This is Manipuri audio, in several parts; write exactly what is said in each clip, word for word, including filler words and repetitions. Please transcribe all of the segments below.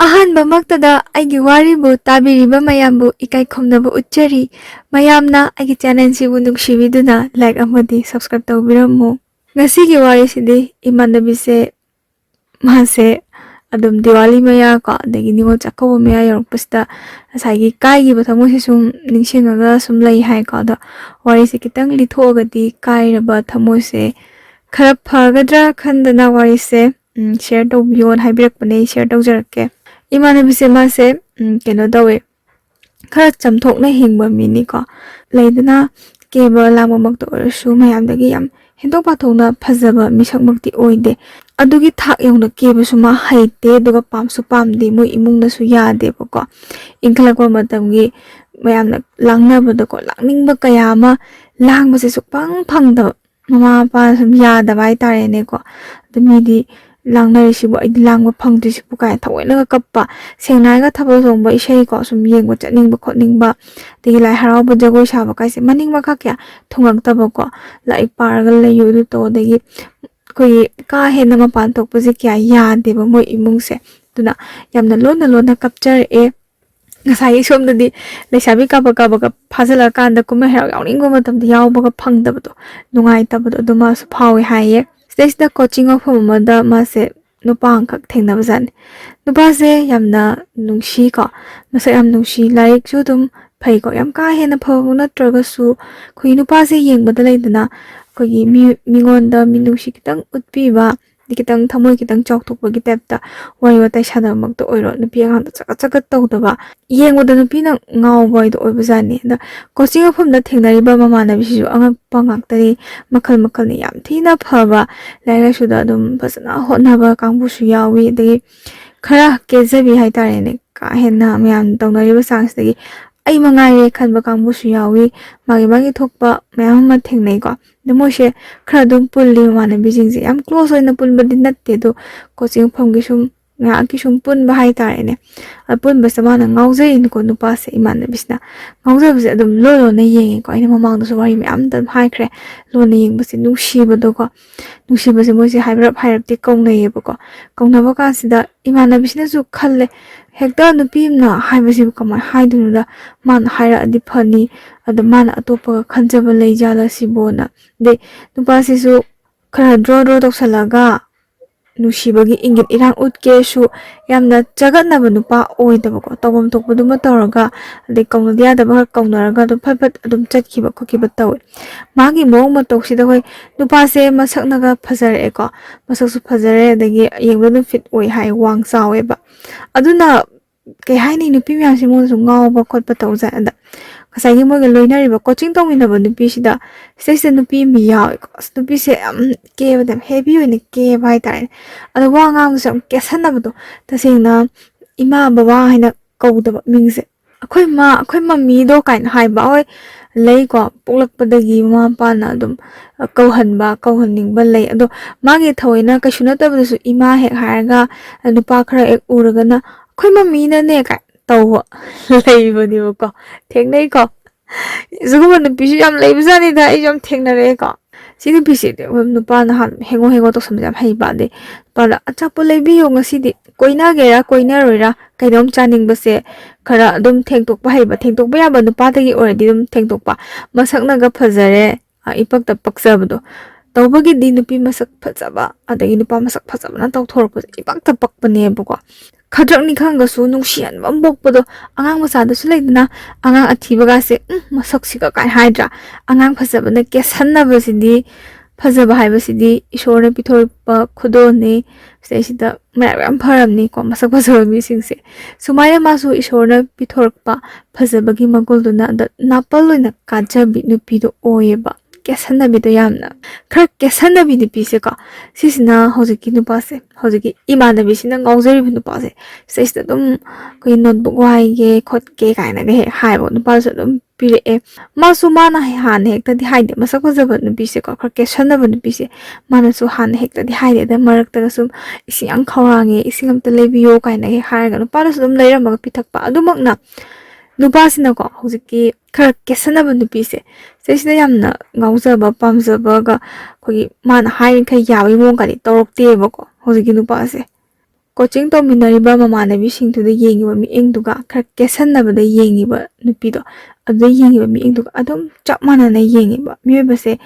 ꯑꯍꯥꯟꯕꯃꯛꯇꯗ ꯑꯩꯒꯤ ꯋꯥꯔꯤꯕꯨ ꯇꯥꯕꯤꯔꯤꯕ ꯃꯌꯥꯝꯕꯨ ꯏꯀꯥꯏ ꯈꯨꯝꯅꯕ ꯎꯠꯆꯔꯤ꯫ ꯃꯌꯥꯝꯅ ꯑꯩꯒꯤ ꯆꯦꯅꯦꯜꯁꯤꯕꯨ ꯅꯨꯡꯁꯤꯕꯤꯗꯨꯅ ꯂꯥꯏꯛ ꯑꯃꯗꯤ ꯁꯕꯁꯀ꯭ꯔꯥꯏꯕ ꯇꯧꯕꯤꯔꯝꯃꯨ꯫ ꯉꯁꯤꯒꯤ ꯋꯥꯔꯤꯁꯤꯗꯤ ꯏꯃꯥꯟꯅꯕꯤꯁꯦ, ꯃꯥꯁꯦ ꯑꯗꯨꯝ ꯗꯤꯋꯥꯂꯤ ꯃꯌꯥ ꯀꯣ, ꯑꯗꯒꯤ ꯅꯤꯉꯣꯜ ꯆꯥꯛꯀꯧꯕ ꯃꯌꯥ ꯌꯧꯔꯛꯄꯁꯤꯗ ꯉꯁꯥꯏꯒꯤ ꯀꯥꯏꯈꯤꯕ ꯊꯃꯣꯏꯁꯦ ꯁꯨꯝ ꯅꯤꯡꯁꯤꯡꯉꯒ ꯁꯨꯝ ꯂꯩ ꯍꯥꯏꯀꯣ꯫ ꯑꯗꯣ ꯋꯥꯔꯤꯁꯦ ꯈꯤꯇꯪ ꯂꯤꯊꯣꯛꯑꯒꯗꯤ ꯀꯥꯏꯔꯕ ꯊꯃꯣꯏꯁꯦ ꯈꯔ ꯐꯒꯗ꯭ꯔꯥ ꯈꯟꯗꯅ ꯋꯥꯔꯤꯁꯦ, ꯎꯝ, ꯁꯤꯌꯔ ꯇꯧꯕꯤꯌꯣꯅ ꯍꯥꯏꯕꯤꯔꯛꯄꯅꯦ꯫ ꯑꯩ ꯁꯤꯌꯔ ꯇꯧꯖꯔꯛꯀꯦ꯫ ꯏꯃꯥꯟꯅꯕꯤꯁꯦ ꯃꯥꯁꯦ, ꯎꯝ, ꯀꯩꯅꯣ ꯇꯧꯋꯦ, ꯈꯔ ꯆꯝꯊꯣꯛꯅ ꯍꯤꯡꯕ ꯃꯤꯅꯤꯀꯣ꯫ ꯂꯩꯗꯅ, ꯀꯦꯕ ꯂꯥꯡꯕꯃꯛꯇ ꯑꯣꯏꯔꯁꯨ ꯃꯌꯥꯝꯗꯒꯤ ꯌꯥꯝ ꯍꯦꯟꯗꯣꯛ ꯄꯥꯊꯣꯛꯅ ꯐꯖꯕ ꯃꯤꯁꯛꯃꯛꯇꯤ ꯑꯣꯏꯗꯦ꯫ ꯑꯗꯨꯒꯤ ꯊꯥꯛ ꯌꯧꯅ ꯀꯦꯕꯁꯨ ꯃꯥ ꯍꯩꯇꯦ, ꯑꯗꯨꯒ ꯄꯥꯝꯁꯨ ꯄꯥꯝꯗꯦ, ꯃꯣꯏ ꯏꯃꯨꯡꯅꯁꯨ ꯌꯥꯗꯦꯕꯀꯣ꯫ ꯏꯟꯈꯠꯂꯛꯄ ꯃꯇꯝꯒꯤ ꯃꯌꯥꯝꯅ ꯂꯥꯡꯅꯕꯗꯀꯣ, ꯂꯥꯡꯅꯤꯡꯕ ꯀꯌꯥ ꯑꯃ, ꯂꯥꯡꯕꯁꯦ ꯁꯨꯛꯐꯪ ꯐꯪꯗꯕ, ꯃꯃꯥ ꯃꯄꯥꯅ ꯁꯨꯝ ꯌꯥꯗꯕ ꯍꯥꯏꯇꯥꯔꯦꯅꯦꯀꯣ꯫ ꯑꯗꯨ ꯃꯤꯗꯤ ꯂꯥꯡꯅꯔꯤꯁꯤꯕꯨ, ꯑꯩꯗꯤ ꯂꯥꯡꯕ ꯐꯪꯗ꯭ꯔꯤꯁꯤꯕꯨ ꯀꯥꯏꯅ ꯊꯑꯣꯏꯅꯒ ꯀꯞꯄ꯫ ꯁꯦꯡꯅ ꯍꯥꯏꯔꯒ ꯊꯥꯕꯜ ꯆꯣꯡꯕ, ꯏꯁꯩꯀꯣ, ꯁꯨꯝ ꯌꯦꯡꯕ ꯆꯠꯅꯤꯡꯕ ꯈꯣꯠꯅꯤꯡꯕ, ꯑꯗꯒꯤ ꯂꯥꯏ ꯍꯔꯥꯎꯕ, ꯖꯒꯣꯏ ꯁꯥꯕ ꯀꯥꯏꯁꯦ ꯃꯅꯤꯡ ꯃꯈꯥ ꯀꯌꯥ ꯊꯨꯡꯉꯛꯇꯕꯀꯣ꯫ ꯂꯥꯏꯔꯤꯛ ꯄꯥꯔꯒ ꯂꯩꯌꯨ, ꯑꯗꯨ ꯇꯧ, ꯑꯗꯒꯤ ꯑꯩꯈꯣꯏꯒꯤ ꯀꯥ ꯍꯦꯟꯅ ꯃꯄꯥꯟ ꯊꯣꯛꯄꯁꯦ ꯀꯌꯥ ꯌꯥꯗꯦꯕ ꯃꯣꯏ ꯏꯃꯨꯡꯁꯦ꯫ ꯑꯗꯨꯅ ꯌꯥꯝꯅ ꯂꯣꯟꯅ ꯂꯣꯟꯅ ꯀꯞꯆꯔꯛꯑꯦ꯫ ꯉꯁꯥꯏꯒꯤ ꯁꯣꯝꯗꯗꯤ ꯂꯩꯁꯥꯕꯤ ꯀꯥꯕꯛ ꯀꯥꯕꯛꯀ ꯐꯥꯖꯤꯜꯂꯛꯑꯀꯥꯟꯗ ꯀꯨꯝꯍꯩ ꯍꯔꯥꯎ ꯌꯥꯎꯅꯤꯡꯕ ꯃꯇꯝꯗ ꯌꯥꯎꯕꯒ ꯐꯪꯗꯕꯗꯣ, ꯅꯨꯡꯉꯥꯏꯇꯕꯗꯣ ꯑꯗꯨ ꯃꯥꯁꯨ ꯐꯥꯎꯋꯦ ꯍꯥꯏꯌꯦ꯫ ꯁꯤꯗꯩꯁꯤꯗ ꯀꯣꯆꯤꯡ ꯃꯐꯝ ꯑꯃꯗ ꯃꯥꯁꯦ ꯅꯨꯄꯥ ꯑꯃꯈꯛ ꯊꯦꯡꯅꯕꯖꯥꯠꯅꯤ꯫ ꯅꯨꯄꯥꯁꯦ ꯌꯥꯝꯅ ꯅꯨꯡꯁꯤꯀꯣ, ꯃꯁꯛ ꯌꯥꯝ ꯅꯨꯡꯁꯤ, ꯂꯥꯏꯔꯤꯛꯁꯨ ꯑꯗꯨꯝ ꯐꯩꯀꯣ, ꯌꯥꯝ ꯀꯥ ꯍꯦꯟꯅ ꯐꯕ ꯅꯠꯇ꯭ꯔꯒꯁꯨ ꯑꯩꯈꯣꯏꯒꯤ ꯅꯨꯄꯥꯁꯦ ꯌꯦꯡꯕꯗ ꯂꯩꯗꯅ, ꯑꯩꯈꯣꯏꯒꯤ ꯃꯤ, ꯃꯤꯉꯣꯟꯗ ꯃꯤꯅꯨꯡꯁꯤ ꯈꯤꯇꯪ ꯎꯠꯄꯤꯕ, ꯑꯗꯩ ꯈꯤꯇꯪ ꯊꯃꯣꯏ ꯈꯤꯇꯪ ꯆꯥꯎꯊꯣꯛꯄꯒꯤ ꯇꯥꯏꯞꯇ, ꯋꯥꯔꯤ ꯋꯥꯇꯥꯏ ꯁꯥꯟꯅꯕꯃꯛꯇ ꯑꯣꯏꯔꯣ, ꯅꯨꯄꯤ ꯑꯉꯥꯡꯗ ꯆꯒꯠ ꯆꯒꯠ ꯇꯧꯗꯕ, ꯌꯦꯡꯕꯗ ꯅꯨꯄꯤꯅ ꯉꯥꯎꯕ ꯍꯥꯏꯗꯣ ꯑꯣꯏꯕꯖꯥꯠꯅꯤ꯫ ꯑꯗ ꯀꯣꯆꯤꯡ ꯃꯐꯝꯗ ꯊꯦꯡꯅꯔꯤꯕ ꯃꯃꯥꯟꯅꯕꯤꯁꯤꯁꯨ ꯑꯉꯛꯄ ꯉꯥꯛꯇꯅꯤ, ꯃꯈꯜ ꯃꯈꯜꯅꯤ, ꯌꯥꯝ ꯊꯤꯅ ꯐꯕ, ꯂꯥꯏꯔꯤꯛ ꯂꯥꯏꯁꯨꯗ ꯑꯗꯨꯝ ꯐꯖꯅ ꯍꯣꯠꯅꯕ ꯀꯥꯡꯕꯨꯁꯨ ꯌꯥꯎꯏ, ꯑꯗꯒꯤ ꯈꯔ ꯀꯦꯖꯕꯤ ꯍꯥꯏꯇꯥꯔꯦꯅꯦ, ꯀꯥ ꯍꯦꯟꯅ ꯃꯌꯥꯝ ꯇꯧꯅꯔꯤꯕ ꯆꯥꯡꯁꯤꯗꯒꯤ ꯑꯩ ꯃꯉꯥꯏꯔꯦ ꯈꯟꯕ ꯀꯥꯡꯕꯨꯁꯨ ꯌꯥꯎꯏ꯫ ꯃꯥꯒꯤ ꯃꯥꯒꯤ ꯊꯣꯛꯄ ꯃꯌꯥꯝ ꯑꯃ ꯊꯦꯡꯅꯩꯀꯣ꯫ ꯑꯗꯣ ꯃꯣꯏꯁꯦ ꯈꯔ ꯑꯗꯨꯝ ꯄꯨꯜꯂꯤ, ꯃꯃꯥꯟꯅꯕꯤꯁꯤꯡꯁꯦ ꯌꯥꯝ ꯀ꯭ꯂꯣꯁ ꯑꯣꯏꯅ ꯄꯨꯟꯕꯗꯤ ꯅꯠꯇꯦ, ꯑꯗꯣ ꯀꯣꯆꯤꯡ ꯃꯐꯝꯒꯤ ꯁꯨꯝ ꯉꯥꯏꯍꯥꯛꯀꯤ ꯁꯨꯝ ꯄꯨꯟꯕ ꯍꯥꯏꯇꯥꯔꯦꯅꯦ꯫ ꯑꯄꯨꯟꯕꯁꯤꯗ ꯃꯥꯅ ꯉꯥꯎꯖꯩꯅꯤꯀꯣ, ꯅꯨꯄꯥꯁꯦ, ꯏꯃꯥꯟꯅꯕꯤꯁꯤꯅ ꯉꯥꯎꯖꯕꯁꯦ ꯑꯗꯨꯝ ꯂꯣꯟ ꯂꯣꯟꯅ ꯌꯦꯡꯉꯦꯀꯣ꯫ ꯑꯩꯅ ꯃꯃꯥꯡꯗꯁꯨ ꯋꯥꯔꯤ ꯃꯌꯥꯝ ꯑꯗꯨꯝ ꯍꯥꯏꯈ꯭ꯔꯦ, ꯂꯣꯟꯅ ꯌꯦꯡꯕꯁꯦ ꯅꯨꯡꯁꯤꯕꯗꯣꯀꯣ꯫ ꯅꯨꯡꯁꯤꯕꯁꯦ ꯃꯣꯏꯁꯦ ꯍꯥꯏꯔꯞ ꯍꯥꯏꯔꯞꯇꯤ ꯀꯧꯅꯩꯌꯦꯕꯀꯣ꯫ ꯀꯧꯅꯕ ꯀꯥꯟꯁꯤꯗ ꯏꯃꯥꯟꯅꯕꯤꯁꯤꯅꯁꯨ ꯈꯜꯂꯦ, ꯍꯦꯛꯇ ꯅꯨꯄꯤ ꯑꯃꯅ ꯍꯥꯏꯕꯁꯤꯕꯨ ꯀꯃꯥꯏꯅ ꯍꯥꯏꯗꯣꯏꯅꯣꯗ, ꯃꯥꯅ ꯍꯥꯏꯔꯛꯑꯗꯤ ꯐꯅꯤ, ꯑꯗꯣ ꯃꯥꯅ ꯑꯇꯣꯞꯄꯒ ꯈꯟꯖꯕ ꯂꯩꯖꯥꯠꯂ ꯁꯤꯕꯣꯅ꯫ ꯑꯗꯩ ꯅꯨꯄꯥꯁꯤꯁꯨ ꯈꯔ ꯗ꯭ꯔꯣ ꯗ꯭ꯔꯣ ꯇꯧꯁꯜꯂꯒ ꯅꯨꯡꯁꯤꯕꯒꯤ ꯏꯪꯒꯤꯠ ꯏꯔꯥꯡ ꯎꯠꯀꯦꯁꯨ ꯌꯥꯝꯅ ꯆꯒꯠꯅꯕ ꯅꯨꯄꯥ ꯑꯣꯏꯗꯕꯀꯣ꯫ ꯇꯧꯐꯝ ꯊꯣꯛꯄꯗꯨꯃ ꯇꯧꯔꯒ, ꯑꯗꯩ ꯀꯧꯅꯗ ꯌꯥꯗꯕ ꯈꯔ ꯀꯧꯅꯔꯒ ꯑꯗꯨꯝ ꯐꯠ ꯐꯠ ꯑꯗꯨꯝ ꯆꯠꯈꯤꯕ ꯈꯣꯠꯈꯤꯕ ꯇꯧꯋꯦ꯫ ꯃꯥꯒꯤ ꯃꯑꯣꯡ ꯃꯇꯧꯁꯤꯗ ꯑꯩꯈꯣꯏ ꯅꯨꯄꯥꯁꯦ ꯃꯁꯛꯅꯒ ꯐꯖꯔꯛꯑꯦꯀꯣ, ꯃꯁꯛꯁꯨ ꯐꯖꯔꯦ, ꯑꯗꯒꯤ ꯌꯦꯡꯕꯗ ꯑꯗꯨꯝ ꯐꯤꯠ ꯑꯣꯏ ꯍꯥꯏ, ꯋꯥꯡ ꯆꯥꯎꯋꯦꯕ꯫ ꯑꯗꯨꯅ ꯀꯩ ꯍꯥꯏꯅꯤ, ꯅꯨꯄꯤ ꯃꯌꯥꯝꯁꯦ ꯃꯉꯣꯟꯗꯁꯨ ꯉꯥꯎꯕ ꯈꯣꯠꯄ ꯇꯧꯖꯥꯠꯅꯤ꯫ ꯑꯗ ꯉꯁꯥꯏꯒꯤ ꯃꯣꯏꯒ ꯂꯣꯏꯅꯔꯤꯕ, ꯀꯣꯆꯤꯡ ꯇꯧꯃꯤꯟꯅꯕ ꯅꯨꯄꯤꯁꯤꯗ, ꯁꯤꯗꯩꯁꯤꯗ ꯅꯨꯄꯤ ꯑꯃ ꯌꯥꯎꯋꯦꯀꯣ꯫ ꯑꯁ, ꯅꯨꯄꯤꯁꯦ ꯌꯥꯝ ꯀꯦꯕꯗ ꯌꯥꯝ ꯍꯦꯚꯤ ꯑꯣꯏꯅ ꯀꯦꯕ ꯍꯥꯏꯇꯥꯔꯦ꯫ ꯑꯗꯣ ꯋꯥ ꯉꯥꯡꯕꯁꯨ ꯌꯥꯝ ꯀꯦꯁꯟꯅꯕꯗꯣ, ꯇꯁꯦꯡꯅ ꯏꯃꯥ ꯕꯕꯥ ꯍꯥꯏꯅ ꯀꯧꯗꯕ ꯃꯤꯡꯁꯦ꯫ "ꯑꯩꯈꯣꯏ ꯃꯥ, ꯑꯩꯈꯣꯏ ꯃꯃꯤꯗꯣ" ꯀꯥꯏꯅ ꯍꯥꯏꯕ, ꯍꯣꯏ, ꯂꯩꯀꯣ, ꯄꯣꯛꯂꯛꯄꯗꯒꯤ ꯃꯃꯥ ꯃꯄꯥꯅ ꯑꯗꯨꯝ ꯀꯧꯍꯟꯕ, ꯀꯧꯍꯟꯅꯤꯡꯕ ꯂꯩ꯫ ꯑꯗꯣ ꯃꯥꯒꯤ ꯊꯑꯣꯏꯅ ꯀꯩꯁꯨ ꯅꯠꯇꯕꯗꯁꯨ ꯏꯃꯥ ꯍꯦꯛ ꯍꯥꯏꯔꯒ, ꯅꯨꯄꯥ ꯈꯔ ꯍꯦꯛ ꯎꯔꯒꯅ, "ꯑꯩꯈꯣꯏ ꯃꯃꯤꯅꯅꯦ" ꯀꯥꯏ ꯇꯧꯕ ꯂꯩꯕꯅꯦꯕꯀꯣ꯫ ꯊꯦꯡꯅꯩꯀꯣ꯫ ꯁꯤꯒꯨꯝꯕ ꯅꯨꯄꯤꯁꯨ ꯌꯥꯝ ꯂꯩꯕꯖꯥꯠꯅꯤꯗ, ꯑꯩꯁꯨ ꯌꯥꯝ ꯊꯦꯡꯅꯔꯛꯑꯦꯀꯣ꯫ ꯁꯤ ꯅꯨꯄꯤꯁꯤꯗꯤ ꯅꯨꯄꯥ ꯅꯍꯥꯟ ꯍꯦꯡꯉꯣ ꯍꯦꯡꯉꯣ ꯇꯧꯁꯟꯕꯁꯦ ꯌꯥꯝ ꯍꯩꯕ꯫ ꯑꯗꯩ ꯅꯨꯄꯥꯗ, "ꯑꯆꯥꯄꯣꯠ ꯂꯩꯕꯤꯌꯣ ꯉꯁꯤꯗꯤ"꯫ ꯀꯣꯏꯅꯒꯦꯔꯥ ꯀꯣꯏꯅꯔꯣꯏꯔꯥ, ꯀꯩꯅꯣꯝ ꯆꯥꯅꯤꯡꯕꯁꯦ ꯈꯔ ꯑꯗꯨꯝ ꯊꯦꯡꯇꯣꯛꯄ ꯍꯩꯕ, ꯊꯦꯡꯇꯣꯛꯄ ꯌꯥꯕ ꯅꯨꯄꯥꯗꯒꯤ ꯑꯣꯏꯔꯗꯤ ꯑꯗꯨꯝ ꯊꯦꯡꯇꯣꯛꯄ꯫ ꯃꯁꯛꯅꯒ ꯐꯖꯔꯦ, ꯑ, ꯏꯄꯛꯇ ꯄꯛꯆꯕꯗꯣ꯫ ꯇꯧꯕꯒꯤꯗꯤ ꯅꯨꯄꯤ ꯃꯁꯛ ꯐꯖꯕ ꯑꯗꯒꯤ ꯅꯨꯄꯥ ꯃꯁꯛ ꯐꯖꯕꯅ ꯇꯧꯊꯣꯔꯛꯄꯁꯦ ꯏꯄꯛꯇ ꯄꯛꯄꯅꯦꯕꯀꯣ꯫ ꯈꯗ꯭ꯔꯛꯅꯤ ꯈꯪꯉꯒꯁꯨ ꯅꯨꯡꯁꯤꯍꯟꯕ ꯑꯃ ꯄꯣꯛꯄꯗꯣ꯫ ꯑꯉꯥꯡ ꯃꯆꯥꯗꯁꯨ ꯂꯩꯗꯅ, ꯑꯉꯥꯡ ꯑꯊꯤꯕꯒꯁꯦ, "ꯎꯝ, ꯃꯁꯛꯁꯤꯒ" ꯀꯥꯏꯅ ꯍꯥꯏꯗ꯭ꯔꯥ? ꯑꯉꯥꯡ ꯐꯖꯕꯅ ꯀꯦꯁꯟꯅꯕꯁꯤꯗꯤ, ꯐꯖꯕ ꯍꯥꯏꯕꯁꯤꯗꯤ ꯏꯁꯣꯔꯅ ꯄꯤꯊꯣꯔꯛꯄ ꯈꯨꯗꯣꯜꯅꯤ꯫ ꯁꯤꯗꯩꯁꯤꯗ ꯃꯔꯥꯏꯕꯛ ꯌꯥꯝ ꯐꯔꯝꯅꯤꯀꯣ, ꯃꯁꯛ ꯐꯖꯕ ꯃꯤꯁꯤꯡꯁꯦ꯫ ꯁꯨꯃꯥꯏꯅ ꯃꯥꯁꯨ ꯏꯁꯣꯔꯅ ꯄꯤꯊꯣꯔꯛꯄ ꯐꯖꯕꯒꯤ ꯃꯒꯨꯜꯗꯨꯅ ꯑꯗ ꯅꯥꯄꯜ ꯑꯣꯏꯅ ꯀꯥꯖꯕꯤ ꯅꯨꯄꯤꯗꯣ ꯑꯣꯏꯌꯦꯕ꯫ ꯀꯦꯁꯟꯅꯕꯤꯗꯣ ꯌꯥꯝꯅ꯫ ꯈꯔ ꯀꯦꯁꯟꯅꯕꯤ ꯅꯨꯄꯤꯁꯦꯀꯣ, ꯁꯤꯁꯤꯅ ꯍꯧꯖꯤꯛꯀꯤ ꯅꯨꯄꯥꯁꯦ, ꯍꯧꯖꯤꯛꯀꯤ ꯏꯃꯥꯟꯅꯕꯤꯁꯤꯅ ꯉꯥꯎꯖꯔꯤꯕ ꯅꯨꯄꯥꯁꯦ, ꯁꯤꯗꯩꯁꯤꯗ ꯑꯗꯨꯝ ꯑꯩꯈꯣꯏꯒꯤ ꯅꯣꯠꯕꯨꯛ ꯋꯥꯏꯒꯦ ꯈꯣꯠꯀꯦ ꯀꯥꯏꯅꯒ ꯍꯦꯛ ꯍꯥꯏꯕ ꯅꯨꯄꯥꯗꯨꯁꯨ ꯑꯗꯨꯝ ꯄꯤꯔꯛꯑꯦ꯫ ꯃꯥꯁꯨ ꯃꯥꯅ ꯍꯥꯟꯅ ꯍꯦꯛꯇꯗꯤ ꯍꯥꯏꯗꯦ, ꯃꯁꯛ ꯐꯖꯕ ꯅꯨꯄꯤꯁꯦꯀꯣ, ꯈꯔ ꯀꯦꯁꯟꯅꯕ ꯅꯨꯄꯤꯁꯦ, ꯃꯥꯅꯁꯨ ꯍꯥꯟꯅ ꯍꯦꯛꯇꯗꯤ ꯍꯥꯏꯗꯦ꯫ ꯑꯗ ꯃꯔꯛꯇꯒ ꯁꯨꯝ "ꯏꯁꯤꯡ ꯌꯥꯝ ꯈꯧꯔꯥꯡꯉꯦ, ꯏꯁꯤꯡ ꯑꯝꯇ ꯂꯩꯕꯤꯌꯣ" ꯀꯥꯏꯅꯒ ꯍꯥꯏꯔꯒ ꯅꯨꯄꯥꯗꯨꯁꯨ ꯑꯗꯨꯝ ꯂꯩꯔꯝꯃꯒ ꯄꯤꯊꯛꯄ꯫ ꯑꯗꯨꯃꯛꯅ ꯅꯨꯄꯥꯁꯤꯅꯀꯣ, ꯍꯧꯖꯤꯛꯀꯤ ꯈꯔ ꯀꯦꯁꯟꯅꯕ ꯅꯨꯄꯤꯁꯦ, ꯁꯤꯁꯤꯗ ꯌꯥꯝꯅ ꯉꯥꯎꯖꯕ, ꯄꯥꯝꯖꯕꯒ ꯑꯩꯈꯣꯏꯒꯤ ꯃꯥꯅ ꯍꯥꯏꯔꯤꯈꯩ ꯌꯥꯕꯒꯤ ꯃꯑꯣꯡꯒꯗꯤ ꯇꯧꯔꯛꯇꯦꯕꯀꯣ꯫ ꯍꯧꯖꯤꯛꯀꯤ ꯅꯨꯄꯥꯁꯦ ꯀꯣꯆꯤꯡ ꯇꯧꯃꯤꯟꯅꯔꯤꯕ ꯃꯃꯥꯟꯅꯕꯤꯁꯤꯡꯗꯨꯗ ꯌꯦꯡꯉꯤꯕ ꯃꯤꯠꯌꯦꯡꯗꯨꯒ, ꯈꯔ ꯀꯦꯁꯟꯅꯕꯗ ꯌꯦꯡꯉꯤꯕ ꯅꯨꯄꯤꯗꯣ, ꯑꯗꯨꯗ ꯌꯦꯡꯉꯤꯕ ꯃꯤꯠꯌꯦꯡꯗꯨꯒ ꯑꯗꯨꯝ ꯆꯞ ꯃꯥꯟꯅꯅ ꯌꯦꯡꯉꯤꯕ꯫ ꯃꯤꯑꯣꯏꯕꯁꯦ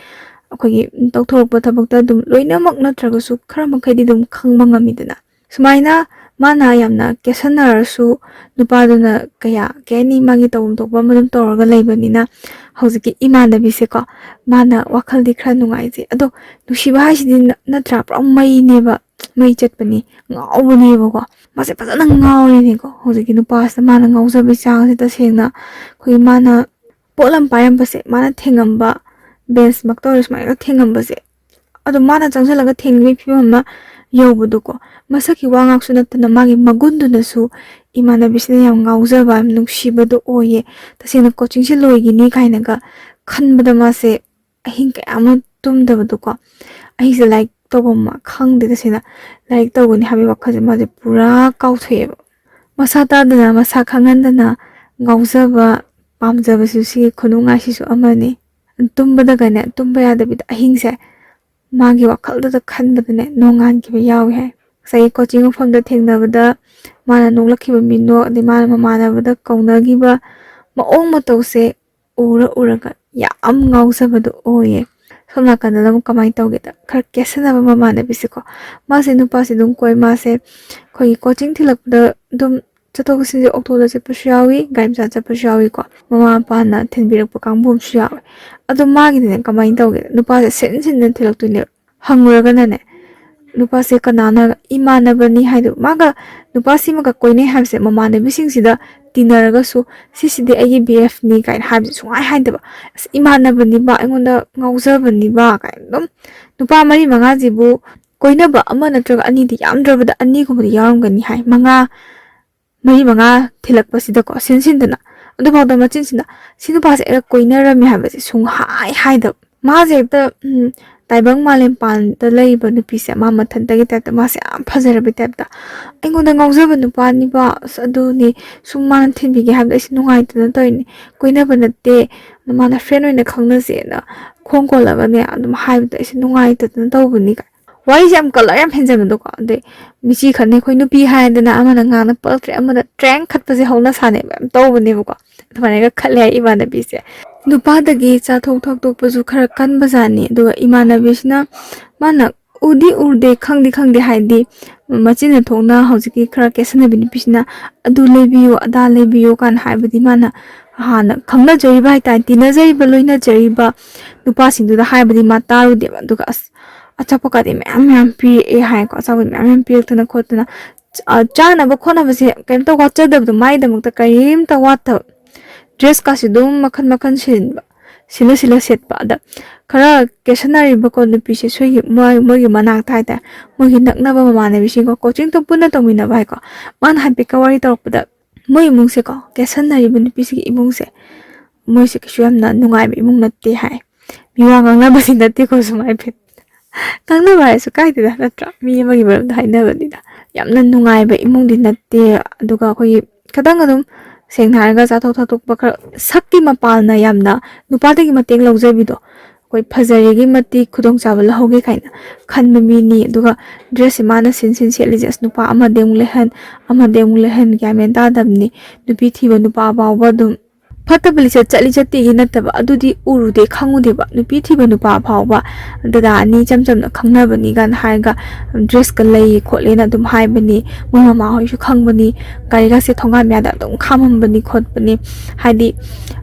ꯑꯩꯈꯣꯏꯒꯤ ꯇꯧꯊꯣꯔꯛꯄ ꯊꯕꯛꯇ ꯑꯗꯨꯝ ꯂꯣꯏꯅꯃꯛ ꯅꯠꯇ꯭ꯔꯒꯁꯨ ꯈꯔ ꯃꯈꯩꯗꯤ ꯑꯗꯨꯝ ꯈꯪꯕ ꯉꯝꯃꯤꯗꯅ꯫ ꯁꯨꯃꯥꯏꯅ ꯃꯥꯅ ꯌꯥꯝꯅ ꯀꯦꯁꯟꯅꯔꯁꯨ ꯅꯨꯄꯥꯗꯨꯅ ꯀꯌꯥ, ꯀꯩ ꯍꯥꯏꯅꯤ, ꯃꯥꯒꯤ ꯇꯧꯐꯝ ꯊꯣꯛꯄ ꯑꯃ ꯑꯗꯨꯝ ꯇꯧꯔꯒ ꯂꯩꯕꯅꯤꯅ, ꯍꯧꯖꯤꯛꯀꯤ ꯏꯃꯥꯟꯅꯕꯤꯁꯦꯀꯣ, ꯃꯥꯅ ꯋꯥꯈꯜꯗꯤ ꯈꯔ ꯅꯨꯡꯉꯥꯏꯖꯩ꯫ ꯑꯗꯣ ꯅꯨꯡꯁꯤꯕ ꯍꯥꯏꯁꯤꯗꯤ ꯅ-, ꯅꯠꯇ꯭ꯔꯥ, ꯄꯨꯔꯥ ꯃꯩꯅꯦꯕ, ꯃꯩ ꯆꯠꯄꯅꯤ, ꯉꯥꯎꯕꯅꯦꯕꯀꯣ꯫ ꯃꯥꯁꯦ ꯐꯖꯅ ꯉꯥꯎꯔꯤꯅꯦꯀꯣ ꯍꯧꯖꯤꯛꯀꯤ ꯅꯨꯄꯥꯁꯤꯗ, ꯃꯥꯅ ꯉꯥꯎꯖꯕꯒꯤ ꯆꯥꯡꯁꯦ꯫ ꯇꯁꯦꯡꯅ ꯑꯩꯈꯣꯏꯒꯤ ꯃꯥꯅ ꯄꯣꯠ ꯑꯃ ꯄꯥꯏꯔꯝꯕꯁꯦ, ꯃꯥꯅ ꯊꯦꯡꯉꯝꯕ, ꯕꯦꯟꯁꯃꯛꯇ ꯑꯣꯏꯔꯁꯨ ꯁꯨꯃꯥꯏꯅ ꯊꯦꯡꯉꯝꯕꯁꯦ, ꯑꯗꯣ ꯃꯥꯅ ꯆꯪꯁꯤꯜꯂꯒ ꯊꯦꯡꯕꯒꯤ ꯐꯤꯕꯝ ꯑꯃ ꯌꯧꯕꯗꯣꯀꯣ, ꯃꯁꯛꯀꯤ ꯋꯥ ꯉꯥꯛꯁꯨ ꯅꯠꯇꯅ ꯃꯥꯒꯤ ꯃꯒꯨꯟꯗꯨꯅꯁꯨ ꯏꯃꯥꯟꯅꯕꯤꯁꯤꯅ ꯌꯥꯝ ꯉꯥꯎꯖꯕ, ꯌꯥꯝ ꯅꯨꯡꯁꯤꯕꯗꯣ ꯑꯣꯏꯌꯦ꯫ ꯇꯁꯦꯡꯅ ꯀꯣꯆꯤꯡꯁꯦ ꯂꯣꯏꯈꯤꯅꯤ ꯀꯥꯏꯅꯒ ꯈꯟꯕꯗ ꯃꯥꯁꯦ ꯑꯍꯤꯡ ꯀꯌꯥ ꯑꯃ ꯇꯨꯝꯗꯕꯗꯣꯀꯣ, ꯑꯍꯤꯡꯁꯦ ꯂꯥꯏꯔꯤꯛ ꯇꯧꯐꯝ ꯑꯃ ꯈꯪꯗꯦ꯫ ꯇꯁꯦꯡꯅ ꯂꯥꯏꯔꯤꯛ ꯇꯧꯒꯅꯤ ꯍꯥꯏꯕꯒꯤ ꯋꯥꯈꯜꯁꯦ ꯃꯥꯁꯦ ꯄꯨꯔꯥ ꯀꯥꯎꯊꯣꯛꯑꯦꯕ꯫ ꯃꯁꯥ ꯇꯥꯗꯅ, ꯃꯁꯥ ꯈꯪꯍꯟꯗꯅ ꯉꯥꯎꯖꯕ, ꯄꯥꯝꯖꯕꯁꯨ ꯁꯤꯒꯤ ꯈꯨꯅꯨꯡꯉꯥꯏꯁꯤꯁꯨ ꯑꯃꯅꯤ꯫ ꯇꯨꯝꯕꯗꯒꯅꯦ, ꯇꯨꯝꯕ ꯌꯥꯗꯕꯤꯗ ꯑꯍꯤꯡꯁꯦ ꯃꯥꯒꯤ ꯋꯥꯈꯜꯗꯨꯗ ꯈꯟꯕꯗꯅꯦ ꯅꯣꯡꯉꯥꯟꯈꯤꯕ ꯌꯥꯎꯏ ꯍꯥꯏ꯫ ꯉꯁꯥꯏꯒꯤ ꯀꯣꯆꯤꯡ ꯃꯐꯝꯗ ꯊꯦꯡꯅꯕꯗ ꯃꯥꯅ ꯅꯣꯛꯂꯛꯈꯤꯕ ꯃꯤꯅꯣꯛ, ꯑꯗꯩ ꯃꯥꯅ ꯃꯃꯥꯟꯅꯕꯗ ꯀꯧꯅꯈꯤꯕ ꯃꯑꯣꯡ ꯃꯇꯧꯁꯦ ꯎꯔ ꯎꯔꯒ ꯌꯥꯝ ꯉꯥꯎꯖꯕꯗꯣ ꯑꯣꯏꯌꯦ꯫ ꯁꯣꯝ ꯅꯥꯀꯟꯗꯅ ꯑꯃꯨꯛ ꯀꯃꯥꯏꯅ ꯇꯧꯒꯦꯗ, ꯈꯔ ꯀꯦꯠꯁꯟꯅꯕ ꯃꯃꯥꯟꯅꯕꯤꯁꯦꯀꯣ, ꯃꯥꯁꯦ ꯅꯨꯄꯥꯁꯦ ꯑꯗꯨꯝ ꯀꯣꯏ, ꯃꯥꯁꯦ ꯑꯩꯈꯣꯏꯒꯤ ꯀꯣꯆꯤꯡ ꯊꯤꯜꯂꯛꯄꯗ ꯑꯗꯨꯝ ꯆꯠꯊꯣꯛ ꯆꯠꯁꯤꯟꯁꯦ ꯑꯣꯛꯇꯣꯗ ꯆꯠꯄꯁꯨ ꯌꯥꯎꯏ, ꯒꯥꯔꯤ ꯃꯆꯥ ꯆꯠꯄꯁꯨ ꯌꯥꯎꯏꯀꯣ, ꯃꯃꯥ ꯃꯄꯥꯅ ꯊꯤꯟꯕꯤꯔꯛꯄ ꯀꯥꯡꯕꯨ ꯑꯃꯁꯨ ꯌꯥꯎꯏ꯫ ꯑꯗꯣ ꯃꯥꯒꯤꯗꯤꯅꯦ ꯀꯃꯥꯏꯅ ꯇꯧꯒꯦ, ꯅꯨꯄꯥꯁꯦ ꯁꯤꯟ ꯁꯤꯟꯗꯅ ꯊꯤꯜꯂꯛꯇꯣꯏꯅꯦꯕ꯫ ꯍꯪꯉꯨꯔꯒꯅꯅꯦ, ꯅꯨꯄꯥꯁꯦ ꯀꯅꯥꯅ, ꯏꯃꯥꯟꯅꯕꯅꯤ ꯍꯥꯏꯗꯣ, ꯃꯥꯒ, ꯅꯨꯄꯥꯁꯤꯃꯒ ꯀꯣꯏꯅꯩ ꯍꯥꯏꯕꯁꯦ ꯃꯃꯥꯟꯅꯕꯤꯁꯤꯡꯁꯤꯗ ꯇꯤꯟꯅꯔꯒꯁꯨ, "ꯁꯤꯁꯤꯗꯤ ꯑꯩꯒꯤ ꯕꯤ ꯑꯦꯐꯅꯤ" ꯀꯥꯏꯅ ꯍꯥꯏꯕꯁꯦ ꯁꯨꯡꯍꯥꯏ ꯍꯥꯏꯗꯕ꯫ "ꯑꯁ, ꯏꯃꯥꯟꯅꯕꯅꯤꯕ, ꯑꯩꯉꯣꯟꯗ ꯉꯥꯎꯖꯕꯅꯤꯕ" ꯀꯥꯏꯅ ꯑꯗꯨꯝ, ꯅꯨꯄꯥ ꯃꯔꯤ ꯃꯉꯥꯁꯤꯕꯨ ꯀꯣꯏꯅꯕ ꯑꯃ ꯅꯠꯇ꯭ꯔꯒ ꯑꯅꯤꯗꯤ, ꯌꯥꯝꯗ꯭ꯔꯕꯗ ꯑꯅꯤꯒꯨꯝꯕꯗꯤ ꯌꯥꯎꯔꯝꯒꯅꯤ ꯍꯥꯏ, ꯃꯉꯥ, ꯃꯔꯤ ꯃꯉꯥ ꯊꯤꯜꯂꯛꯄꯁꯤꯗꯀꯣ, ꯁꯤꯟ ꯁꯤꯟꯗꯅ꯫ ꯑꯗꯨꯐꯥꯎꯗ ꯃꯆꯤꯟꯁꯤꯅ, "ꯁꯤ ꯅꯨꯄꯥꯁꯦ ꯑꯩꯒ ꯀꯣꯏꯅꯔꯝꯃꯦ" ꯍꯥꯏꯕꯁꯦ ꯁꯨꯡꯍꯥꯏ ꯍꯥꯏꯗꯕ꯫ ꯃꯥꯁꯦ ꯍꯦꯛꯇ, ꯎꯝ, ꯇꯥꯏꯕꯪ ꯃꯥꯂꯦꯝ ꯄꯥꯟꯗ ꯂꯩꯕ ꯅꯨꯄꯤꯁꯦ, ꯃꯥ ꯃꯊꯟꯇꯒꯤ ꯇꯥꯏꯞꯇ, ꯃꯥꯁꯦ ꯌꯥꯝ ꯐꯖꯔꯕꯩ ꯇꯥꯏꯞꯇ, "ꯑꯩꯉꯣꯟꯗ ꯉꯥꯎꯖꯕ ꯅꯨꯄꯥꯅꯤꯕ, ꯑꯁ, ꯑꯗꯨꯅꯤ, ꯁꯨꯝ ꯃꯥꯅ ꯊꯤꯟꯕꯤꯒꯦ ꯍꯥꯏꯕꯗ ꯑꯩꯁꯦ ꯅꯨꯡꯉꯥꯏꯇꯅ ꯇꯧꯔꯤꯅꯤ, ꯀꯣꯏꯅꯕ ꯅꯠꯇꯦ, ꯃꯥꯅ ꯐ꯭ꯔꯦꯟ ꯑꯣꯏꯅ ꯈꯪꯅꯁꯦꯅ ꯈꯣꯡ ꯀꯣꯜꯂꯒꯅꯦ ꯑꯗꯨꯝ ꯍꯥꯏꯕꯗ ꯑꯩꯁꯦ ꯅꯨꯡꯉꯥꯏꯇꯗꯅ ꯇꯧꯕꯅꯤ" ꯀꯥꯏ꯫ ꯋꯥꯔꯤꯁꯦ ꯌꯥꯝ ꯀꯂꯔ ꯌꯥꯝ ꯍꯦꯟꯖꯟꯕꯗꯣꯀꯣ꯫ ꯑꯗꯩ ꯃꯤꯆꯤ ꯈꯠꯅꯩ, ꯑꯩꯈꯣꯏ ꯅꯨꯄꯤ ꯍꯥꯏꯗꯅ ꯑꯃꯅ ꯉꯥꯡꯅ ꯄꯛꯇ꯭ꯔꯦ, ꯑꯃꯅ ꯇ꯭ꯔꯦꯡ ꯈꯠꯄꯁꯦ ꯍꯧꯅ ꯁꯥꯅꯦꯕ ꯌꯥꯝ ꯇꯧꯕꯅꯦꯕꯀꯣ꯫ ꯑꯗꯨꯃꯥꯏꯅꯒ ꯈꯠꯂꯦ ꯍꯥꯏ ꯏꯃꯥꯟꯅꯕꯤꯁꯦ꯫ ꯅꯨꯄꯥꯗꯒꯤ ꯆꯥꯊꯣꯛ ꯊꯛꯇꯣꯛꯄꯁꯨ ꯈꯔ ꯀꯟꯕꯖꯥꯠꯅꯤ꯫ ꯑꯗꯨꯒ ꯏꯃꯥꯟꯅꯕꯤꯁꯤꯅ, ꯃꯥꯅ ꯎꯗꯤ ꯎꯗꯦ, ꯈꯪꯗꯤ ꯈꯪꯗꯦ, ꯍꯥꯏꯗꯤ ꯃꯆꯤꯟꯅ ꯊꯣꯛꯅ ꯍꯧꯖꯤꯛꯀꯤ ꯈꯔ ꯀꯦꯁꯟꯅꯕꯤ ꯅꯨꯄꯤꯁꯤꯅ "ꯑꯗꯨ ꯂꯩꯕꯤꯌꯨ, ꯑꯗꯥ ꯂꯩꯕꯤꯌꯨ" ꯀꯥꯏꯅ ꯍꯥꯏꯕꯗꯤ ꯃꯥꯅ ꯍꯥꯟꯅ ꯈꯪꯅꯖꯔꯤꯕ ꯍꯥꯏꯇꯥꯔꯦ, ꯇꯤꯟꯅꯖꯔꯤꯕ, ꯂꯣꯏꯅꯖꯔꯤꯕ ꯅꯨꯄꯥꯁꯤꯡꯗꯨꯗ ꯍꯥꯏꯕꯗꯤ ꯃꯥ ꯇꯥꯔꯨꯗꯦꯕ꯫ ꯑꯗꯨꯒ ꯑꯁ, ꯑꯆꯥꯄꯣꯠꯀꯗꯤ ꯃꯌꯥꯝ ꯃꯌꯥꯝ ꯄꯤꯔꯛꯑꯦ ꯍꯥꯏꯀꯣ꯫ ꯑꯆꯥꯄꯣꯠ ꯃꯌꯥꯝ ꯃꯌꯥꯝ ꯄꯤꯔꯛꯇꯅ ꯈꯣꯠꯇꯅ, ꯑ, ꯆꯥꯅꯕ ꯈꯣꯠꯅꯕꯁꯦ ꯀꯩꯝꯇ ꯋꯥꯠꯆꯗꯕꯗꯣ, ꯃꯥꯏꯗꯃꯛꯇ ꯀꯔꯤꯝꯇ ꯋꯥꯠꯇꯕ꯫ ꯗ꯭ꯔꯦꯁꯀꯥꯁꯦ ꯑꯗꯨꯝ ꯃꯈꯟ ꯃꯈꯟ ꯁꯤꯟꯕ, ꯁꯤꯜꯂ ꯁꯤꯜꯂ ꯁꯦꯠꯄ꯫ ꯑꯗ ꯈꯔ ꯀꯦꯁꯟꯅꯔꯤꯕꯀꯣ ꯅꯨꯄꯤꯁꯦ, ꯁꯣꯏꯒꯤ-, ꯃꯣꯏ-, ꯃꯣꯏꯒꯤ ꯃꯅꯥꯛꯇ ꯍꯥꯏꯇꯥꯔꯦ, ꯃꯣꯏꯒꯤ ꯅꯛꯅꯕ ꯃꯃꯥꯟꯅꯕꯤꯁꯤꯡꯀꯣ, ꯀꯣꯆꯤꯡꯗꯣ ꯄꯨꯟꯅ ꯇꯧꯃꯤꯟꯅꯕ ꯍꯥꯏꯀꯣ꯫ ꯃꯥꯅ ꯍꯥꯏꯐꯦꯠꯀ ꯋꯥꯔꯤ ꯇꯧꯔꯛꯄꯗ, ꯃꯣꯏ ꯏꯃꯨꯡꯁꯦꯀꯣ, ꯀꯦꯁꯟꯅꯔꯤꯕ ꯅꯨꯄꯤꯁꯤꯒꯤ ꯏꯃꯨꯡꯁꯦ, ꯃꯣꯏꯁꯦ ꯀꯩꯁꯨ ꯌꯥꯝꯅ ꯅꯨꯡꯉꯥꯏꯕ ꯏꯃꯨꯡ ꯅꯠꯇꯦ ꯍꯥꯏ꯫ ꯃꯤꯋꯥ ꯉꯥꯡꯅꯕꯁꯤ ꯅꯠꯇꯦꯀꯣ, ꯁꯨꯝ ꯍꯥꯏꯐꯦꯠ꯫ ꯉꯥꯡꯅꯕ ꯍꯥꯏꯔꯁꯨ ꯀꯥꯏꯗꯦꯗ, ꯅꯠꯇ꯭ꯔꯥ? ꯃꯤ ꯑꯃꯒꯤ ꯃꯔꯝꯗ ꯍꯥꯏꯅꯕꯅꯤꯗ꯫ ꯌꯥꯝꯅ ꯅꯨꯡꯉꯥꯏꯕ ꯏꯃꯨꯡꯗꯤ ꯅꯠꯇꯦ꯫ ꯑꯗꯨꯒ ꯑꯩꯈꯣꯏꯒꯤ ꯈꯤꯇꯪ ꯑꯗꯨꯝ, ꯁꯦꯡꯅ ꯍꯥꯏꯔꯒ, ꯆꯥꯊꯣꯛ ꯊꯛꯇꯣꯛꯄ ꯈꯔ, ꯁꯛꯀꯤ ꯃꯄꯥꯜꯅ ꯌꯥꯝꯅ ꯅꯨꯄꯥꯗꯒꯤ ꯃꯇꯦꯡ ꯂꯧꯖꯕꯤꯗꯣ, ꯑꯩꯈꯣꯏ ꯐꯖꯔꯦꯒꯤ ꯃꯇꯤꯛ ꯈꯨꯗꯣꯡꯆꯥꯕ ꯂꯧꯍꯧꯒꯦ ꯀꯥꯏꯅ ꯈꯟꯕ ꯃꯤꯅꯤ꯫ ꯑꯗꯨꯒ ꯗ꯭ꯔꯦꯁꯁꯦ ꯃꯥꯅ ꯁꯤꯟ ꯁꯤꯟ ꯁꯦꯠꯂꯤꯁꯦ, ꯑꯁ, ꯅꯨꯄꯥ ꯑꯃꯗꯩ ꯑꯃꯨꯛ ꯂꯩꯍꯟ, ꯑꯃꯗꯩ ꯑꯃꯨꯛ ꯂꯩꯍꯟ, ꯒ꯭ꯌꯥꯟ ꯃꯦꯟ ꯇꯥꯗꯕꯅꯤ꯫ ꯅꯨꯄꯤ ꯊꯤꯕ ꯅꯨꯄꯥ ꯐꯥꯎꯕ ꯑꯗꯨꯝ ꯐꯠꯇꯕ ꯂꯤꯆꯠ ꯆꯠꯂꯤ ꯆꯠꯇꯦꯒꯤ ꯅꯠꯇꯕ, ꯑꯗꯨꯗꯤ ꯎꯔꯨꯗꯦ ꯈꯪꯉꯨꯗꯦꯕ꯫ ꯅꯨꯄꯤ ꯊꯤꯕ ꯅꯨꯄꯥ ꯐꯥꯎꯕ ꯗꯗꯥ ꯑꯅꯤ ꯏꯆꯝ ꯆꯝꯅ ꯈꯪꯅꯕꯅꯤ ꯀꯥꯏꯅ ꯍꯥꯏꯔꯒ ꯗ꯭ꯔꯦꯁꯀ ꯂꯩꯌꯦ ꯈꯣꯠꯂꯦꯅ ꯑꯗꯨꯝ ꯍꯥꯏꯕꯅꯤ꯫ ꯃꯣꯏ ꯃꯃꯥꯍꯣꯏꯁꯨ ꯈꯪꯕꯅꯤ꯫ ꯒꯥꯔꯤꯒꯁꯦ ꯊꯣꯡꯒꯥꯟ ꯃꯌꯥꯗ ꯑꯗꯨꯝ ꯈꯥꯝꯃꯝꯕꯅꯤ ꯈꯣꯠꯄꯅꯤ꯫ ꯍꯥꯏꯗꯤ,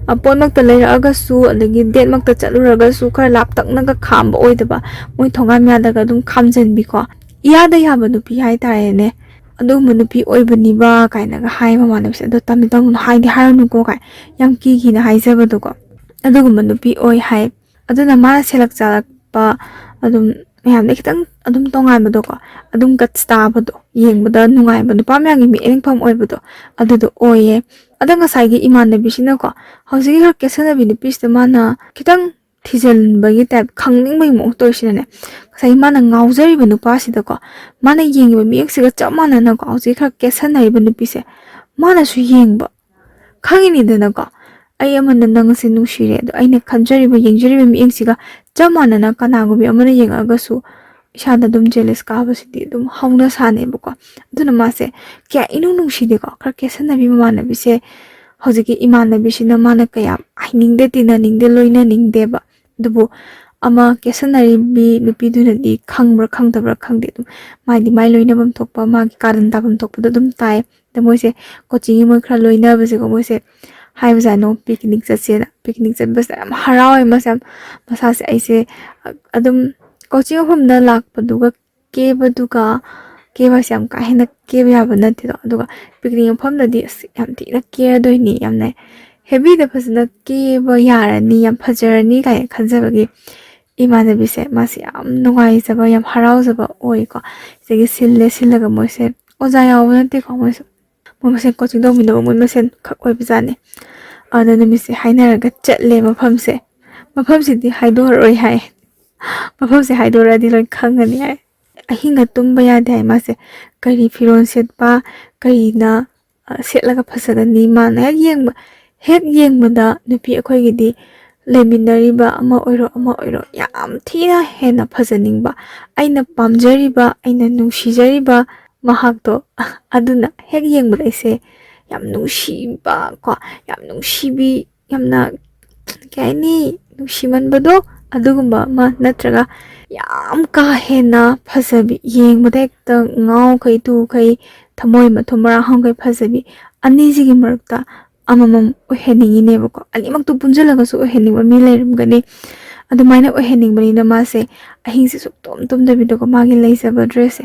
ꯑ, ꯄꯣꯠꯃꯛꯇ ꯂꯩꯔꯛꯑꯒꯁꯨ, ꯑꯗꯒꯤ ꯗꯦꯠꯃꯛꯇ ꯆꯠꯂꯨꯔꯒꯁꯨ ꯈꯔ ꯂꯥꯞꯇꯛꯅꯒ ꯈꯥꯝꯕ ꯑꯣꯏꯗꯕ, ꯃꯣꯏ ꯊꯣꯡꯒꯥꯟ ꯃꯌꯥꯗꯒ ꯑꯗꯨꯝ ꯈꯥꯝꯖꯟꯕꯤꯀꯣ꯫ ꯏꯌꯥꯗ ꯌꯥꯕ ꯅꯨꯄꯤ ꯍꯥꯏꯇꯥꯔꯦꯅꯦ꯫ ꯑꯗꯨꯒꯨꯝꯕ ꯅꯨꯄꯤ ꯑꯣꯏꯕꯅꯤꯕ ꯀꯥꯏꯅꯒ ꯍꯥꯏ ꯃꯃꯥꯟꯅꯕꯤꯁꯦ꯫ "ꯑꯗꯣ ꯇꯝꯅꯤ ꯇꯝꯒꯅꯨ, ꯍꯥꯏꯗꯤ ꯍꯥꯏꯔꯨꯅꯨꯀꯣ" ꯀꯥꯏ ꯌꯥꯝ ꯀꯤꯈꯤꯅ ꯍꯥꯏꯖꯕꯗꯣꯀꯣ꯫ ꯑꯗꯨꯒꯨꯝꯕ ꯅꯨꯄꯤ ꯑꯣꯏ ꯍꯥꯏ꯫ ꯑꯗꯨꯅ ꯃꯥꯅ ꯁꯦꯂꯛ ꯆꯥꯂꯛꯄ ꯑꯗꯨꯝ ꯃꯌꯥꯝꯗ ꯈꯤꯇꯪ ꯑꯗꯨꯝ ꯇꯣꯉꯥꯟꯕꯗꯣꯀꯣ, ꯑꯗꯨꯝ ꯒꯠꯁ ꯇꯥꯕꯗꯣ, ꯌꯦꯡꯕꯗ ꯅꯨꯡꯉꯥꯏꯕ, ꯅꯨꯄꯥ ꯃꯌꯥꯝꯒꯤ ꯃꯤꯠꯌꯦꯡꯐꯝ ꯑꯣꯏꯕꯗꯣ, ꯑꯗꯨꯗꯣ ꯑꯣꯏꯌꯦ꯫ ꯑꯗꯣ ꯉꯁꯥꯏꯒꯤ ꯏꯃꯥꯟꯅꯕꯤꯁꯤꯅꯀꯣ, ꯍꯧꯖꯤꯛꯀꯤ ꯈꯔ ꯀꯦꯁꯟꯅꯕꯤ ꯅꯨꯄꯤꯁꯤꯗ ꯃꯥꯅ ꯈꯤꯇꯪ ꯊꯤꯖꯤꯟꯕꯒꯤ ꯇꯥꯏꯞ, ꯈꯪꯅꯤꯡꯕꯒꯤ ꯃꯑꯣꯡ ꯇꯧꯔꯤꯁꯤꯅꯅꯦ, ꯉꯁꯥꯏꯒꯤ ꯃꯥꯅ ꯉꯥꯎꯖꯔꯤꯕ ꯅꯨꯄꯥꯁꯤꯗꯀꯣ, ꯃꯥꯅ ꯌꯦꯡꯉꯤꯕ ꯃꯤꯠꯌꯦꯡꯁꯤꯒ ꯆꯞ ꯃꯥꯟꯅꯅꯀꯣ, ꯍꯧꯖꯤꯛ ꯈꯔ ꯀꯦꯁꯟꯅꯔꯤꯕ ꯅꯨꯄꯤꯁꯦ ꯃꯥꯅꯁꯨ ꯌꯦꯡꯕ꯫ ꯈꯪꯉꯤꯅꯤꯗꯅꯀꯣ, ꯑꯩ ꯑꯃꯅ ꯅꯪꯁꯦ ꯅꯨꯡꯁꯤꯔꯦ, ꯑꯗꯣ ꯑꯩꯅ ꯈꯟꯖꯔꯤꯕ, ꯌꯦꯡꯖꯔꯤꯕ ꯃꯤꯠꯌꯦꯡꯁꯤꯒ ꯆꯞ ꯃꯥꯟꯅꯅ ꯀꯅꯥꯒꯨꯝꯕꯤ ꯑꯃꯅ ꯌꯦꯡꯉꯛꯑꯒꯁꯨ ꯏꯁꯥꯗ ꯑꯗꯨꯝ ꯖꯦꯂꯁ ꯀꯥꯕꯁꯤꯗꯤ ꯑꯗꯨꯝ ꯍꯧꯅ ꯁꯥꯅꯦꯕꯀꯣ꯫ ꯑꯗꯨꯅ ꯃꯥꯁꯦ ꯀꯌꯥ ꯏꯅꯨꯡ ꯅꯨꯡꯁꯤꯗꯦꯀꯣ꯫ ꯈꯔ ꯀꯦꯁꯟꯅꯕꯤ ꯃꯃꯥꯟꯅꯕꯤꯁꯦ, ꯍꯧꯖꯤꯛꯀꯤ ꯏꯃꯥꯟꯅꯕꯤꯁꯤꯅ ꯃꯥꯅ ꯀꯌꯥ ꯍꯩꯅꯤꯡꯗꯦ, ꯇꯤꯟꯅꯅꯤꯡꯗꯦ, ꯂꯣꯏꯅꯅꯤꯡꯗꯦꯕ꯫ ꯑꯗꯨꯕꯨ ꯑꯃ ꯀꯦꯁꯟꯅꯔꯤꯕꯤ ꯅꯨꯄꯤꯗꯨꯅꯗꯤ ꯈꯪꯕ꯭ꯔꯥ ꯈꯪꯗꯕ꯭ꯔꯥ ꯈꯪꯗꯦ, ꯑꯗꯨꯝ ꯃꯥꯏꯗꯤ ꯃꯥꯏ ꯂꯣꯏꯅꯐꯝ ꯊꯣꯛꯄ, ꯃꯥꯒꯤ ꯀꯥꯔꯟ ꯇꯥꯐꯝ ꯊꯣꯛꯄꯗꯣ ꯑꯗꯨꯝ ꯇꯥꯏ꯫ ꯑꯗ ꯃꯣꯏꯁꯦ ꯀꯣꯆꯤꯡꯒꯤ ꯃꯣꯏ ꯈꯔ ꯂꯣꯏꯅꯕꯁꯦꯀꯣ, ꯃꯣꯏꯁꯦ ꯍꯥꯏꯕꯖꯥꯠꯅꯣ ꯄꯤꯛꯅꯤꯛ ꯆꯠꯁꯦꯅ꯫ ꯄꯤꯛꯅꯤꯛ ꯆꯠꯄꯁꯦ ꯌꯥꯝ ꯍꯔꯥꯎꯋꯦ ꯃꯥꯁꯦ ꯌꯥꯝ꯫ ꯃꯁꯥꯁꯦ ꯑꯩꯁꯦ ꯑꯗꯨꯝ ꯀꯣꯆꯤꯡ ꯃꯐꯝꯗ ꯂꯥꯛꯄꯗꯨꯒ ꯀꯦꯕꯗꯨꯒ, ꯀꯦꯕꯁꯦ ꯌꯥꯝ ꯀꯥ ꯍꯦꯟꯅ ꯀꯦꯕ ꯌꯥꯕ ꯅꯠꯇꯦꯗꯣ꯫ ꯑꯗꯨꯒ ꯄꯤꯛꯅꯤꯛ ꯃꯐꯝꯗꯗꯤ ꯑꯁ ꯌꯥꯝ ꯊꯤꯅ ꯀꯦꯔꯗꯣꯏꯅꯤ, ꯌꯥꯝꯅ ꯍꯦꯕꯤꯗ ꯐꯖꯅ ꯀꯦꯕ ꯌꯥꯔꯅꯤ, ꯌꯥꯝ ꯐꯖꯔꯅꯤ ꯀꯥꯏꯅ ꯈꯟꯖꯕꯒꯤ ꯏꯃꯥꯟꯅꯕꯤꯁꯦ ꯃꯥꯁꯦ ꯌꯥꯝ ꯅꯨꯡꯉꯥꯏꯖꯕ, ꯌꯥꯝ ꯍꯔꯥꯎꯖꯕ ꯑꯣꯏꯀꯣ꯫ ꯁꯤꯗꯒꯤ ꯁꯤꯜꯂꯦ, ꯁꯤꯜꯂꯒ ꯃꯣꯏꯁꯦ ꯑꯣꯖꯥ ꯌꯥꯎꯕ ꯅꯠꯇꯦꯀꯣ, ꯃꯣꯏꯁꯨ ꯃꯣꯏ ꯃꯁꯦꯟ ꯀꯣꯆꯤꯡ ꯇꯧꯃꯤꯟꯅꯕ ꯃꯣꯏ ꯃꯁꯦꯟ ꯈꯛ ꯑꯣꯏꯕꯖꯥꯠꯅꯤ꯫ ꯑꯗꯨꯅ ꯅꯨꯃꯤꯠꯁꯦ ꯍꯥꯏꯅꯔꯒ ꯆꯠꯂꯦ ꯃꯐꯝꯁꯦ꯫ ꯃꯐꯝꯁꯤꯗꯤ ꯍꯥꯏꯗꯣꯛꯑꯔꯣꯏ ꯍꯥꯏ꯫ ꯃꯐꯝꯁꯦ ꯍꯥꯏꯗꯣꯔꯛꯑꯗꯤ ꯂꯣꯏ ꯈꯪꯉꯅꯤ ꯍꯥꯏ꯫ ꯑꯍꯤꯡꯒ ꯇꯨꯝꯕ ꯌꯥꯗꯦ ꯍꯥꯏ ꯃꯥꯁꯦ꯫ ꯀꯔꯤ ꯐꯤꯔꯣꯜ ꯁꯦꯠꯄ, ꯀꯔꯤꯅ, ꯑ, ꯁꯦꯠꯂꯒ ꯐꯖꯒꯅꯤ? ꯃꯥꯅ ꯍꯦꯛ ꯌꯦꯡꯕ, ꯍꯦꯛ ꯌꯦꯡꯕꯗ ꯅꯨꯄꯤ ꯑꯩꯈꯣꯏꯒꯤꯗꯤ ꯂꯩꯃꯤꯟꯅꯔꯤꯕ ꯑꯃ ꯑꯣꯏꯔꯣ, ꯑꯃ ꯑꯣꯏꯔꯣ, ꯌꯥꯝ ꯊꯤꯅ ꯍꯦꯟꯅ ꯐꯖꯅꯤꯡꯕ, ꯑꯩꯅ ꯄꯥꯝꯖꯔꯤꯕ, ꯑꯩꯅ ꯅꯨꯡꯁꯤꯖꯔꯤꯕ ꯃꯍꯥꯛꯇꯣ꯫ ꯑꯗꯨꯅ ꯍꯦꯛ ꯌꯦꯡꯕꯗ ꯑꯩꯁꯦ ꯌꯥꯝ ꯅꯨꯡꯁꯤꯕ ꯀꯣ, ꯌꯥꯝ ꯅꯨꯡꯁꯤꯕꯤ, ꯌꯥꯝꯅ, ꯀꯩ ꯍꯥꯏꯅꯤ, ꯅꯨꯡꯁꯤꯃꯟꯕꯗꯣ, ꯑꯗꯨꯒꯨꯝꯕ ꯑꯃ ꯅꯠꯇ꯭ꯔꯒ ꯌꯥꯝ ꯀꯥ ꯍꯦꯟꯅ ꯐꯖꯕꯤ, ꯌꯦꯡꯕꯗ ꯍꯦꯛꯇ ꯉꯥꯎꯈꯩ ꯇꯨꯈꯩ, ꯊꯃꯣꯏ ꯃꯊꯨꯝ ꯃꯔꯥꯡ ꯍꯪꯈꯩ ꯐꯖꯕꯤ ꯑꯅꯤꯁꯤꯒꯤ ꯃꯔꯛꯇ ꯑꯃꯃꯝ ꯑꯣꯏꯍꯟꯅꯤꯡꯉꯤꯅꯦꯕꯀꯣ꯫ ꯑꯅꯤꯃꯛꯇꯨ ꯄꯨꯟꯁꯤꯜꯂꯒꯁꯨ ꯑꯣꯏꯍꯟꯅꯤꯡꯕ ꯃꯤ ꯂꯩꯔꯝꯒꯅꯤ꯫ ꯑꯗꯨꯃꯥꯏꯅ ꯑꯣꯏꯍꯟꯅꯤꯡꯕꯅꯤꯅ ꯃꯥꯁꯦ ꯑꯍꯤꯡꯁꯦ ꯁꯨꯛꯇꯨꯝ ꯇꯨꯝꯗꯕꯤꯗꯀꯣ, ꯃꯥꯒꯤ ꯂꯩꯖꯕ ꯗ꯭ꯔꯦꯁꯁꯦ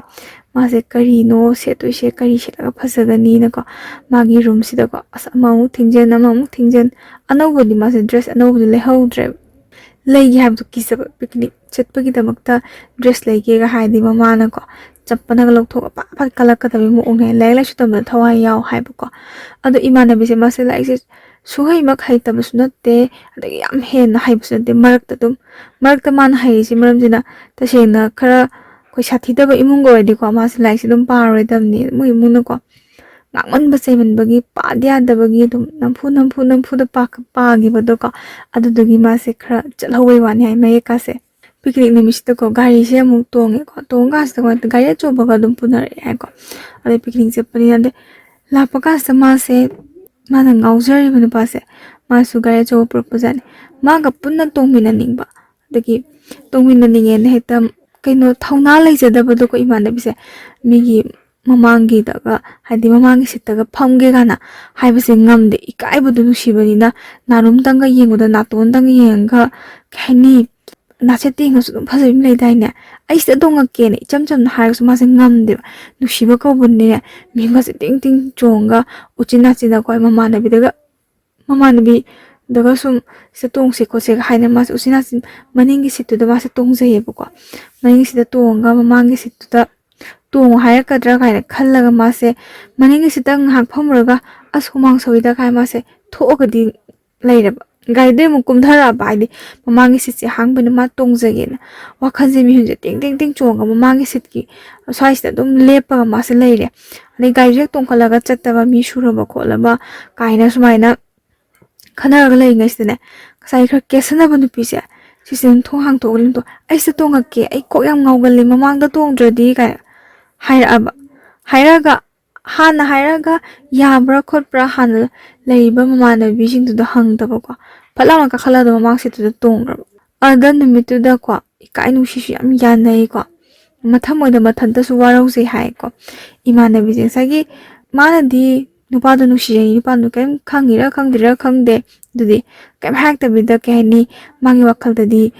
ꯃꯥꯁꯦ ꯀꯔꯤꯅꯣ ꯁꯦꯠꯇꯣꯏꯁꯦ, ꯀꯔꯤ ꯁꯦꯠꯂꯒ ꯐꯖꯒꯅꯤꯅꯀꯣ, ꯃꯥꯒꯤ ꯔꯨꯝꯁꯤꯗꯀꯣ, ꯑꯁ, ꯑꯃꯃꯨꯛ ꯊꯤꯡꯖꯤꯟ, ꯑꯃꯃꯨꯛ ꯊꯤꯡꯖꯤꯟ, ꯑꯅꯧꯕꯗꯤ ꯃꯥꯁꯦ ꯗ꯭ꯔꯦꯁ ꯑꯅꯧꯕꯗꯤ ꯂꯩꯍꯧꯗ꯭ꯔꯦꯕ꯫ ꯂꯩꯒꯦ ꯍꯥꯏꯕꯗꯣ ꯀꯤꯖꯕ, ꯄꯤꯛꯅꯤꯛ ꯆꯠꯄꯒꯤꯗꯃꯛꯇ ꯗ꯭ꯔꯦꯁ ꯂꯩꯒꯦꯒ ꯍꯥꯏꯔꯗꯤ ꯃꯃꯥꯅꯀꯣ, ꯆꯝꯄꯅꯒ ꯂꯧꯊꯣꯛꯑꯒ ꯄꯥꯛ ꯄꯥꯛ ꯀꯜꯂꯛꯀꯗꯕꯒꯤ ꯃꯑꯣꯡꯅꯦ꯫ ꯂꯥꯏꯔꯤꯛ ꯂꯥꯏꯁꯨ ꯇꯝꯕꯗ ꯊꯋꯥꯏ ꯌꯥꯎ ꯍꯥꯏꯕꯀꯣ꯫ ꯑꯗꯣ ꯏꯃꯥꯟꯅꯕꯤꯁꯦ, ꯃꯥꯁꯦ ꯂꯥꯏꯔꯤꯛꯁꯦ ꯁꯨꯍꯩꯃꯛ ꯍꯩꯇꯕꯁꯨ ꯅꯠꯇꯦ, ꯑꯗꯒꯤ ꯌꯥꯝ ꯍꯦꯟꯅ ꯍꯩꯕꯁꯨ ꯅꯠꯇꯦ, ꯃꯔꯛꯇ ꯑꯗꯨꯝ, ꯃꯔꯛꯇ ꯃꯥꯅ ꯍꯩꯔꯤꯁꯤ ꯃꯔꯝꯁꯤꯅ, ꯇꯁꯦꯡꯅ ꯈꯔ ꯑꯩꯈꯣꯏ ꯁꯥꯊꯤꯗꯕ ꯏꯃꯨꯡꯒ ꯑꯣꯏꯔꯗꯤꯀꯣ, ꯃꯥꯁꯦ ꯂꯥꯏꯔꯤꯛꯁꯦ ꯑꯗꯨꯝ ꯄꯥꯔꯣꯏꯗꯕꯅꯤ꯫ ꯃꯣꯏ ꯏꯃꯨꯡꯅꯀꯣ, ꯉꯥꯡꯃꯟꯕ ꯆꯩꯃꯟꯕꯒꯤ, ꯄꯥꯗ ꯌꯥꯗꯕꯒꯤ ꯑꯗꯨꯝ ꯅꯝꯐꯨ ꯅꯝꯐꯨ ꯅꯝꯐꯨꯗ ꯄꯥ-, ꯄꯥꯈꯤꯕꯗꯣꯀꯣ, ꯑꯗꯨꯗꯨꯒꯤ ꯃꯥꯁꯦ ꯈꯔ ꯆꯠꯍꯧꯕꯩ ꯋꯥꯅꯤ ꯍꯥꯏ, ꯃꯌꯦꯛꯀꯥꯁꯦ꯫ ꯄꯤꯛꯅꯤꯛ ꯅꯨꯃꯤꯠꯁꯤꯗꯀꯣ, ꯒꯥꯔꯤꯁꯦ ꯑꯃꯨꯛ ꯇꯣꯡꯉꯦꯀꯣ꯫ ꯇꯣꯡꯉꯀꯥꯟꯁꯤꯗꯀꯣ, ꯒꯥꯔꯤ ꯑꯆꯧꯕꯒ ꯑꯗꯨꯝ ꯄꯨꯅꯔꯛꯑꯦ ꯍꯥꯏꯀꯣ꯫ ꯑꯗꯩ ꯄꯤꯛꯅꯤꯛ ꯆꯠꯄꯅꯤꯅ, ꯑꯗꯩ ꯂꯥꯛꯄ ꯀꯥꯟꯁꯤꯗ ꯃꯥꯁꯦ, ꯃꯥꯅ ꯉꯥꯎꯖꯔꯤꯕ ꯅꯨꯄꯥꯁꯦ, ꯃꯥꯁꯨ ꯒꯥꯔꯤ ꯑꯆꯧꯕ ꯄꯨꯔꯛꯄꯖꯥꯠꯅꯤ꯫ ꯃꯥꯒ ꯄꯨꯟꯅ ꯇꯣꯡꯃꯤꯟꯅꯅꯤꯡꯕ, ꯑꯗꯒꯤ ꯇꯣꯡꯃꯤꯟꯅꯅꯤꯡꯉꯦꯅ ꯍꯦꯛꯇ, ꯀꯩꯅꯣ, ꯊꯧꯅꯥ ꯂꯩꯖꯗꯕꯗꯣꯀꯣ ꯏꯃꯥꯟꯅꯕꯤꯁꯦ꯫ ꯃꯤꯒꯤ ꯃꯃꯥꯡꯒꯤꯗꯒ, ꯍꯥꯏꯗꯤ ꯃꯃꯥꯡꯒꯤ ꯁꯤꯠꯇꯒ ꯐꯝꯒꯦ ꯀꯥꯏꯅ ꯍꯥꯏꯕꯁꯦ ꯉꯝꯗꯦ꯫ ꯏꯀꯥꯏꯕꯗꯣ ꯅꯨꯡꯁꯤꯕꯅꯤꯅ, ꯅꯥꯔꯨꯝꯇꯪꯒ ꯌꯦꯡꯕꯗ, ꯅꯥꯇꯣꯟꯗꯪꯒ ꯌꯦꯡꯉꯒ, ꯀꯩ ꯍꯥꯏꯅꯤ, ꯅꯥꯆꯦꯠ ꯇꯦꯡꯉꯁꯨ ꯑꯗꯨꯝ ꯐꯖꯕꯤ ꯑꯃ ꯂꯩꯗꯥꯏꯅꯦ? "ꯑꯩ ꯁꯤꯗ ꯇꯣꯡꯉꯛꯀꯦꯅ" ꯏꯆꯝ ꯆꯝꯅ ꯍꯥꯏꯔꯒꯁꯨ ꯃꯥꯁꯦ ꯉꯝꯗꯦꯕ꯫ ꯅꯨꯡꯁꯤꯕ ꯀꯧꯕꯅꯤꯅꯦ, ꯃꯤꯍꯨꯟꯒꯁꯦ ꯇꯤꯡ ꯇꯤꯡ ꯆꯣꯡꯉꯒ, ꯎꯆꯤꯟ ꯅꯥꯆꯤꯟꯅꯀꯣ ꯃꯃꯥꯟꯅꯕꯤꯗꯒ, ꯃꯃꯥꯟꯅꯕꯤꯗꯒ ꯁꯨꯝ "ꯁꯤꯗ ꯇꯣꯡꯁꯦ ꯈꯣꯠꯁꯦꯒ" ꯍꯥꯏꯅ, ꯃꯥꯁꯦ ꯎꯆꯤꯟ ꯅꯥꯆꯤꯟ ꯃꯅꯤꯡꯒꯤ ꯁꯤꯠꯇꯨꯗ ꯃꯥꯁꯦ ꯇꯣꯡꯖꯩꯌꯦꯕꯀꯣ꯫ ꯃꯅꯤꯡꯒꯤ ꯁꯤꯠꯇ ꯇꯣꯡꯉꯒ ꯃꯃꯥꯡꯒꯤ ꯁꯤꯠꯇꯨꯗ ꯇꯣꯡꯉꯣ ꯍꯥꯏꯔꯛꯀꯗ꯭ꯔꯥ ꯀꯥꯏꯅ ꯈꯜꯂꯒ, ꯃꯥꯁꯦ ꯃꯅꯤꯡꯒꯤ ꯁꯤꯠꯇ ꯉꯥꯏꯍꯥꯛ ꯐꯝꯃꯨꯔꯒ, "ꯑꯁ, ꯍꯨꯃꯥꯡ ꯁꯧꯏꯗ" ꯀꯥꯏ ꯃꯥꯁꯦ ꯊꯣꯛꯑꯒꯗꯤ ꯂꯩꯔꯕ꯫ ꯒꯥꯔꯤꯗꯩ ꯑꯃꯨꯛ ꯀꯨꯝꯊꯔꯛꯑꯕ, ꯍꯥꯏꯗꯤ ꯃꯃꯥꯡꯒꯤ ꯁꯤꯠꯁꯦ ꯍꯥꯡꯕꯅꯤꯅ ꯃꯥ ꯇꯣꯡꯖꯒꯦꯅ꯫ ꯋꯥꯈꯜꯁꯦ ꯃꯤꯍꯨꯟꯁꯦ ꯇꯤꯡ ꯇꯤꯡ ꯇꯤꯡ ꯆꯣꯡꯉꯒ ꯃꯃꯥꯡꯒꯤ ꯁꯤꯠꯀꯤ ꯁ꯭ꯋꯥꯏꯁꯤꯗ ꯑꯗꯨꯝ ꯂꯦꯞꯄꯒ ꯃꯥꯁꯦ ꯂꯩꯔꯦ꯫ ꯑꯗꯩ ꯒꯥꯔꯤꯁꯦ ꯍꯦꯛ ꯇꯣꯡꯈꯠꯂꯒ ꯆꯠꯇꯕ, ꯃꯤ ꯁꯨꯔꯕ ꯈꯣꯠꯂꯕ ꯀꯥꯏꯅ ꯁꯨꯃꯥꯏꯅ ꯈꯟꯅꯔꯒ ꯂꯩꯔꯤꯉꯩꯁꯤꯗꯅꯦ, ꯉꯁꯥꯏ ꯈꯔ ꯀꯦꯁꯟꯅꯕ ꯅꯨꯄꯤꯁꯦ, ꯁꯤꯁꯦ ꯑꯗꯨꯝ ꯊꯣꯡ ꯍꯥꯡꯇꯣꯛꯑꯒ ꯑꯗꯨꯝ ꯇꯣ-, "ꯑꯩ ꯁꯤꯗ ꯇꯣꯡꯉꯛꯀꯦ, ꯑꯩ ꯀꯣꯛ ꯌꯥꯝ ꯉꯥꯎꯒꯜꯂꯤ, ꯃꯃꯥꯡꯗ ꯇꯣꯡꯗ꯭ꯔꯗꯤ" ꯀꯥꯏꯅ ꯍꯥꯏꯔꯛꯑꯕ꯫ ꯍꯥꯏꯔꯛꯑꯒ, ꯍꯥꯟꯅ ꯍꯥꯏꯔꯒ ꯌꯥꯕ꯭ꯔꯥ ꯈꯣꯠꯄ꯭ꯔꯥ ꯍꯥꯟꯅ ꯂꯩꯔꯤꯕ ꯃꯃꯥꯟꯅꯕꯤꯁꯤꯡꯗꯨꯗ ꯍꯪꯗꯕꯀꯣ꯫ ꯐꯠ ꯂꯥꯎꯅ ꯀꯥꯈꯠꯂꯒ ꯃꯃꯥꯡ ꯁꯤꯠꯇꯨꯗ ꯇꯣꯡꯈ꯭ꯔꯕ꯫ ꯑꯗ ꯅꯨꯃꯤꯠꯇꯨꯗꯀꯣ, ꯏꯀꯥꯏ ꯅꯨꯡꯁꯤꯁꯨ ꯌꯥꯝ ꯌꯥꯅꯩꯀꯣ꯫ ꯃꯊꯃꯣꯏꯗ ꯃꯊꯟꯇꯁꯨ ꯋꯥꯔꯧꯖꯩ ꯍꯥꯏꯀꯣ꯫ ꯏꯃꯥꯟꯅꯕꯤꯁꯦ ꯉꯁꯥꯏꯒꯤ, ꯃꯥꯅꯗꯤ ꯅꯨꯄꯥꯗꯣ ꯅꯨꯡꯁꯤꯖꯩ, ꯅꯨꯄꯥꯗꯨ ꯀꯔꯤꯝ ꯈꯪꯉꯤꯔꯥ ꯈꯪꯗ꯭ꯔꯤꯔꯥ ꯈꯪꯗꯦ꯫ ꯑꯗꯨꯗꯤ ꯀꯔꯤꯝ ꯍꯥꯏꯔꯛꯇꯕꯤꯗ, ꯀꯩ ꯍꯥꯏꯅꯤ, ꯃꯥꯒꯤ ꯋꯥꯈꯜꯗꯗꯤ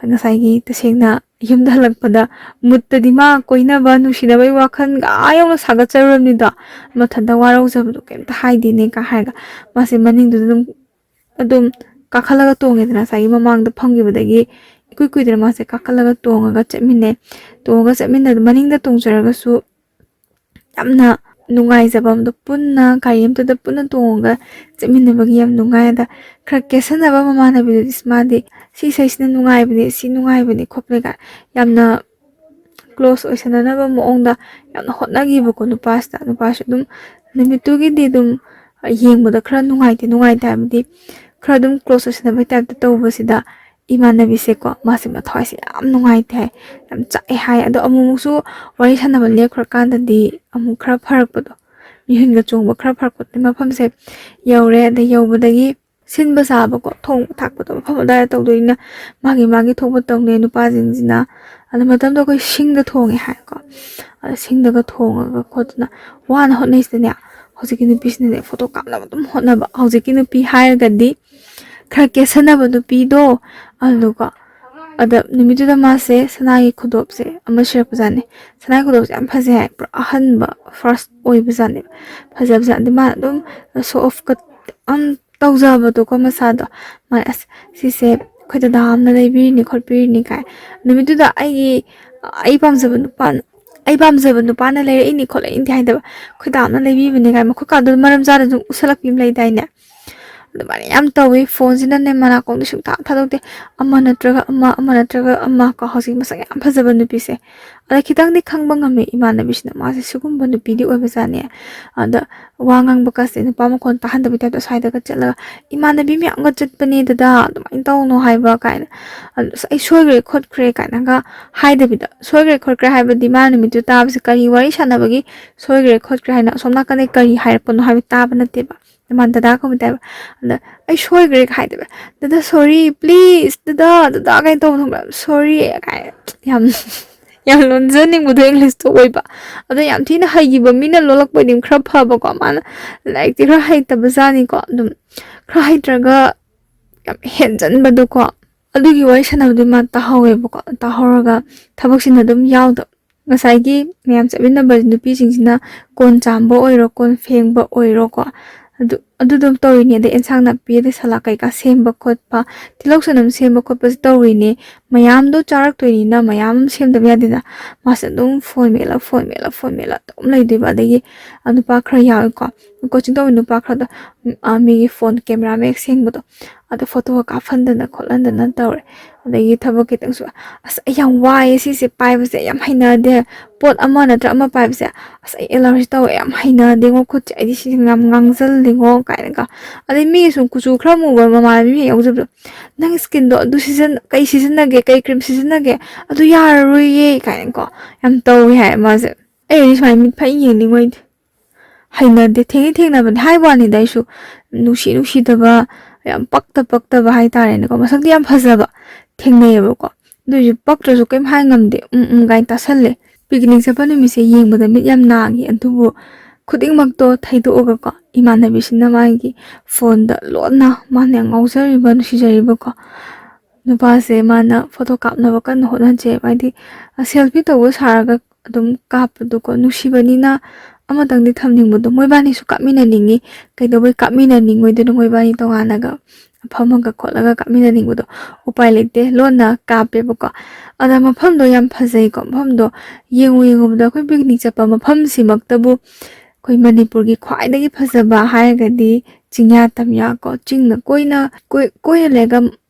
ꯉꯁꯥꯏꯒꯤ ꯇꯁꯦꯡꯅ ꯌꯨꯝꯗ ꯍꯜꯂꯛꯄꯗ ꯃꯨꯠꯇꯗꯤ ꯃꯥ ꯀꯣꯏꯅꯕ ꯅꯨꯡꯁꯤꯅꯕꯒꯤ ꯋꯥꯈꯜꯒ ꯑꯥ ꯌꯧꯅ ꯁꯥꯒꯠꯆꯔꯨꯔꯕꯅꯤꯗꯣ, ꯃꯊꯟꯇ ꯋꯥꯔꯧꯖꯕꯗꯣ ꯀꯩꯝꯇ ꯍꯥꯏꯗꯦꯅꯦ ꯀꯥ ꯍꯥꯏꯔꯒ ꯃꯥꯁꯦ ꯃꯅꯤꯡꯗꯨꯗ ꯑꯗꯨꯝ ꯑꯗꯨꯝ ꯀꯥꯈꯠꯂꯒ ꯇꯣꯡꯉꯦꯗꯅ, ꯉꯁꯥꯏꯒꯤ ꯃꯃꯥꯡꯗ ꯐꯝꯈꯤꯕꯗꯒꯤ ꯏꯀꯨꯏ ꯀꯨꯏꯗꯅ ꯃꯥꯁꯦ ꯀꯥꯈꯠꯂꯒ ꯇꯣꯡꯉꯒ ꯆꯠꯃꯤꯟꯅꯩ꯫ ꯇꯣꯡꯉꯒ ꯆꯠꯃꯤꯟꯅ ꯃꯅꯤꯡꯗ ꯇꯣꯡꯖꯔꯒꯁꯨ ꯌꯥꯝꯅ ꯅꯨꯡꯉꯥꯏꯖꯕ ꯑꯃꯗꯣ, ꯄꯨꯟꯅ ꯒꯥꯔꯤ ꯑꯃꯇꯗ ꯄꯨꯟꯅ ꯇꯣꯡꯉꯒ ꯆꯠꯃꯤꯟꯅꯕꯒꯤ ꯌꯥꯝ ꯅꯨꯡꯉꯥꯏ꯫ ꯑꯗ ꯈꯔ ꯀꯦꯠꯁꯟꯅꯕ ꯃꯃꯥꯟꯅꯕꯤꯗꯨꯗꯤ ꯃꯥꯗꯤ ꯁꯤ ꯏꯁꯩꯁꯤꯅ ꯅꯨꯡꯉꯥꯏꯕꯅꯦ, ꯁꯤ ꯅꯨꯡꯉꯥꯏꯕꯅꯦ ꯈꯣꯠꯄꯅꯦ ꯀꯥꯏ ꯌꯥꯝꯅ ꯀ꯭ꯂꯣꯁ ꯑꯣꯏꯁꯟꯅꯅꯕ ꯃꯑꯣꯡꯗ ꯌꯥꯝꯅ ꯍꯣꯠꯅꯈꯤꯕꯀꯣ ꯅꯨꯄꯥꯁꯤꯗ꯫ ꯅꯨꯄꯥꯁꯨ ꯑꯗꯨꯝ ꯅꯨꯃꯤꯠꯇꯨꯒꯤꯗꯤ ꯑꯗꯨꯝ ꯌꯦꯡꯕꯗ ꯈꯔ ꯅꯨꯡꯉꯥꯏꯇꯦ ꯅꯨꯡꯉꯥꯏꯇꯦ ꯍꯥꯏꯕꯗꯤ ꯈꯔ ꯑꯗꯨꯝ ꯀ꯭ꯂꯣꯁ ꯑꯣꯏꯁꯟꯅꯕꯒꯤ ꯇꯥꯏꯞꯇ ꯇꯧꯕꯁꯤꯗ ꯏꯃꯥꯟꯅꯕꯤꯁꯦꯀꯣ, ꯃꯥꯁꯦ ꯃꯊꯋꯥꯏꯁꯦ ꯌꯥꯝ ꯅꯨꯡꯉꯥꯏꯇꯦ ꯍꯥꯏ, ꯌꯥꯝ ꯆꯥꯛꯑꯦ ꯍꯥꯏ꯫ ꯑꯗꯣ ꯑꯃꯨꯛꯃꯨꯛꯁꯨ ꯋꯥꯔꯤ ꯁꯥꯟꯅꯕ ꯂꯦꯞꯈ꯭ꯔꯀꯥꯟꯗꯗꯤ ꯑꯃꯨꯛ ꯈꯔ ꯐꯔꯛꯄꯗꯣ, ꯃꯤꯍꯨꯟꯒ ꯆꯣꯡꯕ ꯈꯔ ꯐꯔꯛꯄꯗꯣ꯫ ꯃꯐꯝꯁꯦ ꯌꯧꯔꯦ꯫ ꯑꯗꯩ ꯌꯧꯕꯗꯒꯤ ꯁꯤꯟꯕ ꯆꯥꯕꯀꯣ, ꯊꯣꯡꯕ ꯊꯥꯛꯄꯗꯣ ꯃꯐꯝ ꯑꯗꯨꯋꯥꯏꯗ ꯇꯧꯗꯣꯏꯅꯤꯅ ꯃꯥꯒꯤ ꯃꯥꯒꯤ ꯊꯣꯛꯄ ꯇꯧꯅꯩ ꯅꯨꯄꯥꯁꯤꯡꯁꯤꯅ꯫ ꯑꯗꯨ ꯃꯇꯝꯗꯣ ꯑꯩꯈꯣꯏ ꯁꯤꯡꯗ ꯊꯣꯡꯉꯦ ꯍꯥꯏꯀꯣ꯫ ꯑꯗ ꯁꯤꯡꯗꯒ ꯊꯣꯡꯉꯒ ꯈꯣꯠꯇꯅ ꯋꯥꯅ ꯍꯣꯠꯅꯩꯁꯤꯗꯅꯦ꯫ ꯍꯧꯖꯤꯛꯀꯤ ꯅꯨꯄꯤꯁꯤꯅꯅꯦ ꯐꯣꯇꯣ ꯀꯥꯞꯅꯕ ꯑꯗꯨꯝ ꯍꯣꯠꯅꯕ꯫ ꯍꯧꯖꯤꯛꯀꯤ ꯅꯨꯄꯤ ꯍꯥꯏꯔꯒꯗꯤ ꯈꯔ ꯀꯦꯠꯁꯟꯅꯕ ꯅꯨꯄꯤꯗꯣ꯫ ꯑꯗꯨꯒ ꯑꯗ ꯅꯨꯃꯤꯠꯇꯨꯗ ꯃꯥꯁꯦ ꯁꯅꯥꯒꯤ ꯈꯨꯗꯣꯞꯁꯦ ꯑꯃ ꯁꯤꯔꯛꯄꯖꯥꯠꯅꯤ꯫ ꯁꯅꯥꯒꯤ ꯈꯨꯗꯣꯞꯁꯦ ꯌꯥꯝ ꯐꯖꯩ ꯍꯥꯏ, ꯄꯨꯔꯥ ꯑꯍꯟꯕ ꯐꯥꯔꯁ ꯑꯣꯏꯕꯖꯥꯠꯅꯦꯕ꯫ ꯐꯖꯕꯖꯥꯠꯅꯤ꯫ ꯃꯥꯅ ꯑꯗꯨꯝ ꯁꯣ ꯑꯣꯐ ꯀꯠ ꯑꯝ ꯇꯧꯖꯕꯗꯣꯀꯣ ꯃꯁꯥꯗꯣ꯫ ꯃꯥꯅ ꯑꯁ ꯁꯤꯁꯦ ꯑꯩꯈꯣꯏ ꯗꯗꯥ ꯑꯃꯅ ꯂꯩꯕꯤꯔꯤꯅꯤ ꯈꯣꯠꯄꯤꯔꯤꯅꯤ ꯀꯥꯏ꯫ ꯅꯨꯃꯤꯠꯇꯨꯗ ꯑꯩꯒꯤ ꯑꯩ ꯄꯥꯝꯖꯕ ꯅꯨꯄꯥ ꯑꯩ ꯄꯥꯝꯖꯕ ꯅꯨꯄꯥꯅ ꯂꯩꯔꯛꯏꯅꯤ ꯈꯣꯠꯂꯛꯏꯅꯤ ꯍꯥꯏꯗꯕ, ꯑꯩꯈꯣꯏ ꯗꯥ ꯑꯃꯅ ꯂꯩꯕꯤꯕꯅꯤ ꯀꯥꯏ ꯃꯈꯨꯠ ꯀꯥꯗꯨ ꯃꯔꯝ ꯆꯥꯅ ꯑꯗꯨꯝ ꯎꯠꯁꯜꯂꯛꯄꯤ ꯑꯃ ꯂꯩꯗꯥꯏꯅꯦ꯫ ꯑꯗꯨꯃꯥꯏꯅ ꯌꯥꯝ ꯇꯧꯋꯤ꯫ ꯐꯣꯟꯁꯤꯅꯅꯦ ꯃꯅꯥꯀꯣꯡꯗꯤ ꯁꯨꯡꯊꯥ ꯊꯥꯗꯣꯛꯇꯦ꯫ ꯑꯃ ꯅꯠꯇ꯭ꯔꯒ ꯑꯃ, ꯑꯃ ꯅꯠꯇ꯭ꯔꯒ ꯑꯃ ꯀꯣ꯫ ꯍꯧꯖꯤꯛ ꯃꯁꯛ ꯌꯥꯝ ꯐꯖꯕ ꯅꯨꯄꯤꯁꯦ꯫ ꯑꯗ ꯈꯤꯇꯪꯗꯤ ꯈꯪꯕ ꯉꯝꯃꯦ ꯏꯃꯥꯟꯅꯕꯤꯁꯤꯅ꯫ ꯃꯥꯁꯦ ꯁꯤꯒꯨꯝꯕ ꯅꯨꯄꯤꯗꯤ ꯑꯣꯏꯕꯖꯥꯠꯅꯦ꯫ ꯑꯗ ꯋꯥ ꯉꯥꯡꯕ ꯀꯥꯁꯦ ꯅꯨꯄꯥ ꯃꯈꯣꯟ ꯇꯥꯍꯟꯗꯕꯩ ꯇꯥꯏꯞꯇ ꯑꯁ꯭ꯋꯥꯏꯗꯒ ꯆꯠꯂꯒ "ꯏꯃꯥꯟꯅꯕꯤ ꯃꯌꯥꯝꯒ ꯆꯠꯄꯅꯦ ꯗꯗꯥ, ꯑꯗꯨꯃꯥꯏꯅ ꯇꯧꯅꯣ" ꯍꯥꯏꯕ ꯀꯥꯏꯅ꯫ ꯑꯗ "ꯑꯁ ꯑꯩ ꯁꯣꯏꯈ꯭ꯔꯦ ꯈꯣꯠꯈ꯭ꯔꯦ" ꯀꯥꯏꯅꯒ ꯍꯥꯏꯗꯕꯤꯗ, ꯁꯣꯏꯈ꯭ꯔꯦ ꯈꯣꯠꯈ꯭ꯔꯦ ꯍꯥꯏꯕꯗꯤ ꯃꯥ ꯅꯨꯃꯤꯠꯇꯨ ꯇꯥꯕꯁꯦ ꯀꯔꯤ ꯋꯥꯔꯤ ꯁꯥꯟꯅꯕꯒꯤ ꯁꯣꯏꯈ꯭ꯔꯦ ꯈꯣꯠꯈ꯭ꯔꯦ ꯍꯥꯏꯅ ꯑꯁꯣꯝ ꯅꯥꯀꯟꯗꯩ ꯀꯔꯤ ꯍꯥꯏꯔꯛꯄꯅꯣ ꯍꯥꯏꯕ ꯇꯥꯕ ꯅꯠꯇꯦꯕ꯫ ꯏꯃꯥꯟ ꯗꯗꯥ ꯀꯧꯕ ꯇꯥꯏꯕ꯫ ꯑꯗ "ꯑꯩ ꯁꯣꯏꯈ꯭ꯔꯦ" ꯍꯥꯏꯗꯕ꯫ "ꯗꯗꯥ ꯁꯣꯔꯤ, ꯄ꯭ꯂꯤꯁ ꯗꯗꯥ, ꯗꯗꯥ" ꯀꯥꯏꯅ ꯇꯧꯕ ꯈꯪꯕ꯭ꯔꯥ? "ꯁꯣꯔꯤ" ꯀꯥꯏꯅ ꯌꯥꯝ ꯌꯥꯝ ꯂꯣꯟꯖꯅꯤꯡꯕꯗꯣ ꯏꯪꯂꯤꯁꯇꯣ ꯑꯣꯏꯕ꯫ ꯑꯗꯣ ꯌꯥꯝ ꯊꯤꯅ ꯍꯩꯈꯤꯕ ꯃꯤꯅ ꯂꯣꯜꯂꯛꯄ ꯑꯣꯏꯗꯤ ꯈꯔ ꯐꯕꯀꯣ꯫ ꯃꯥꯅ ꯂꯥꯏꯔꯤꯛꯇꯤ ꯈꯔ ꯍꯩꯇꯕ ꯖꯥꯠꯅꯤꯀꯣ꯫ ꯑꯗꯨꯝ ꯈꯔ ꯍꯩꯇ꯭ꯔꯒ ꯌꯥꯝ ꯍꯦꯟꯖꯟꯕꯗꯣꯀꯣ꯫ ꯑꯗꯨꯒꯤ ꯋꯥꯔꯤ ꯁꯥꯟꯅꯕꯗꯨ ꯃꯥ ꯇꯥꯍꯧꯋꯦꯕꯀꯣ꯫ ꯇꯥꯍꯧꯔꯒ ꯊꯕꯛꯁꯤꯅ ꯑꯗꯨꯝ ꯌꯥꯎꯗꯕ, ꯉꯁꯥꯏꯒꯤ ꯃꯌꯥꯝ ꯆꯠꯃꯤꯟꯅꯕ ꯅꯨꯄꯤꯁꯤꯡꯁꯤꯅ ꯀꯣꯟ ꯆꯥꯝꯕ ꯑꯣꯏꯔꯣ, ꯀꯣꯟ ꯐꯦꯡꯕ ꯑꯣꯏꯔꯣꯀꯣ, ꯑꯗꯨ ꯑꯗꯨ ꯑꯗꯨꯝ ꯇꯧꯔꯤꯅꯦ꯫ ꯑꯗꯩ ꯑꯦꯟꯁꯥꯡ ꯅꯥꯄꯤ, ꯑꯗꯩ ꯁꯂꯥꯠ ꯀꯩꯀꯥ ꯁꯦꯝꯕ ꯈꯣꯠꯄ, ꯇꯤꯜꯍꯧ ꯆꯅꯝ ꯁꯦꯝꯕ ꯈꯣꯠꯄꯁꯦ ꯇꯧꯔꯤꯅꯦ꯫ ꯃꯌꯥꯝꯗꯣ ꯆꯥꯔꯛꯇꯣꯏꯅꯤꯅ ꯃꯌꯥꯝ ꯑꯃ ꯁꯦꯝꯗꯕ ꯌꯥꯗꯦꯗꯅ꯫ ꯃꯥꯁꯦ ꯑꯗꯨꯝ ꯐꯣꯟ ꯃꯦꯠꯂ, ꯐꯣꯟ ꯃꯦꯠꯂ, ꯐꯣꯟ ꯃꯦꯠꯂ ꯑꯗꯨꯝ ꯂꯩꯗꯣꯏꯕ꯫ ꯑꯗꯒꯤ ꯅꯨꯄꯥ ꯈꯔ ꯌꯥꯎꯋꯦꯀꯣ, ꯀꯣꯆꯤꯡ ꯇꯧꯕ ꯅꯨꯄꯥ ꯈꯔꯗꯣ, ꯎꯝ, ꯑ, ꯃꯤꯒꯤ ꯐꯣꯟ ꯀꯦꯃꯦꯔꯥ ꯃꯌꯦꯛ ꯁꯦꯡꯕꯗꯣ, ꯑꯗꯣ ꯐꯣꯇꯣꯒ ꯀꯥꯞꯍꯟꯗꯅ ꯈꯣꯠꯍꯟꯗꯅ ꯇꯧꯔꯦ꯫ ꯑꯗꯒꯤ ꯊꯕꯛ ꯈꯤꯇꯪꯁꯨ, "ꯑꯁ, ꯑꯩ ꯌꯥꯝ ꯋꯥꯏꯑꯦ ꯁꯤꯁꯦ ꯄꯥꯏꯕꯁꯦ, ꯌꯥꯝ ꯍꯩꯅꯗꯦ꯫ ꯄꯣꯠ ꯑꯃ ꯅꯠꯇ꯭ꯔ ꯑꯃ ꯄꯥꯏꯕꯁꯦ, ꯑꯁ, ꯑꯩ ꯑꯦꯂꯔꯖꯤ ꯇꯧꯋꯦ, ꯌꯥꯝ ꯍꯩꯅꯗꯦꯉꯣ ꯈꯨꯠꯁꯦ, ꯑꯩꯗꯤ ꯁꯤꯁꯦ ꯌꯥꯝ ꯉꯥꯡꯖꯜꯂꯤꯉꯣ" ꯀꯥꯏꯅꯒ꯫ ꯑꯗꯩ ꯃꯤ ꯁꯨꯝ ꯀꯨꯆꯨ ꯈꯔ ꯃꯨꯕ ꯃꯃꯥꯟꯅꯕꯤ ꯃꯤ ꯌꯥꯎꯖꯕꯗꯣ, "ꯅꯪ ꯁ꯭ꯀꯤꯟꯗꯣ ꯑꯗꯨ ꯁꯤꯖꯤꯟ-, ꯀꯩ ꯁꯤꯖꯤꯟꯅꯒꯦ, ꯀꯩ ꯀ꯭ꯔꯤꯝ ꯁꯤꯖꯤꯟꯅꯒꯦ, ꯑꯗꯨ ꯌꯥꯔꯔꯣꯏꯌꯦ" ꯀꯥꯏꯅꯀꯣ ꯌꯥꯝ ꯇꯧꯋꯦ ꯍꯥꯏ ꯃꯥꯁꯦ꯫ ꯑꯩꯗꯤ ꯁꯨꯃꯥꯏꯅ ꯃꯤꯠ ꯐꯩ ꯌꯦꯡꯅꯤꯡꯉꯣꯏꯗꯦ꯫ ꯍꯩꯅꯗꯦ꯫ ꯊꯦꯡꯗꯤ ꯊꯦꯡꯅꯕꯅꯦ꯫ ꯍꯥꯏꯕ ꯋꯥꯅꯤꯗ, ꯑꯩꯁꯨ ꯅꯨꯡꯁꯤ ꯅꯨꯡꯁꯤꯗꯕ, ꯌꯥꯝ ꯄꯛꯇ ꯄꯛꯇꯕ ꯍꯥꯏꯇꯥꯔꯦꯅꯦꯀꯣ꯫ ꯃꯁꯛꯇꯤ ꯌꯥꯝ ꯐꯖꯕ ꯊꯦꯡꯅꯩꯌꯦꯕꯀꯣ꯫ ꯑꯗꯨꯏꯁꯨ ꯄꯛꯇ꯭ꯔꯁꯨ ꯀꯩꯝ ꯍꯥꯏ ꯉꯝꯗꯦ꯫ "ꯎꯝ, ꯎꯝ" ꯀꯥꯏꯅ ꯇꯥꯁꯜꯂꯦ꯫ ꯄꯤꯛꯅꯤꯛ ꯆꯠꯄ ꯅꯨꯃꯤꯠꯁꯦ ꯌꯦꯡꯕꯗ ꯃꯤꯠ ꯌꯥꯝ ꯅꯥꯈꯤ꯫ ꯑꯗꯨꯕꯨ ꯈꯨꯗꯤꯡꯃꯛꯇꯣ ꯊꯩꯗꯣꯛꯑꯒꯀꯣ, ꯏꯃꯥꯟꯅꯕꯤꯁꯤꯅ ꯃꯥꯒꯤ ꯐꯣꯟꯗ ꯂꯣꯟꯅ ꯃꯥꯅ ꯌꯥꯝ ꯉꯥꯎꯖꯔꯤꯕ, ꯅꯨꯡꯁꯤꯖꯔꯤꯕꯀꯣ ꯅꯨꯄꯥꯁꯦ ꯃꯥꯅ ꯐꯣꯇꯣ ꯀꯥꯞꯅꯕ ꯀꯟꯅ ꯍꯣꯠꯅꯖꯩꯕ꯫ ꯍꯥꯏꯗꯤ, ꯁꯦꯜꯐꯤ ꯇꯧꯕ ꯁꯥꯔꯒ ꯑꯗꯨꯝ ꯀꯥꯞꯄꯗꯣꯀꯣ, ꯅꯨꯡꯁꯤꯕꯅꯤꯅ ꯑꯃꯇꯪꯗꯤ ꯊꯝꯅꯤꯡꯕꯗꯣ, ꯃꯣꯏꯕꯥꯅꯤꯁꯨ ꯀꯥꯞꯃꯤꯟꯅꯅꯤꯡꯉꯤ꯫ ꯀꯩꯗꯧꯕꯩ ꯀꯥꯞꯃꯤꯟꯅꯅꯤꯡꯉꯣꯏꯗꯣꯏꯅꯣ? ꯃꯣꯏꯕꯥꯅꯤ ꯇꯣꯉꯥꯟꯅꯒ ꯐꯝꯃꯒ ꯈꯣꯠꯂꯒ ꯀꯥꯞꯃꯤꯟꯅꯅꯤꯡꯕꯗꯣ꯫ ꯎꯄꯥꯏ ꯂꯩꯇꯦ, ꯂꯣꯟꯅ ꯀꯥꯞꯄꯦꯕꯀꯣ꯫ ꯑꯗ ꯃꯐꯝꯗꯣ ꯌꯥꯝ ꯐꯖꯩꯀꯣ꯫ ꯃꯐꯝꯗꯣ ꯌꯦꯡꯉꯨ ꯌꯦꯡꯉꯨꯕꯗ, ꯑꯩꯈꯣꯏ ꯄꯤꯛꯅꯤꯛ ꯆꯠꯄ ꯃꯐꯝꯁꯤꯃꯛꯇꯕꯨ ꯑꯩꯈꯣꯏ ꯃꯅꯤꯄꯨꯔꯒꯤ ꯈ꯭ꯋꯥꯏꯗꯒꯤ ꯐꯖꯕ ꯍꯥꯏꯔꯒꯗꯤ ꯆꯤꯡꯌꯥ ꯇꯝꯌꯥ ꯀꯣ, ꯆꯤꯡꯅ ꯀꯣꯏꯅ ꯀꯣꯏ-, ꯀꯣꯏꯅ ꯂꯩꯔꯒ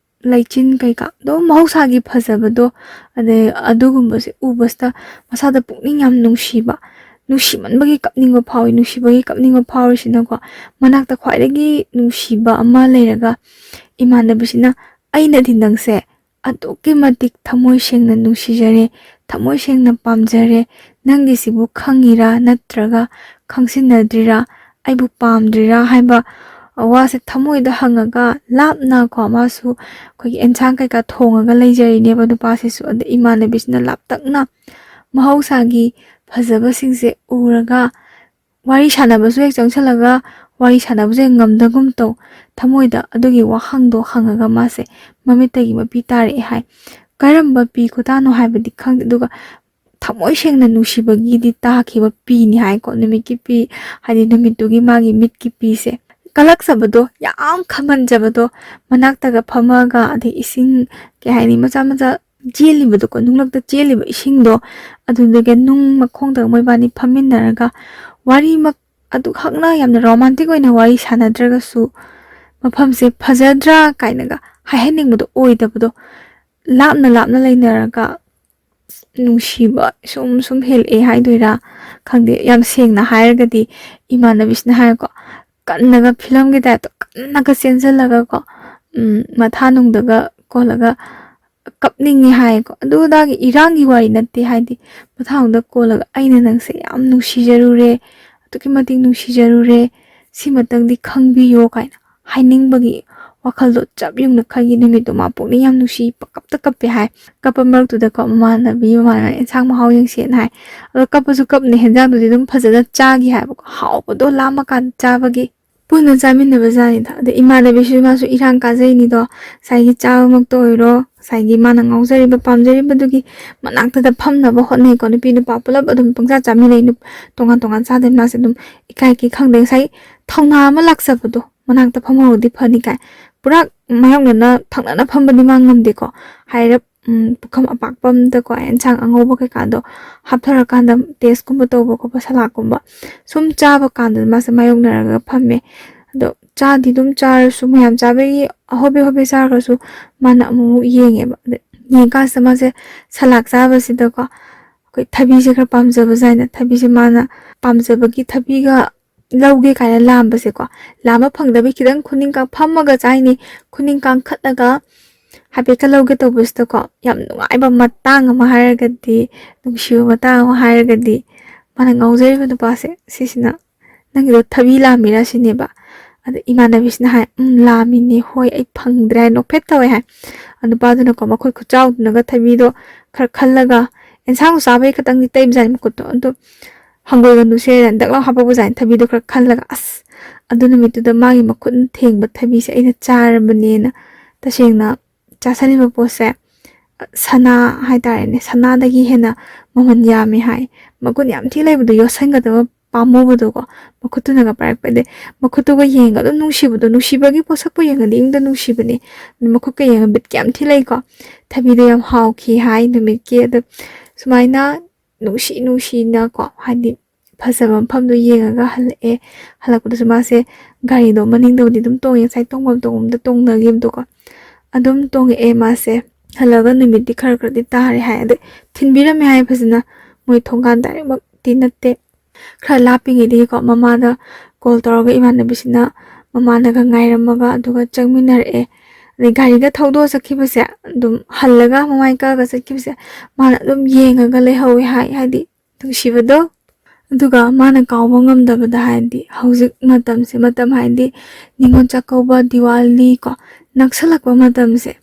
ꯂꯩꯆꯤꯟ ꯀꯩꯀꯥ ꯑꯗꯨꯝ ꯃꯍꯧꯁꯥꯒꯤ ꯐꯖꯕꯗꯣ, ꯑꯗꯩ ꯑꯗꯨꯒꯨꯝꯕꯁꯦ ꯎꯕꯁꯤꯗ ꯃꯁꯥꯗ ꯄꯨꯛꯅꯤꯡ ꯌꯥꯝ ꯅꯨꯡꯁꯤꯕ, ꯅꯨꯡꯁꯤꯃꯟꯕꯒꯤ ꯀꯞꯅꯤꯡꯕ ꯐꯥꯎꯏ꯫ ꯅꯨꯡꯁꯤꯕꯒꯤ ꯀꯞꯅꯤꯡꯕ ꯐꯥꯎꯔꯤꯁꯤꯅꯀꯣ, ꯃꯅꯥꯛꯇ ꯈ꯭ꯋꯥꯏꯗꯒꯤ ꯅꯨꯡꯁꯤꯕ ꯑꯃ ꯂꯩꯔꯒ ꯏꯃꯥꯟꯅꯕꯤꯁꯤꯅ, "ꯑꯩꯅꯗꯤ ꯅꯪꯁꯦ ꯑꯗꯨꯛꯀꯤ ꯃꯇꯤꯛ ꯊꯃꯣꯏ ꯁꯦꯡꯅ ꯅꯨꯡꯁꯤꯖꯔꯦ, ꯊꯃꯣꯏ ꯁꯦꯡꯅ ꯄꯥꯝꯖꯔꯦ꯫ ꯅꯪꯒꯤꯁꯤꯕꯨ ꯈꯪꯉꯤꯔꯥ ꯅꯠꯇ꯭ꯔꯒ ꯈꯪꯁꯤꯟꯅꯗ꯭ꯔꯤꯔꯥ? ꯑꯩꯕꯨ ꯄꯥꯝꯗ꯭ꯔꯤꯔꯥ?" ꯍꯥꯏꯕ ꯋꯥꯁꯦ ꯊꯃꯣꯏꯗ ꯍꯪꯉꯒ, ꯂꯥꯞꯅꯀꯣ, ꯃꯥꯁꯨ ꯑꯩꯈꯣꯏꯒꯤ ꯑꯦꯟꯁꯥꯡ ꯀꯩꯀꯥ ꯊꯣꯡꯉꯒ ꯂꯩꯖꯔꯤꯅꯦꯕ ꯅꯨꯄꯥꯁꯤꯁꯨ꯫ ꯑꯗ ꯏꯃꯥꯟꯅꯕꯤꯁꯤꯅ ꯂꯥꯞꯇꯛꯅ ꯃꯍꯧꯁꯥꯒꯤ ꯐꯖꯕꯁꯤꯡꯁꯦ ꯎꯔꯒ, ꯋꯥꯔꯤ ꯁꯥꯟꯅꯕꯁꯨ ꯍꯦꯛ ꯆꯪꯁꯜꯂꯒ, ꯋꯥꯔꯤ ꯁꯥꯟꯅꯕꯁꯦ ꯉꯝꯗꯒꯨꯝ ꯇꯧ, ꯊꯃꯣꯏꯗ ꯑꯗꯨꯒꯤ ꯋꯥꯍꯪꯗꯣ ꯍꯪꯉꯒ ꯃꯥꯁꯦ ꯃꯃꯤꯠꯇꯒꯤ ꯃꯄꯤ ꯇꯥꯔꯛꯑꯦ ꯍꯥꯏ꯫ ꯀꯔꯝꯕ ꯄꯤ ꯈꯨꯇꯥꯅꯣ ꯍꯥꯏꯕꯗꯤ ꯈꯪꯗꯦ, ꯑꯗꯨꯒ ꯊꯃꯣꯏ ꯁꯦꯡꯅ ꯅꯨꯡꯁꯤꯕꯒꯤꯗꯤ ꯇꯥꯈꯤꯕ ꯄꯤꯅꯤ ꯍꯥꯏꯀꯣ꯫ ꯅꯨꯃꯤꯠꯀꯤ ꯄꯤ ꯍꯥꯏꯗꯤ ꯅꯨꯃꯤꯠꯇꯨꯒꯤ ꯃꯥꯒꯤ ꯃꯤꯠꯀꯤ ꯄꯤꯁꯦ꯫ ꯀꯜꯂꯛꯆꯕꯗꯣ, ꯌꯥꯝ ꯈꯝꯍꯟꯖꯕꯗꯣ, ꯃꯅꯥꯛꯇꯒ ꯐꯝꯃꯒ, ꯑꯗꯩ ꯏꯁꯤꯡ, ꯀꯩ ꯍꯥꯏꯅꯤ, ꯃꯆꯥ ꯃꯆꯥ ꯆꯦꯜꯂꯤꯕꯗꯣꯀꯣ, ꯅꯨꯡꯂꯛꯇ ꯆꯦꯜꯂꯤꯕ ꯏꯁꯤꯡꯗꯣ, ꯑꯗꯨꯗꯨꯒ ꯅꯨꯡ ꯃꯈꯣꯡꯗꯒ ꯃꯣꯏꯕꯥꯅꯤ ꯐꯝꯃꯤꯟꯅꯔꯒ ꯋꯥꯔꯤꯃꯛ ꯑꯗꯨꯈꯛꯅ ꯌꯥꯝꯅ ꯔꯣꯃꯥꯟꯇꯤꯛ ꯑꯣꯏꯅ ꯋꯥꯔꯤ ꯁꯥꯟꯅꯗ꯭ꯔꯒꯁꯨ, ꯃꯐꯝꯁꯦ ꯐꯖꯗ꯭ꯔꯥ ꯀꯥꯏꯅꯒ ꯍꯥꯏꯍꯟꯅꯤꯡꯕꯗꯣ ꯑꯣꯏꯗꯕꯗꯣ, ꯂꯥꯞꯅ ꯂꯥꯞꯅ ꯂꯩꯅꯔꯒ ꯅꯨꯡꯁꯤꯕ ꯁꯨꯝ ꯁꯨꯝ ꯍꯦꯜꯂꯛꯑꯦ ꯍꯥꯏꯗꯣꯏꯔꯥ ꯈꯪꯗꯦ꯫ ꯌꯥꯝ ꯁꯦꯡꯅ ꯍꯥꯏꯔꯒꯗꯤ, ꯏꯃꯥꯟꯅꯕꯤꯁꯤꯅ ꯍꯥꯏꯀꯣ, ꯀꯟꯅꯒ ꯐꯤꯂꯝꯒꯤ ꯇꯥꯏꯞꯇ ꯀꯟꯅꯒ ꯆꯦꯟꯁꯤꯜꯂꯒꯀꯣ, ꯎꯝ, ꯃꯊꯥ ꯅꯨꯡꯗꯒ ꯀꯣꯜꯂꯒ ꯀꯞꯅꯤꯡꯉꯦ ꯍꯥꯏꯌꯦꯀꯣ꯫ ꯑꯗꯨ ꯑꯗꯥꯒꯤ ꯏꯔꯥꯡꯒꯤ ꯋꯥꯔꯤ ꯅꯠꯇꯦ, ꯍꯥꯏꯗꯤ ꯃꯊꯥ ꯅꯨꯡꯗ ꯀꯣꯜꯂꯒ "ꯑꯩꯅ ꯅꯪꯁꯦ ꯌꯥꯝ ꯅꯨꯡꯁꯤꯖꯔꯨꯔꯦ, ꯑꯗꯨꯛꯀꯤ ꯃꯇꯤꯛ ꯅꯨꯡꯁꯤꯖꯔꯨꯔꯦ, ꯁꯤꯃꯇꯪꯗꯤ ꯈꯪꯕꯤꯌꯣ" ꯀꯥꯏꯅ ꯍꯥꯏꯅꯤꯡꯕꯒꯤ ꯋꯥꯈꯜꯗꯣ ꯆꯞ ꯌꯨꯡꯅ ꯈꯜꯒꯤ ꯅꯨꯃꯤꯠꯇꯣ ꯃꯥ ꯄꯨꯛꯅꯤꯡ ꯌꯥꯝ ꯅꯨꯡꯁꯤ, ꯄꯀꯞꯇ ꯀꯞꯄꯦ ꯍꯥꯏ꯫ ꯀꯞꯄ ꯃꯔꯛꯇꯨꯗꯀꯣ ꯃꯃꯥꯟꯅꯕꯤ ꯃꯃꯥꯟꯅꯕ ꯏꯟꯁꯥꯡ ꯃꯍꯥꯎ ꯌꯦꯡꯁꯦꯅ ꯍꯥꯏ꯫ ꯑꯗꯣ ꯀꯞꯄꯁꯨ ꯀꯞꯅ ꯍꯦꯟꯖꯥꯡꯗꯨꯗꯤ ꯑꯗꯨꯝ ꯐꯖꯅ ꯆꯥꯈꯤ ꯍꯥꯏꯕꯀꯣ, ꯍꯥꯎꯕꯗꯣ ꯂꯥꯝꯃꯀꯥꯟꯗ ꯆꯥꯕꯒꯤ꯫ ꯄꯨꯟꯅ ꯆꯥꯃꯤꯟꯅꯕ ꯖꯥꯠꯅꯤꯗ꯫ ꯑꯗꯩ ꯏꯃꯥꯟꯅꯕꯤꯁꯨ ꯃꯥꯁꯨ ꯏꯔꯥꯡ ꯀꯥꯖꯩꯅꯤꯗꯣ, ꯉꯁꯥꯏꯒꯤ ꯆꯥꯕꯃꯛꯇ ꯑꯣꯏꯔꯣ, ꯉꯁꯥꯏꯒꯤ ꯃꯥꯅ ꯉꯥꯎꯖꯔꯤꯕ ꯄꯥꯝꯖꯔꯤꯕꯗꯨꯒꯤ ꯃꯅꯥꯛꯇꯗ ꯐꯝꯅꯕ ꯍꯣꯠꯅꯩꯀꯣ꯫ ꯅꯨꯄꯤ ꯅꯨꯄꯥ ꯄꯨꯂꯞ ꯑꯗꯨꯝ ꯄꯪꯆꯥ ꯆꯥꯃꯤꯟꯅꯩ, ꯅꯨꯞ-, ꯇꯣꯉꯥꯟ ꯇꯣꯉꯥꯟ ꯆꯥꯗꯦ꯫ ꯃꯥꯁꯦ ꯑꯗꯨꯝ ꯏꯀꯥꯏ ꯀꯤ ꯈꯪꯗꯦ꯫ ꯉꯁꯥꯏ ꯊꯧꯅꯥ ꯑꯃ ꯂꯥꯛꯆꯕꯗꯣ, ꯃꯅꯥꯛꯇ ꯐꯝꯍꯧꯔꯗꯤ ꯐꯅꯤ ꯀꯥꯏ꯫ ꯄꯨꯔꯥ ꯃꯥꯌꯣꯛꯅꯅ ꯊꯪꯅꯅ ꯐꯝꯕꯗꯤ ꯃꯥ ꯉꯝꯗꯦꯀꯣ꯫ ꯍꯥꯏꯔꯞ, ꯎꯝ, ꯄꯨꯈꯝ ꯑꯄꯥꯛꯄ ꯑꯝꯗꯀꯣ ꯑꯦꯟꯁꯥꯡ ꯑꯉꯧꯕ ꯀꯩꯀꯥꯗꯣ ꯍꯥꯞꯊꯔꯀꯥꯟꯗ ꯇꯦꯁꯀꯨꯝꯕ ꯇꯧꯕ ꯈꯣꯠꯄ, ꯁꯂꯥꯠꯀꯨꯝꯕ ꯁꯨꯝ ꯆꯥꯕ ꯀꯥꯟꯗ ꯃꯥꯁꯦ ꯃꯥꯌꯣꯛꯅꯔꯒ ꯐꯝꯃꯦ꯫ ꯑꯗꯣ ꯆꯥꯗꯤ ꯑꯗꯨꯝ ꯆꯥꯔꯁꯨ, ꯃꯌꯥꯝ ꯆꯥꯕꯒꯤ ꯑꯍꯣꯕꯦ ꯍꯣꯕꯦ ꯆꯥꯔꯒꯁꯨ ꯃꯥꯅ ꯑꯃꯨꯛꯃꯨꯛ ꯌꯦꯡꯉꯦꯕ꯫ ꯑꯗ ꯌꯦꯡꯀꯥꯟꯁꯤꯗ ꯃꯥꯁꯦ ꯁꯂꯥꯠ ꯆꯥꯕꯁꯤꯗꯀꯣ ꯑꯩꯈꯣꯏ ꯊꯕꯤꯁꯦ ꯈꯔ ꯄꯥꯝꯖꯕ ꯖꯥꯠꯅꯦ꯫ ꯊꯕꯤꯁꯦ ꯃꯥꯅ ꯄꯥꯝꯖꯕꯒꯤ ꯊꯕꯤꯒ ꯂꯧꯒꯦ ꯀꯥꯏꯅ ꯂꯥꯝꯕꯁꯦꯀꯣ, ꯂꯥꯝꯕ ꯐꯪꯗꯕꯩ ꯈꯤꯇꯪ ꯈꯨꯅꯤꯡ ꯀꯥꯡ-, ꯐꯝꯃꯒ ꯆꯥꯏꯅꯤ, ꯈꯨꯅꯤꯡ ꯀꯥꯡꯈꯠꯂꯒ ꯍꯥꯏꯐꯦꯠꯀ ꯂꯧꯒꯦ ꯇꯧꯕꯁꯤꯗꯀꯣ, ꯌꯥꯝ ꯅꯨꯡꯉꯥꯏꯕ ꯃꯇꯥꯡ ꯑꯃ ꯍꯥꯏꯔꯒꯗꯤ, ꯅꯨꯡꯁꯤꯕ ꯃꯇꯥꯡ ꯑꯃ ꯍꯥꯏꯔꯒꯗꯤ, ꯃꯥꯅ ꯉꯥꯎꯖꯔꯤꯕ ꯅꯨꯄꯥꯁꯦ ꯁꯤꯁꯤꯅ, "ꯅꯪꯒꯤꯗꯣ ꯊꯕꯤ ꯂꯥꯝꯃꯤꯔꯥ?" ꯁꯤꯅꯦꯕ꯫ ꯑꯗ ꯏꯃꯥꯟꯅꯕꯤꯁꯤꯅ ꯍꯥꯏ, "ꯎꯝ, ꯂꯥꯝꯃꯤꯅꯦ, ꯍꯣꯏ, ꯑꯩ ꯐꯪꯗ꯭ꯔꯦ" ꯍꯥꯏ, ꯅꯣꯛꯐꯦꯠ ꯇꯧꯋꯦ ꯍꯥꯏ꯫ ꯑ, ꯅꯨꯄꯥꯗꯨꯅꯀꯣ ꯃꯈꯨꯠ ꯈꯨꯆꯥꯎꯗꯨꯅꯒ ꯊꯕꯤꯗꯣ ꯈꯔ ꯈꯜꯂꯒ, ꯑꯦꯟꯁꯥꯡ ꯆꯥꯕꯩ ꯈꯛꯇꯪꯗꯤ ꯇꯩꯕꯖꯥꯠꯅꯤ ꯃꯈꯨꯠꯇꯣ, ꯑꯗꯣ ꯍꯪꯒꯣꯏꯒꯅꯨꯁꯦ, ꯗꯛ ꯂꯥꯎ ꯍꯥꯞꯄꯛꯄꯖꯥꯠꯅꯤ ꯊꯕꯤꯗꯣ ꯈꯔ ꯈꯜꯂꯒ꯫ ꯑꯁ, ꯑꯗꯨ ꯅꯨꯃꯤꯠꯇꯨꯗ ꯃꯥꯒꯤ ꯃꯈꯨꯠꯅ ꯊꯦꯡꯕ ꯊꯕꯤꯁꯦ ꯑꯩꯅ ꯆꯥꯔꯕꯅꯦꯅ꯫ ꯇꯁꯦꯡꯅ ꯆꯥꯁꯜꯂꯤꯕ ꯄꯣꯠꯁꯦ ꯁꯅꯥ ꯍꯥꯏꯇꯥꯔꯦꯅꯦ, ꯁꯅꯥꯗꯒꯤ ꯍꯦꯟꯅ ꯃꯃꯜ ꯌꯥꯝꯃꯦ ꯍꯥꯏ꯫ ꯃꯒꯨꯟ ꯌꯥꯝ ꯊꯤ ꯂꯩꯕꯗꯣ, ꯌꯣꯠꯁꯟꯒꯗꯕ ꯄꯥꯝꯃꯨꯕꯗꯣꯀꯣ꯫ ꯃꯈꯨꯠꯇꯨꯅꯒ ꯄꯥꯏꯔꯛꯄꯗꯤ, ꯃꯈꯨꯠꯇꯨꯒ ꯌꯦꯡꯉꯒ ꯑꯗꯨꯝ ꯅꯨꯡꯁꯤꯕꯗꯣ, ꯅꯨꯡꯁꯤꯕꯒꯤ ꯄꯣꯠꯁꯛꯄꯨ ꯌꯦꯡꯉꯗꯤ ꯏꯪꯗ ꯅꯨꯡꯁꯤꯕꯅꯦ꯫ ꯃꯈꯨꯠꯀ ꯌꯦꯡꯉꯒ ꯕꯤꯠꯀ ꯌꯥꯝ ꯊꯤ ꯂꯩꯀꯣ꯫ ꯊꯕꯤꯗꯣ ꯌꯥꯝ ꯍꯥꯎꯈꯤ ꯍꯥꯏ ꯅꯨꯃꯤꯠꯀꯤ꯫ ꯑꯗꯣ ꯁꯨꯃꯥꯏꯅ ꯅꯨꯡꯁꯤ ꯅꯨꯡꯁꯤꯅꯀꯣ, ꯍꯥꯏꯗꯤ ꯐꯖꯕ ꯃꯐꯝꯗꯣ ꯌꯦꯡꯉꯒ ꯍꯜꯂꯛꯑꯦ꯫ ꯍꯜꯂꯛꯄꯗꯁꯨ ꯃꯥꯁꯦ ꯒꯥꯔꯤꯗꯣ ꯃꯅꯤꯡꯗꯕꯨꯗꯤ ꯑꯗꯨꯝ ꯇꯣꯡꯉꯦ, ꯉꯁꯥꯏ ꯇꯣꯡꯐꯝ ꯇꯣꯡꯐꯝꯗ ꯇꯣꯡꯅꯈꯤꯕꯗꯣ꯫ ꯑꯗꯨꯝ ꯇꯣꯡꯉꯛꯑꯦ ꯃꯥꯁꯦ꯫ ꯍꯜꯂꯒ ꯅꯨꯃꯤꯠꯇꯤ ꯈꯔ ꯈꯔꯗꯤ ꯇꯥꯔꯦ ꯍꯥꯏ꯫ ꯑꯗꯩ ꯊꯤꯟꯕꯤꯔꯝꯃꯦ ꯍꯥꯏ ꯐꯖꯅ꯫ ꯃꯣꯏ ꯊꯣꯡꯒꯥꯟ ꯗꯥꯏꯔꯦꯛꯃꯛꯇꯤ ꯅꯠꯇꯦ꯫ ꯈꯔ ꯂꯥꯞꯄꯤꯉꯩꯗꯒꯤꯀꯣ ꯃꯃꯥꯗ ꯀꯣꯜ ꯇꯧꯔꯒ ꯏꯃꯥꯟꯅꯕꯤꯁꯤꯅ ꯃꯃꯥꯅꯒ ꯉꯥꯏꯔꯝꯃꯒ ꯑꯗꯨꯒ ꯆꯪꯃꯤꯟꯅꯔꯛꯑꯦ꯫ ꯑꯗꯩ ꯒꯥꯔꯤꯗ ꯊꯧꯗꯣꯛꯑ ꯆꯠꯈꯤꯕꯁꯦ, ꯑꯗꯨꯝ ꯍꯜꯂꯒ ꯃꯃꯥꯏ ꯀꯛꯑꯒ ꯆꯠꯈꯤꯕꯁꯦ ꯃꯥꯅ ꯑꯗꯨꯝ ꯌꯦꯡꯉꯒ ꯂꯩꯍꯧꯋꯦ ꯍꯥꯏ, ꯍꯥꯏꯗꯤ ꯅꯨꯡꯁꯤꯕꯗꯣ꯫ ꯑꯗꯨꯒ ꯃꯥꯅ ꯀꯥꯎꯕ ꯉꯝꯗꯕꯗ ꯍꯥꯏꯔꯗꯤ ꯍꯧꯖꯤꯛ ꯃꯇꯝꯁꯦ, ꯃꯇꯝ ꯍꯥꯏꯗꯤ ꯅꯤꯉꯣꯜ ꯆꯥꯛꯀꯧꯕ, ꯗꯤꯋꯥꯂꯤ ꯀꯣ ꯅꯛꯁꯜꯂꯛꯄ ꯃꯇꯝꯁꯦ,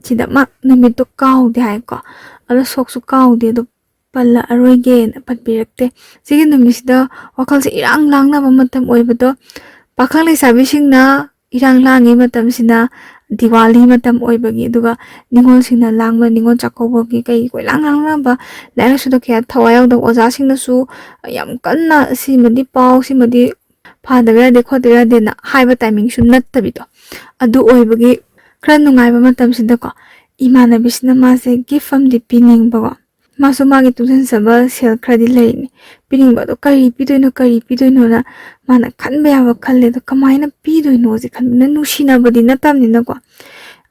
ꯁꯤꯗ ꯃꯥ ꯅꯨꯃꯤꯠꯇꯣ ꯀꯥꯎꯗꯦ ꯍꯥꯏꯀꯣ꯫ ꯑꯗꯣ ꯁꯣꯛꯁꯨ ꯀꯥꯎꯗꯦ꯫ ꯑꯗꯣ ꯄꯜꯂꯛꯑꯔꯣꯏꯒꯦꯅ ꯄꯟꯕꯤꯔꯛꯇꯦ꯫ ꯁꯤꯒꯤ ꯅꯨꯃꯤꯠꯁꯤꯗ ꯋꯥꯈꯜꯁꯦ ꯏꯔꯥꯡ ꯂꯥꯡꯅꯕ ꯃꯇꯝ ꯑꯣꯏꯕꯗꯣ, ꯄꯥꯈꯪ ꯂꯩꯁꯥꯕꯤꯁꯤꯡꯅ ꯏꯔꯥꯡ ꯂꯥꯡꯉꯤ ꯃꯇꯝꯁꯤꯅ ꯗꯤꯋꯥꯂꯤ ꯃꯇꯝ ꯑꯣꯏꯕꯒꯤ, ꯑꯗꯨꯒ ꯅꯤꯉꯣꯜꯁꯤꯡꯅ ꯂꯥꯡꯕ, ꯅꯤꯉꯣꯜ ꯆꯥꯛꯀꯧꯕꯒꯤ ꯀꯩ ꯀꯣꯏꯂꯥꯡ ꯂꯥꯡꯅꯕ, ꯂꯥꯏꯔꯤꯛ ꯂꯥꯏꯁꯨꯗ ꯀꯌꯥ ꯊꯋꯥꯏ ꯌꯥꯎꯗꯕ ꯑꯣꯖꯥꯁꯤꯡꯅꯁꯨ ꯌꯥꯝ ꯀꯟꯅ ꯁꯤꯃꯗꯤ ꯄꯥꯎ, ꯁꯤꯃꯗꯤ ꯐꯥꯗꯕ ꯌꯥꯗꯦ, ꯈꯣꯠꯇꯕ ꯌꯥꯗꯦꯅ ꯍꯥꯏꯕ ꯇꯥꯏꯃꯤꯡꯁꯨ ꯅꯠꯇꯕꯤꯗꯣ꯫ ꯑꯗꯨ ꯑꯣꯏꯕꯒꯤ ꯈꯔ ꯅꯨꯡꯉꯥꯏꯕ ꯃꯇꯝꯁꯤꯗꯀꯣ, ꯏꯃꯥꯟꯅꯕꯤꯁꯤꯅ ꯃꯥꯁꯦ ꯒꯤꯐ ꯑꯃꯗꯤ ꯄꯤꯅꯤꯡꯕꯀꯣ꯫ ꯃꯥꯁꯨ ꯃꯥꯒꯤ ꯇꯨꯡꯁꯤꯟꯖꯕ ꯁꯦꯜ ꯈꯔꯗꯤ ꯂꯩꯔꯤꯅꯤ, ꯄꯤꯅꯤꯡꯕ꯫ ꯑꯗꯣ ꯀꯔꯤ ꯄꯤꯗꯣꯏꯅꯣ, ꯀꯔꯤ ꯄꯤꯗꯣꯏꯅꯣꯅ ꯃꯥꯅ ꯈꯟꯕ ꯌꯥꯕ ꯈꯜꯂꯦ꯫ ꯑꯗꯣ ꯀꯃꯥꯏꯅ ꯄꯤꯗꯣꯏꯅꯣꯁꯦ ꯈꯟꯕꯅ, ꯅꯨꯡꯁꯤꯅꯕꯗꯤ ꯅꯠꯇꯕꯅꯤꯅꯀꯣ꯫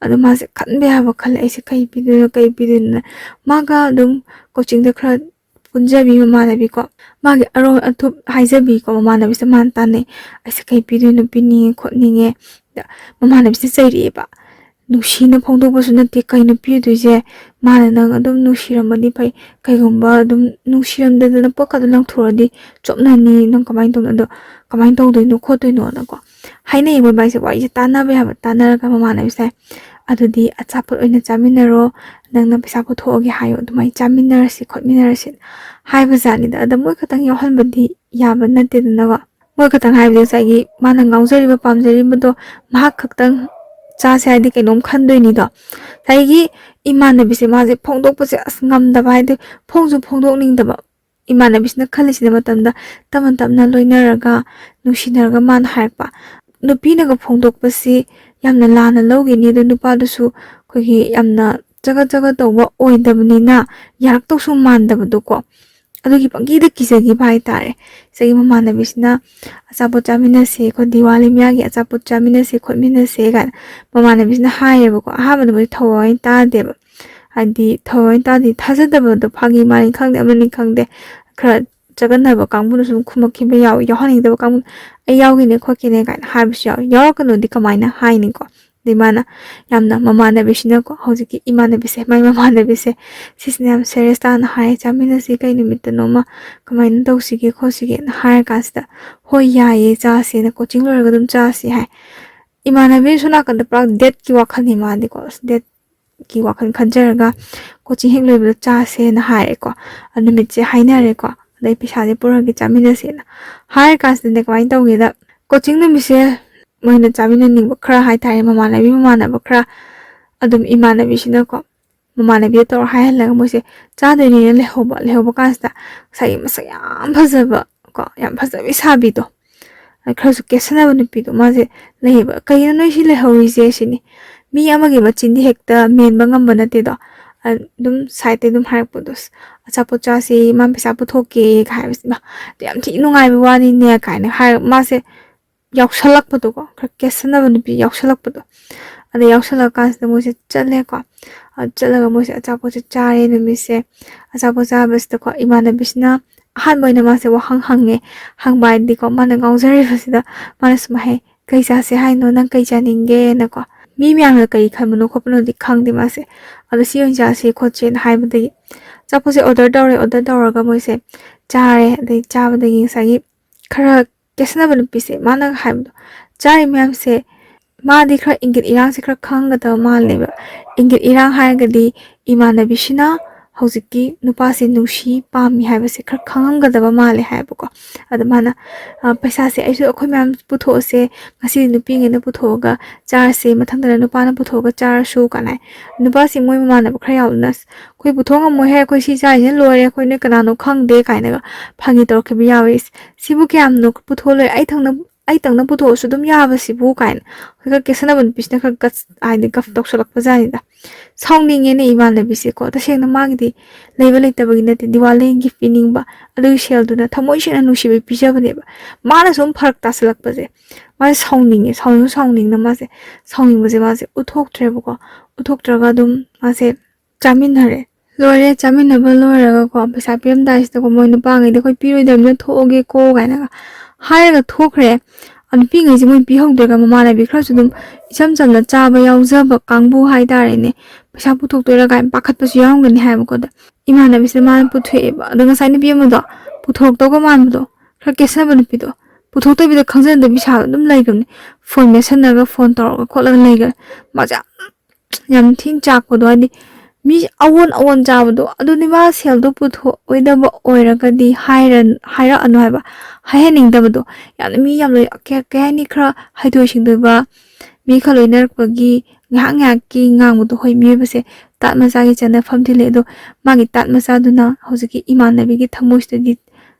ꯑꯗꯣ ꯃꯥꯁꯦ ꯈꯟꯕ ꯌꯥꯕ ꯈꯜꯂꯦ, "ꯑꯩꯁꯦ ꯀꯩ ꯄꯤꯗꯣꯏꯅꯣ, ꯀꯩ ꯄꯤꯗꯣꯏꯅꯣꯅ?" ꯃꯥꯒ ꯑꯗꯨꯝ ꯀꯣꯆꯤꯡꯗ ꯈꯔ ꯄꯨꯟꯖꯕꯤ ꯃꯃꯥꯟꯅꯕꯤꯀꯣ, ꯃꯥꯒꯤ ꯑꯔꯣꯟ ꯑꯊꯨꯞ ꯍꯥꯏꯖꯕꯤꯀꯣ, ꯃꯃꯥꯟꯅꯕꯤꯁꯦ ꯃꯥꯅ ꯇꯥꯟꯅꯩ꯫ "ꯑꯩꯁꯦ ꯀꯩ ꯄꯤꯗꯣꯏꯅꯣ, ꯄꯤꯅꯤꯡꯉꯦ ꯈꯣꯠꯅꯤꯡꯉꯦ"꯫ ꯑꯗ ꯃꯃꯥꯟꯅꯕꯤꯁꯦ ꯆꯩꯔꯛꯑꯦꯕ꯫ "ꯅꯨꯡꯁꯤꯅ ꯐꯣꯡꯗꯣꯛꯄꯁꯨ ꯅꯠꯇꯦ, ꯀꯩꯅꯣ ꯄꯤꯗꯣꯏꯁꯦ? ꯃꯥꯅ ꯅꯪ ꯑꯗꯨꯝ ꯅꯨꯡꯁꯤꯔꯝꯃꯗꯤ ꯐꯩ, ꯀꯩꯒꯨꯝꯕ ꯑꯗꯨꯝ ꯅꯨꯡꯁꯤꯔꯝꯗꯗꯅ ꯄꯣꯠꯀꯗꯣ ꯂꯪꯊꯣꯔꯗꯤ ꯆꯣꯞꯅꯅꯤ, ꯅꯪ ꯀꯃꯥꯏꯅ ꯇꯧꯅꯤ? ꯑꯗꯣ ꯀꯃꯥꯏꯅ ꯇꯧꯗꯣꯏꯅꯣ ꯈꯣꯠꯇꯣꯏꯅꯣꯅꯀꯣ" ꯍꯥꯏꯅꯩ ꯃꯣꯏꯕꯥꯏꯁꯦ꯫ ꯋꯥꯔꯤꯁꯦ ꯇꯥꯟꯅꯕ ꯌꯥꯕ ꯇꯥꯟꯅꯔꯒ ꯃꯃꯥꯟꯅꯕꯤꯁꯦ, "ꯑꯗꯨꯗꯤ ꯑꯆꯥꯄꯣꯠ ꯑꯣꯏꯅ ꯆꯥꯃꯤꯟꯅꯔꯣ, ꯅꯪꯅ ꯄꯩꯁꯥ ꯄꯨꯊꯣꯛꯑꯒꯦ ꯍꯥꯏꯌꯣ, ꯑꯗꯨꯃꯥꯏꯅ ꯆꯥꯃꯤꯟꯅꯔꯁꯤ ꯈꯣꯠꯃꯤꯟꯅꯔꯁꯤ" ꯍꯥꯏꯕ ꯖꯥꯠꯅꯤꯗ꯫ ꯑꯗ ꯃꯣꯏ ꯈꯛꯇꯪ ꯌꯥꯎꯍꯟꯕꯗꯤ ꯌꯥꯕ ꯅꯠꯇꯦꯗꯅꯀꯣ꯫ ꯃꯣꯏ ꯈꯛꯇꯪ ꯍꯥꯏꯕꯗꯤ ꯉꯁꯥꯏꯒꯤ ꯃꯥꯅ ꯉꯥꯎꯖꯔꯤꯕ ꯄꯥꯝꯖꯔꯤꯕꯗꯣ ꯃꯍꯥꯛ ꯈꯛꯇꯪ ꯆꯥꯁꯦ ꯍꯥꯏꯗꯤ ꯀꯩꯅꯣꯝ ꯈꯟꯗꯣꯏꯅꯤꯗꯣ꯫ ꯉꯁꯥꯏꯒꯤ ꯏꯃꯥꯟꯅꯕꯤꯁꯦ ꯃꯥꯁꯦ ꯐꯣꯡꯗꯣꯛꯄꯁꯦ ꯑꯁ ꯉꯝꯗꯕ ꯍꯥꯏꯗꯤ ꯐꯣꯡꯁꯨ ꯐꯣꯡꯗꯣꯛꯅꯤꯡꯗꯕ꯫ ꯏꯃꯥꯟꯅꯕꯤꯁꯤꯅ ꯈꯜꯂꯤꯁꯤꯅ ꯃꯇꯝꯗ ꯇꯞꯅ ꯇꯞꯅ ꯂꯣꯏꯅꯔꯒ ꯅꯨꯡꯁꯤꯅꯔꯒ ꯃꯥꯅ ꯍꯥꯏꯔꯛꯄ, ꯅꯨꯄꯤꯅꯒ ꯐꯣꯡꯗꯣꯛꯄꯁꯤ ꯌꯥꯝꯅ ꯂꯥꯟꯅ ꯂꯧꯈꯤꯅꯤ꯫ ꯑꯗꯣ ꯅꯨꯄꯥꯗꯨꯁꯨ ꯑꯩꯈꯣꯏꯒꯤ ꯌꯥꯝꯅ ꯆꯒꯠ ꯆꯒꯠ ꯇꯧꯕ ꯑꯣꯏꯗꯕꯅꯤꯅ ꯌꯥꯔꯛꯇꯧꯁꯨ ꯃꯥꯟꯗꯕꯗꯣꯀꯣ꯫ ꯑꯗꯨꯒꯤ ꯄꯪꯀꯤꯗ ꯀꯤꯖꯈꯤꯕ ꯍꯥꯏꯇꯥꯔꯦ꯫ ꯉꯁꯥꯏꯒꯤ ꯃꯃꯥꯟꯅꯕꯤꯁꯤꯅ ꯑꯆꯥꯄꯣꯠ ꯆꯥꯃꯤꯟꯅꯁꯦ, ꯑꯩꯈꯣꯏ ꯗꯤꯋꯥꯂꯤ ꯃꯌꯥꯒꯤ ꯑꯆꯥꯄꯣꯠ ꯆꯥꯃꯤꯟꯅꯁꯦ ꯈꯣꯠꯃꯤꯟꯅꯁꯦ ꯀꯥꯏꯅ ꯃꯃꯥꯟꯅꯕꯤꯁꯤꯅ ꯍꯥꯏꯌꯦꯕꯀꯣ꯫ ꯑꯍꯥꯟꯕꯗ ꯃꯣꯏ ꯊꯧꯑꯣꯏꯅ ꯇꯥꯗꯦꯕ꯫ ꯍꯥꯏꯗꯤ ꯊꯧꯑꯣꯏꯅ ꯇꯥꯗꯦ, ꯊꯥꯖꯗꯕꯗꯣ ꯐꯥꯒꯤ ꯃꯥꯅꯤ ꯈꯪꯗꯦ ꯑꯃꯅꯤ ꯈꯪꯗꯦ, ꯈꯔ ꯆꯒꯟꯅꯕ ꯀꯥꯡꯕꯨꯅ ꯁꯨꯝ ꯈꯨꯝꯃꯛꯈꯤꯕ ꯌꯥꯎꯋꯤ, ꯌꯥꯎꯍꯟꯅꯤꯡꯗꯕ ꯀꯥꯡꯕꯨ, "ꯑꯩ ꯌꯥꯎꯒꯦꯅꯦ ꯈꯣꯠꯀꯦꯅꯦ" ꯀꯥꯏꯅ ꯍꯥꯏꯕꯁꯨ ꯌꯥꯎꯋꯤ꯫ ꯌꯥꯎꯔꯛꯀꯅꯣꯗꯤ ꯀꯃꯥꯏꯅ ꯍꯥꯏꯅꯤꯀꯣ? ꯑꯗꯩ ꯃꯥꯅ ꯌꯥꯝꯅ ꯃꯃꯥꯟꯅꯕꯤꯁꯤꯅꯀꯣ, ꯍꯧꯖꯤꯛꯀꯤ ꯏꯃꯥꯟꯅꯕꯤꯁꯦ, ꯃꯥꯏ ꯃꯃꯥꯟꯅꯕꯤꯁꯦ, ꯁꯤꯁꯤꯅ ꯌꯥꯝ ꯁꯦꯔꯤꯌꯁ ꯇꯥꯅ ꯍꯥꯏ, "ꯆꯥꯃꯤꯟꯅꯁꯤ, ꯀꯩ ꯅꯨꯃꯤꯠꯇꯅꯣꯃ ꯀꯃꯥꯏꯅ ꯇꯧꯁꯤꯒꯦ ꯈꯣꯠꯁꯤꯒꯦꯅ" ꯍꯥꯏꯔ ꯀꯥꯟꯁꯤꯗ, "ꯍꯣꯏ ꯌꯥꯏꯌꯦ, ꯆꯥꯁꯦꯅ, ꯀꯣꯆꯤꯡ ꯂꯣꯏꯔꯒ ꯑꯗꯨꯝ ꯆꯥꯁꯦ" ꯍꯥꯏ꯫ ꯏꯃꯥꯟꯅꯕꯤ ꯁꯣꯝ ꯅꯥꯀꯟꯗ ꯄꯨꯔꯥ ꯗꯦꯠꯀꯤ ꯋꯥꯈꯜꯅꯤ ꯃꯥꯗꯤꯀꯣ꯫ ꯑꯁ, ꯗꯦꯠꯀꯤ ꯋꯥꯈꯜ ꯈꯟꯖꯔꯒ ꯀꯣꯆꯤꯡ ꯍꯦꯛ ꯂꯣꯏꯕꯗ ꯆꯥꯁꯦꯅ ꯍꯥꯏꯔꯦꯀꯣ꯫ ꯑ, ꯅꯨꯃꯤꯠꯁꯦ ꯍꯥꯏꯅꯔꯦꯀꯣ꯫ ꯑꯗꯩ ꯄꯩꯁꯥꯁꯦ ꯄꯨꯔꯛꯑꯒꯦ, ꯆꯥꯃꯤꯟꯅꯁꯦꯅ ꯍꯥꯏꯔ ꯀꯥꯟꯁꯤꯗꯅꯦ, ꯀꯃꯥꯏꯅ ꯇꯧꯒꯦꯗ, ꯀꯣꯆꯤꯡ ꯅꯨꯃꯤꯠꯁꯦ ꯃꯣꯏꯅ ꯆꯥꯃꯤꯟꯅꯅꯤꯡꯕ ꯈꯔ ꯍꯥꯏꯇꯥꯔꯦ, ꯃꯃꯥꯟꯅꯕꯤ ꯃꯃꯥꯟꯅꯕ ꯈꯔ ꯑꯗꯨꯝ ꯏꯃꯥꯟꯅꯕꯤꯁꯤꯅꯀꯣ, ꯃꯃꯥꯟꯅꯕꯤꯗ ꯇꯧꯔ ꯍꯥꯏꯍꯜꯂꯒ ꯃꯣꯏꯁꯦ ꯆꯥꯗꯣꯏꯅꯦꯅ ꯂꯩꯍꯧꯕ꯫ ꯂꯩꯍꯧꯕ ꯀꯥꯟꯁꯤꯗ ꯉꯁꯥꯏꯒꯤ ꯃꯁꯛ ꯌꯥꯝ ꯐꯖꯕ ꯀꯣ, ꯌꯥꯝ ꯐꯖꯕꯤ ꯁꯥꯕꯤꯗꯣ, ꯑ, ꯈꯔꯁꯨ ꯀꯦꯁꯟꯅꯕ ꯅꯨꯄꯤꯗꯣ ꯃꯥꯁꯦ ꯂꯩꯌꯦꯕ꯫ "ꯀꯩꯅꯣ ꯅꯣꯏ ꯁꯤ ꯂꯩꯍꯧꯔꯤꯁꯦ?" ꯁꯤꯅꯤ꯫ ꯃꯤ ꯑꯃꯒꯤ ꯃꯆꯤꯟꯗꯤ ꯍꯦꯛꯇ ꯃꯦꯟꯕ ꯉꯝꯕ ꯅꯠꯇꯦꯗꯣ꯫ ꯑ, ꯑꯗꯨꯝ ꯁꯥꯏꯠꯇꯩ ꯑꯗꯨꯝ ꯍꯥꯏꯔꯛꯄꯗꯣ, "ꯑꯁ, ꯑꯆꯥꯄꯣꯠ ꯆꯥꯁꯦ, ꯃꯥ ꯄꯩꯁꯥ ꯄꯨꯊꯣꯛꯀꯦ" ꯀꯥꯏ ꯍꯥꯏꯕꯁꯦ, "ꯏꯃꯥ, ꯑꯗꯨ ꯌꯥꯝ ꯊꯤ ꯅꯨꯡꯉꯥꯏꯕ ꯋꯥꯅꯤꯅꯦ" ꯀꯥꯏꯅ ꯍꯥꯏꯔ ꯃꯥꯁꯦ ꯌꯥꯎꯁꯜꯂꯛꯄꯗꯣꯀꯣ, ꯈꯔ ꯀꯦꯁꯟꯅꯕ ꯅꯨꯄꯤ ꯌꯥꯎꯁꯜꯂꯛꯄꯗꯣ꯫ ꯑꯗ ꯌꯥꯎꯁꯜꯂꯛꯑꯀꯥꯟꯁꯤꯗ ꯃꯣꯏꯁꯦ ꯆꯠꯂꯦꯀꯣ꯫ ꯑ, ꯆꯠꯂꯒ ꯃꯣꯏꯁꯦ ꯑꯆꯥꯄꯣꯠꯁꯦ ꯆꯥꯔꯦ ꯅꯨꯃꯤꯠꯁꯦ꯫ ꯑꯆꯥꯄꯣꯠ ꯆꯥꯕꯁꯤꯗꯀꯣ, ꯏꯃꯥꯟꯅꯕꯤꯁꯤꯅ ꯑꯍꯥꯟꯕ ꯑꯣꯏꯅ ꯃꯥꯁꯦ ꯋꯥꯍꯪ ꯍꯪꯉꯦ꯫ ꯍꯪꯕ ꯍꯥꯏꯗꯤꯀꯣ, ꯃꯥꯅ ꯉꯥꯎꯖꯔꯤꯕꯁꯤꯗ ꯃꯥꯅ ꯁꯨꯃꯥꯏ ꯍꯥꯏ, "ꯀꯩ ꯆꯥꯁꯦ ꯍꯥꯏꯅꯣ? ꯅꯪ ꯀꯩ ꯆꯥꯅꯤꯡꯒꯦꯅꯀꯣ?" ꯃꯤ ꯃꯌꯥꯝꯅ ꯀꯔꯤ ꯈꯟꯕꯅꯣ ꯈꯣꯠꯄꯅꯣꯗꯤ ꯈꯪꯗꯦ ꯃꯥꯁꯦ꯫ ꯑꯗꯣ "ꯁꯤ ꯑꯣꯏꯅ ꯆꯥꯁꯦ ꯈꯣꯠꯁꯦꯅ" ꯍꯥꯏꯕꯗꯒꯤ ꯑꯆꯥꯄꯣꯠꯁꯦ ꯑꯣꯔꯗꯔ ꯇꯧꯔꯦ꯫ ꯑꯣꯔꯗꯔ ꯇꯧꯔꯒ ꯃꯣꯏꯁꯦ ꯆꯥꯔꯦ꯫ ꯑꯗꯩ ꯆꯥꯕꯗꯒꯤ ꯉꯁꯥꯏꯒꯤ ꯈꯔ ꯀꯦꯁꯟꯅꯕ ꯅꯨꯄꯤꯁꯦ, ꯃꯥꯅ ꯍꯥꯏꯕꯗꯣ, ꯆꯥꯔꯤ ꯃꯌꯥꯝꯁꯦ, ꯃꯥꯗꯤ ꯈꯔ ꯏꯪꯒꯤꯠ ꯏꯔꯥꯡꯁꯦ ꯈꯔ ꯈꯪꯒꯗꯕ ꯃꯥꯜꯂꯦꯕ꯫ ꯏꯪꯒꯤꯠ ꯏꯔꯥꯡ ꯍꯥꯏꯔꯒꯗꯤ ꯏꯃꯥꯟꯅꯕꯤꯁꯤꯅ ꯍꯧꯖꯤꯛꯇꯤ ꯅꯨꯄꯥꯁꯦ ꯅꯨꯡꯁꯤ ꯄꯥꯝꯃꯤ ꯍꯥꯏꯕꯁꯦ ꯈꯔ ꯈꯪꯉꯝꯒꯗꯕ ꯃꯥꯜꯂꯦ ꯍꯥꯏꯕꯀꯣ꯫ ꯑꯗ ꯃꯥꯅ, "ꯑ, ꯄꯩꯁꯥꯁꯦ ꯑꯩꯁꯨ ꯑꯩꯈꯣꯏ ꯃꯌꯥꯝ ꯄꯨꯊꯣꯛꯑꯁꯦ, ꯉꯁꯤꯗꯤ ꯅꯨꯄꯤꯉꯩꯅ ꯄꯨꯊꯣꯛꯑꯒ ꯆꯥꯔꯁꯦ, ꯃꯊꯪꯗꯅ ꯅꯨꯄꯥꯅ ꯄꯨꯊꯣꯛꯑꯒ ꯆꯥꯔꯁꯨ" ꯀꯥꯏꯅ ꯍꯥꯏ꯫ ꯅꯨꯄꯥꯁꯤ ꯃꯣꯏ ꯃꯃꯥꯟꯅꯕ ꯈꯔ ꯌꯥꯎꯗꯅ, "ꯑꯁ, ꯑꯩꯈꯣꯏ ꯄꯨꯊꯣꯛ ꯉꯝꯃꯣꯏꯍꯦ, ꯑꯩꯈꯣꯏ ꯁꯤ ꯆꯥꯔꯤꯁꯤꯅ ꯂꯣꯏꯔꯦ, ꯑꯩꯈꯣꯏ ꯅꯣꯏ ꯀꯅꯥꯅꯣ ꯈꯪꯗꯦ" ꯀꯥꯏꯅꯒ ꯐꯥꯒꯤ ꯇꯧꯔꯛꯈꯤꯕ ꯌꯥꯎꯋꯦ꯫ "ꯁꯤꯕꯨ ꯀꯌꯥꯝꯅꯣ ꯄꯨꯊꯣꯛꯂꯣꯏ, ꯑꯩ ꯊꯪꯅ ꯑꯩꯇꯪꯅ ꯄꯨꯊꯣꯛꯑꯁꯨ ꯑꯗꯨꯝ ꯌꯥꯕꯁꯤꯕꯨ" ꯀꯥꯏꯅ꯫ ꯍꯧꯖꯤꯛ ꯀꯦꯁꯟꯅꯕ ꯅꯨꯄꯤꯁꯤꯅ ꯈꯔ ꯒꯠꯁ, ꯍꯥꯏꯗꯤ ꯒꯞ ꯇꯧꯁꯜꯂꯛꯄ ꯖꯥꯠꯅꯤꯗ꯫ ꯁꯥꯎꯅꯤꯡꯉꯦꯅꯦ ꯏꯃꯥꯟꯅꯕꯤꯁꯦꯀꯣ꯫ ꯇꯁꯦꯡꯅ ꯃꯥꯒꯤꯗꯤ ꯂꯩꯕ ꯂꯩꯇꯕꯒꯤ ꯅꯠꯇꯦ, ꯗꯤꯋꯥꯂꯤꯒꯤ ꯒꯤꯐ ꯄꯤꯅꯤꯡꯕ, ꯑꯗꯨꯒꯤ ꯁꯦꯜꯗꯨꯅ ꯊꯃꯣꯏ ꯁꯦꯡꯅ ꯅꯨꯡꯁꯤꯕꯩ ꯄꯤꯖꯕꯅꯦꯕ꯫ ꯃꯥꯅ ꯁꯨꯝ ꯐꯔꯛ ꯇꯥꯁꯜꯂꯛꯄꯁꯦ, ꯃꯥꯁꯦ ꯁꯥꯎꯅꯤꯡꯉꯦ, ꯁꯥꯎꯅꯤꯡ ꯁꯥꯎꯅꯤꯡꯅ ꯃꯥꯁꯦ, ꯁꯥꯎꯅꯤꯡꯕꯁꯦ ꯃꯥꯁꯦ ꯎꯠꯊꯣꯛꯇ꯭ꯔꯦꯕꯀꯣ꯫ ꯎꯠꯊꯣꯛꯇ꯭ꯔꯒ ꯑꯗꯨꯝ ꯃꯥꯁꯦ ꯆꯥꯃꯤꯟꯅꯔꯦ꯫ ꯂꯣꯏꯔꯦ, ꯆꯥꯃꯤꯟꯅꯕ ꯂꯣꯏꯔꯒꯀꯣ, ꯄꯩꯁꯥ ꯄꯤꯔꯝꯗꯥꯏꯁꯤꯗꯀꯣ, ꯃꯣꯏ ꯅꯨꯄꯥꯉꯩꯗꯤ "ꯑꯩꯈꯣꯏ ꯄꯤꯔꯣꯏꯗꯕꯅꯤꯅ ꯊꯣꯛꯑꯒꯦꯀꯣ" ꯀꯥꯏꯅꯒ ꯍꯥꯏꯔꯒ ꯊꯣꯛꯈ꯭ꯔꯦ꯫ ꯑ, ꯅꯨꯄꯤꯉꯩꯁꯦ ꯃꯣꯏ ꯄꯤꯍꯧꯗ꯭ꯔꯒ, ꯃꯃꯥꯟꯅꯕꯤ ꯈꯔꯁꯨ ꯑꯗꯨꯝ ꯏꯆꯝ ꯆꯝꯅ ꯆꯥꯕ ꯌꯥꯎꯖꯕ ꯀꯥꯡꯕꯨ ꯍꯥꯏꯇꯥꯔꯦꯅꯦ, ꯄꯩꯁꯥ ꯄꯨꯊꯣꯛꯇꯣꯏꯔꯥ ꯀꯥꯏꯅ ꯄꯥꯈꯠꯄꯁꯨ ꯌꯥꯎꯔꯝꯒꯅꯤ ꯍꯥꯏꯕꯀꯣ꯫ ꯑꯗ ꯏꯃꯥꯟꯅꯕꯤꯁꯤꯅ ꯃꯥꯅ ꯄꯨꯊꯣꯛꯑꯦꯕ꯫ ꯑꯗꯣ ꯉꯁꯥꯏ ꯅꯨꯄꯤ ꯑꯃꯗꯣ ꯄꯨꯊꯣꯛꯇꯧꯒ ꯃꯥꯟꯕꯗꯣ, ꯈꯔ ꯀꯦꯁꯟꯅꯕ ꯅꯨꯄꯤꯗꯣ, ꯄꯨꯊꯣꯛꯇꯕꯤꯗ ꯈꯪꯖꯟꯗꯕꯤ ꯁꯥꯕ ꯑꯗꯨꯝ ꯂꯩꯈ꯭ꯔꯕꯅꯤ꯫ ꯐꯣꯟ ꯃꯦꯠꯁꯟꯅꯔꯒ ꯐꯣꯟ ꯇꯧꯔꯒ ꯈꯣꯠꯂꯒ ꯂꯩꯈ꯭ꯔꯦ꯫ ꯃꯥꯁꯦ ꯌꯥꯝ ꯌꯥꯝ ꯊꯤꯅ ꯆꯥꯛꯄꯗꯣ, ꯍꯥꯏꯗꯤ ꯃꯤ ꯑꯑꯣꯟ ꯑꯑꯣꯟ ꯆꯥꯕꯗꯣ, ꯑꯗꯨꯗꯤ ꯃꯥ ꯁꯦꯜꯗꯣ ꯄꯨꯊꯣꯛꯑꯣꯏꯗꯕ ꯑꯣꯏꯔꯒꯗꯤ ꯍꯥꯏꯔ-, ꯍꯥꯏꯔꯛꯑꯅꯨ ꯍꯥꯏꯕ, ꯍꯥꯏꯍꯟꯅꯤꯡꯗꯕꯗꯣ꯫ ꯌꯥꯝꯅ ꯃꯤ ꯌꯥꯝ ꯂꯣꯏ-, ꯀꯩ, ꯀꯩ ꯍꯥꯏꯅꯤ, ꯈꯔ ꯍꯩꯊꯣꯏ ꯁꯤꯡꯊꯣꯏꯕ ꯃꯤ ꯈꯔ ꯂꯣꯏꯅꯔꯛꯄꯒꯤ ꯉꯥꯏꯍꯥꯛ ꯉꯥꯏꯍꯥꯛꯀꯤ ꯉꯥꯡꯕꯗꯣ꯫ ꯍꯣꯏ, ꯃꯤꯑꯣꯏꯕꯁꯦ ꯇꯥꯠ ꯃꯆꯥꯒꯤ ꯆꯠꯅꯐꯝꯗꯤ ꯂꯩ, ꯑꯗꯣ ꯃꯥꯒꯤ ꯇꯥꯠ ꯃꯆꯥꯗꯨꯅ ꯍꯧꯖꯤꯛꯀꯤ ꯏꯃꯥꯟꯅꯕꯤꯒꯤ ꯊꯃꯣꯏꯁꯤꯗꯗꯤ